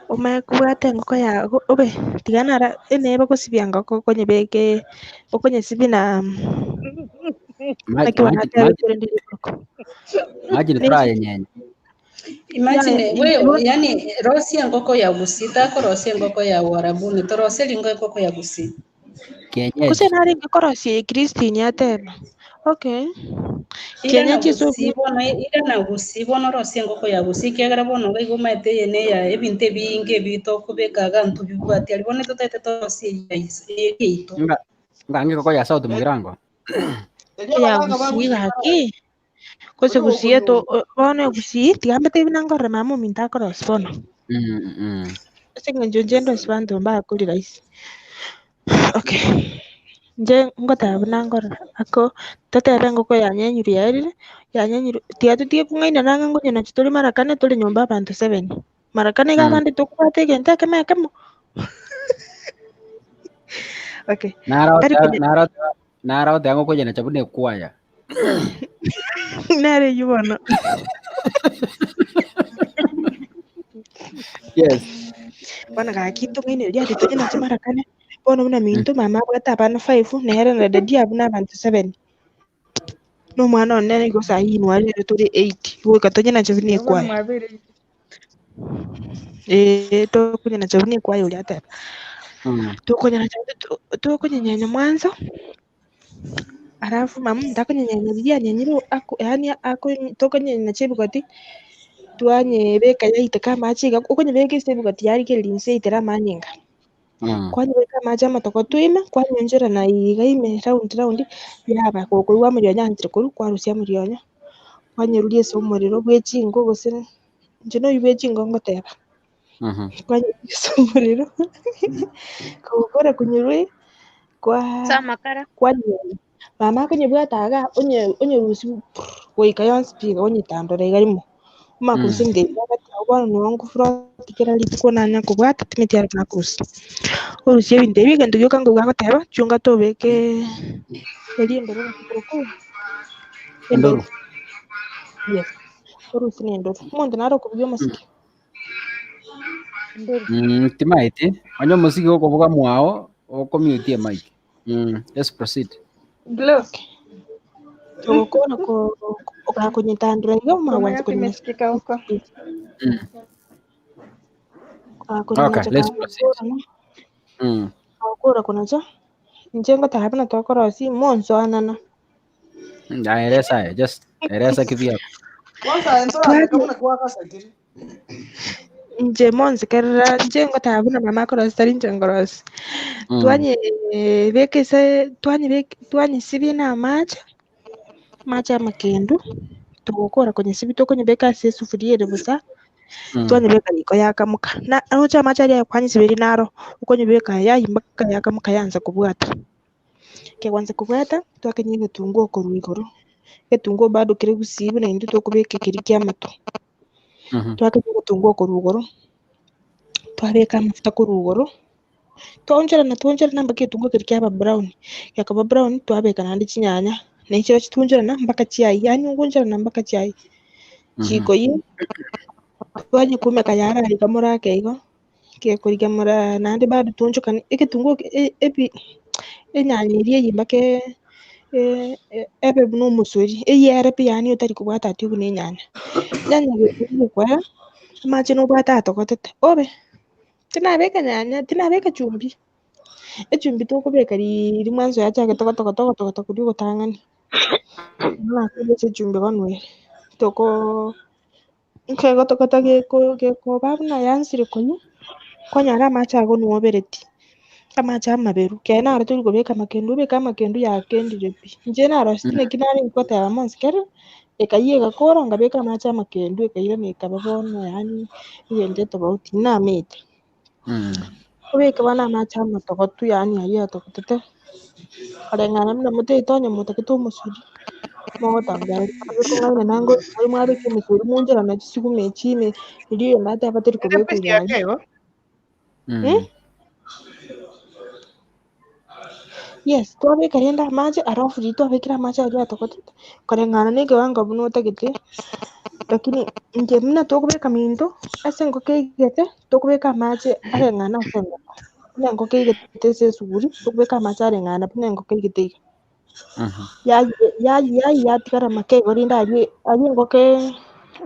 [SPEAKER 3] Omanye kobwata engoko yago obe tiga nara neba gosibia engoko okonyebeke okonyesibia na naki bono natebete korende rikoroko.
[SPEAKER 1] Imagine torayenyenya.
[SPEAKER 8] Imagine we yani rosia engoko ya Gusii takorosia engoko ya Uarabuni toroserie engoko ya Gusii.
[SPEAKER 1] Kienyeji.
[SPEAKER 3] Gose narenge korosia eye Christine ateba. Okay.
[SPEAKER 8] Irana
[SPEAKER 3] Kienyeji ase
[SPEAKER 8] Gusii bono irana Gusii bono orosie engoko ya Gusii ekiagera bono iga igo omanyete eye neya ebinto ebinge ebi tokobeka iga ntobibwati aria bono totagete torosie eye yaito.
[SPEAKER 1] Nga ng'a engoko ya South Mugirango.
[SPEAKER 3] Ya Gusii gaki. Gose Gusii eto bono Gusii tiga mbatebi buna nkorora mama ominto akorosia bono. Ase eng'encho inche ndosie banto mbakori rahisi. Okay, inche ngoteba buna nkorora ako totebe engoko yanyenyirwe yaerire, yanyenyirwe tiga totige kong'ainana ang'e nkonye nachi tore mara kane tore nyomba abanto seven. Mara kane iga abande tokobwata egento ekemo ekemo. Okay,
[SPEAKER 1] Naro
[SPEAKER 3] tari
[SPEAKER 1] oteba
[SPEAKER 3] konya
[SPEAKER 1] naro oteba naro oteba ngokonyenacha buna ekwaya.
[SPEAKER 3] nere eywo bono.
[SPEAKER 1] Yes.
[SPEAKER 3] Bono gaki tong'ainereria ati tonye nache mara kane, bono buna minto mama abwate abana five, nere na daddy abwo na abanto seven. Na omwana one nigo saii inwe rero tore eight, goika tonye nache buna
[SPEAKER 5] Igo bono
[SPEAKER 3] ekwaya.
[SPEAKER 5] mwabeire eight.
[SPEAKER 3] Eeh tokonye nache buna ekwaya oria ateba. Tokonye nache tokonyenyenya mwanzo. Alafu mama takonyenyenya riria anyenyire ako yaani ako tokonyenya chebigoti, twanyebeka yaiteka amache iga, okonyebeka ase ebigoti yarigereria inse yaitere amanyinga. Kwanyebeka amache amatogotu ime, kwanyionchorana iga ime round round, yaba gokoigwa amarionya anchire korwa, kwarusia amarionya, kwanyeruria ase omorero bwe chinko gose inche noywo bwe chinko ngoteba. Kwanyeruria ase omorero, kogokora konyerwa kwa
[SPEAKER 7] Ase amakara.
[SPEAKER 3] kwanyenya. Mama akonyebwata iga, onye onyerusia goika yonsi pi iga onyetandora iga rimo. Omanye korusia ebinto ebi biagati abwo bono noo ngofuroti kera rituko nanya kobwata timanyeti aria nakorusia. Orusie ebinto ebi egento gioka nkoigwa agoteba, chunga tobeke eria endoro naki ekorokwa
[SPEAKER 1] Endoru.
[SPEAKER 3] Yes, orusie na endoro. Omonto nare okobugia omosiki.
[SPEAKER 1] Timaeti, onye omosiki gokobuga mwao, okomutie mic. Let's proceed.
[SPEAKER 5] Glo.
[SPEAKER 3] Ogokora ko ogakonyetandora iga omanye
[SPEAKER 5] Koma
[SPEAKER 3] gwancha konywa
[SPEAKER 5] yapimesikika huko.
[SPEAKER 1] Okay, let's proceed.
[SPEAKER 3] Agokora konacha inche ngotabe buna tokorosia monsoanana.
[SPEAKER 1] Aye, eleza aye, just eleza kivyako.
[SPEAKER 6] Kwanza entorandeka buna kwakasakire.
[SPEAKER 3] Inche monsekerera inche ngotaba buna mama akorosia tari inche nkorosia. Twanyebeka ase twanyebeka twanyesibia na amache, amache amakendu, togokora konyesibia tokonyebeka ase esufuria ere bosa, twanyebeka riko yakamoka. Na roche amache aria kwanyesiberia naro, okonyebeka yayia mpaka yakamoka yaansa kobwata. Kegwansa kobwata, twakenya egetunguo korwa igoro, egetunguo bado kere gusii buna intwe tokobeka keria kia amato. Twakenya egetunguo korwa igoro, twabeka amafuta korwa igoro, twaonchorana twaonchorana mpaka egetunguo keria kiaba brown, gekaba brown twabeka naende chinyanya, na chirochio twaonchorana mpaka chiayia, yaani ogoonchorana mpaka chiayia. Chikoyia, twanyekumeka yararika more ake igo, gekorigia more naende bado twaonchokani egetunguo ebi enyanya eria eywo mpaka ebe buna omosori, eyere pi yaani otari kobwata ati buna enyanya. Enyanya gekoera, amache nobwate atogotete, obe, tinabeka nyanya, tinabeka chumbi, echumbi tokobeka riria mwanzo yachagete gotogota ogotogota koria ogotang'ani, nakobecha echumbi bono ere, tokoo. Nkegotogota geko gekoba buna yansire konywa, kwanyora amache ago nwobereti, amache amaberu. Kere naro tori kobeka amakendu, obeke amakendu yakendire pi. Inche naroseti naki narenge goteba monsi kere, ekayia egakora nkabeka amache amakendu ekairana ekaba bono yaani egento etobauti, namete. Obeke bono amache amatogotu yaani aywo atogotete, koreng'ana buna motagete onye motagete omosori, mogotang'ana kong'aina nango oria mwabeka emesori mwaonchorana chisuguma echi ime, riria oyonde ateba tori kobeka
[SPEAKER 6] Ere
[SPEAKER 3] yaani.
[SPEAKER 6] igo?
[SPEAKER 3] Yes, twabeka rende amache alafu riria twabekire amache aria atogotete, koreng'ana na ekewango buna otagete, lakini inche buna tokobeka minto, ase engoko eigete, tokobeka amache areng'ane ase engoko, buna engoko eigete ase esuguri, tokobeka amache areng'ana buna engoko eigete iga. Yayia yayia yayia yatigara make igo rende aria aria engoko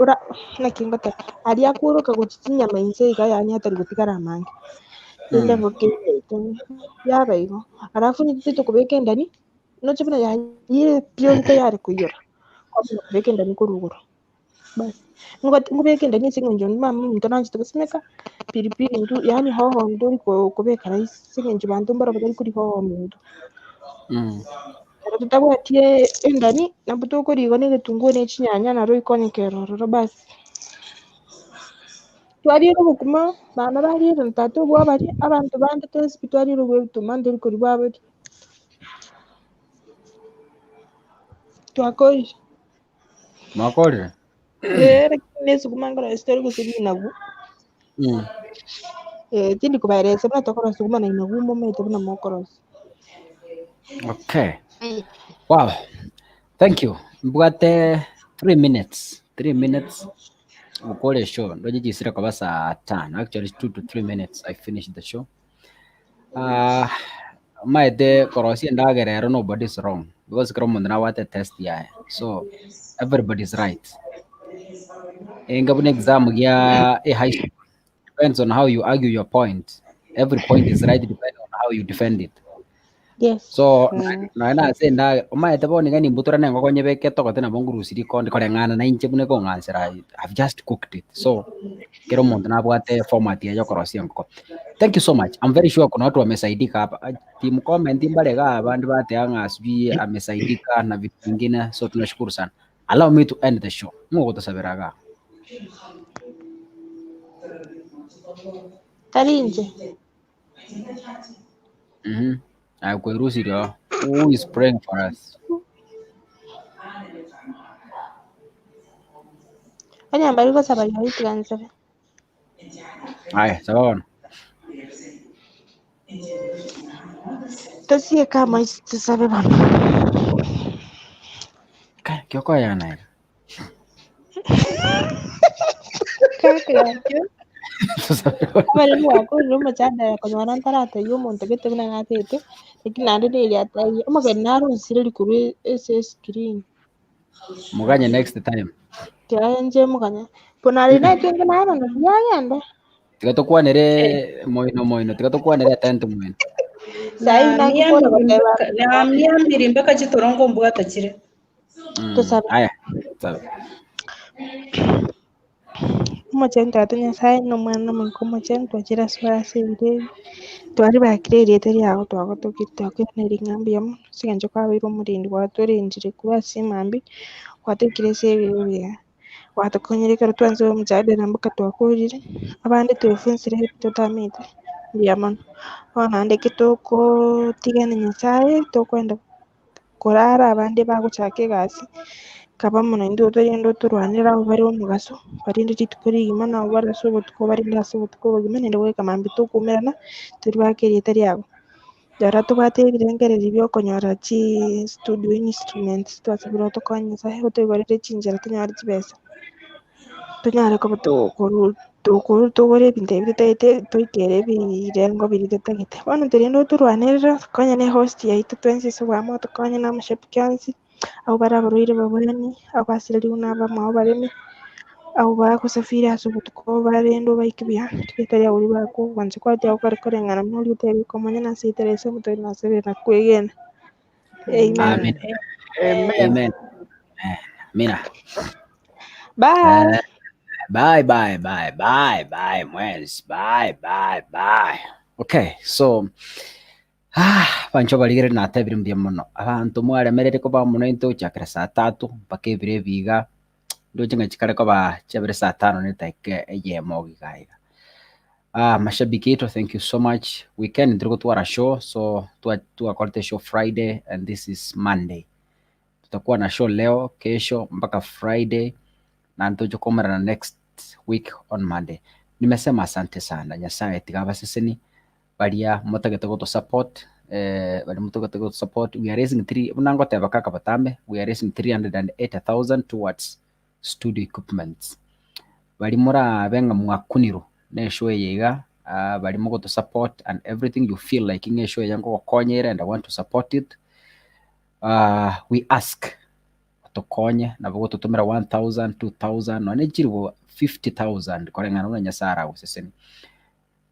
[SPEAKER 3] ora naki ngoteba, aria akworoka gochia chinyama inse iga yaani atari gotigara amange. Rende engoko eyio yaba igo. Alafu intwe tokobeka endani, noche buna yayire pi ori tayari koiyora, kwamanya kobeka endani korwa igoro. Bas, ngote ngobeke endani ase eng'encho mama ominto nanchete gosimeka, pilipili intwe yaani hoho ntori ko- kobeka rahisi ase eng'encho banto mbaro batari koria hoho ominto. Ekero totabwati endani, nabo tokoria igo na egetunguo na echinyanya naro ikonyeka ere ororo bas. Twariire obokima, mama bariire na tata obwabaria, abanto bande twensi pi twariire obwa ebituma ntori koria bwabaria. Twakorire.
[SPEAKER 1] Mwakorire?
[SPEAKER 3] Eh, lakini nesuguma nkorosia tori gose rinagu. Eh, tindi kobaeresa buna tokorosia suguma na inagu momanyete buna mokorosia.
[SPEAKER 1] Okay. Wow. Thank you. Mbwate 3 minutes. 3 minutes. Gokora show. Ndoche chisire koba saa tano. Actually 2 to 3 minutes I finish the show. Ah, Omanyete korosia endagera ero nobody is wrong because kera omonto nabwate test yaye so everybody is right. Enga buna exam gia e high school depends on how you argue your point. Every point is right depending on how you defend it.
[SPEAKER 3] Yes.
[SPEAKER 1] So nonya na ase endagera omanyete bono iga nimbutorane engoko nyebeke etogote nabo nkorusia rikondi koreng'ana na inche buna ekong'ansera I've just cooked it so kera omonto nabwate format yaye yokorosia engoko. Thank you so much. I'm very sure kuna watu wamesaidika hapa. Ah, Team comment mbale ga abandi batea ng'a sijui amesaidika na vitu vingine so tunashukuru sana. Allow me to end the show. Mungu kutusabira ga.
[SPEAKER 3] Tari inche.
[SPEAKER 1] Mhm. Akwerusirio. Who is praying for us?
[SPEAKER 3] Onye mbari gosaba rirorio tiga nsabe.
[SPEAKER 1] Aya, saba bono.
[SPEAKER 3] Tosieke amaiso tosabe bono.
[SPEAKER 1] Kai, kiokoyana iga.
[SPEAKER 3] Kaka yakio abaremi gwakorire omochandara konyora ntaratebia omonto gete buna natete, lakini naende neri ataiyo. Omogeni narusire korwa ase escreen.
[SPEAKER 1] Muganye next time.
[SPEAKER 3] Kiaya inche mokanya. Bono aria naetenge naye bono buya agende.
[SPEAKER 1] Tiga tokwanere moino moino, tiga tokwanere atente moino.
[SPEAKER 3] Sai nagokora goteba
[SPEAKER 8] Namiambiri mpaka chitorongo mbwata chire.
[SPEAKER 3] Tosabe.
[SPEAKER 1] Aya, sabe.
[SPEAKER 3] Omochenu Tata Nyasaye na Omwana na Omoika Omochenu, twachire ase ore ase ebiro ebi, twaribakire erieta riago twagotokire twakoiraneria ng'a mbuya mono, ase eng'encho kwabeire omorindi gwatorendire korwa ase emambia, gwatoikire ase ebiro ebiya, gwatokonyire ekero twansoire omochadara mpaka twakorire, abande twefunsire ebinto totamanyete, mbuya mono. Bono naende ekero tokotigana Nyasaye, tokoenda korara abande bagochaka egasi, kaba mono intwe torende otorwanere abwo bare omogaso, barende rituko rigima na abwo bare ase obotuko obarende ase obotuko obogima naende goika mambia tokoumerana, toribake erieta riabo. Rora tobwate ebirengererio bia okonyora chistudio instruments twasabire otokonye Nyasaye otoigorere chinchera tonyore chibesa. Tonyare koba tokoru tokoru togore ebinto ebi totagete toikere ebirengo biria totagete. Bono torende otorwanerere otokonye na ehost yaito twensi ase oboamo otokonye na amashabiki onsi, abwo bare abarwaire babweni, abwo basirerigwe na abamwabo bareme, abwo bagosafiri ase obotuko barendwe baike buya, rieta riabo ribaakwe ogwancha kwaye tiagokora koreng'ana buna oria otebirie komonyene ase rieta ria Yeso omotoori nasabire na kwegena. Amen.
[SPEAKER 1] Amen.
[SPEAKER 6] Amen.
[SPEAKER 1] Amen. Eh, Amina.
[SPEAKER 3] Bye.
[SPEAKER 1] Eh, Bye bye bye bye bye mwensi bye bye bye. Okay, so ah bancho barigere natebire mbuya mono. Abanto mwaremerere koba mono into gochakera saa tatu mpaka ebiro ebi iga ndoche ng'a chikare koba chiabere saa tano na edakika eyemo iga iga. Ah, mashabiki aito thank you so much. Weekend ntiri gotwara show so twa twakorete show Friday and this is Monday. Tutakuwa na show leo, kesho mpaka Friday na ntoche koumerana next week on Monday. Nimesema asante sana. Nyasaye tiga abaseseni baria motagete goto support eh, baria motagete goto support. We are raising three, buna ngoteba kaka botambe, we are raising 380,000 towards studio equipments. Baria morabe ng'a mwakunirwe na eshow eye iga, ah, baria mogoto support and everything you feel like ng'a eshow eye ngogokonya ere and I want to support it, ah, we ask otokonye nabo gototomera 1000, 2000 nonye ne chiribu 50000 koreng'ana buna Nyasaye aragosesenie.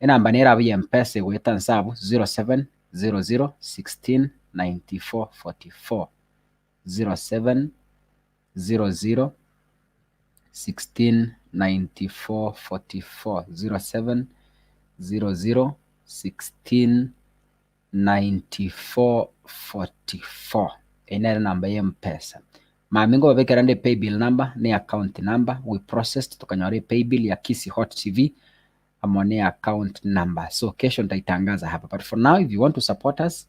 [SPEAKER 1] Enamba nere abwo ya Mpesa egoeta nse abwo 0700 16 94 44 07 00 16 94 44 07 00 16 94 44 Eye nere enamba ya Mpesa. Mambia nkobabekera nde paybill number ne account number we processed tokanyora epaybill ya Kisii Hot TV amo ne account number so kesho nitaitangaza hapa but for now if you want to support us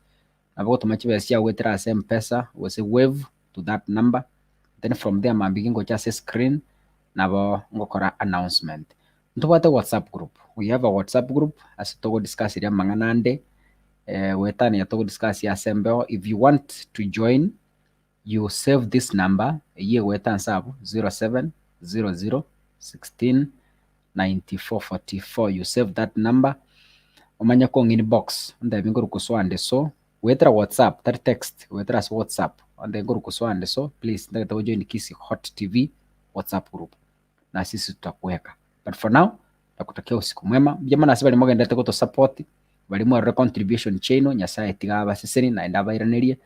[SPEAKER 1] nabo gotoma chibesa chiago goetera ase Mpesa gose Wave to that number then from there mambia gingocha ase screen nabo ngokora announcement. Ntobwate WhatsApp group, we have a WhatsApp group ase togo discuss-iria amang'ana ande goetania togo discuss ase embeo if you want to join you save this number eywo egoeta nse abwo 0700 16 94 44 you save that number omanye kong'a inbox ontebi nkorwa ande so goetera WhatsApp tari text goetera ase WhatsApp ontebi nkorwa ande so please ntagete go join Kisii Hot TV WhatsApp group na sisi tutakuweka but for now nakutakia usiku mwema mbuya mono ase baria mogenderete goto support baria mwarure contribution chiaino Nyasaye tiga abaseseni naende abairanerie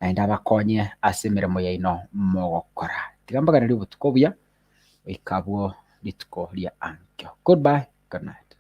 [SPEAKER 1] naende abakonye ase emeremo yaino mogokora. Tiga mbaganerie obotuko obuya goika abwo rituko ria ankio. Goodbye, good night.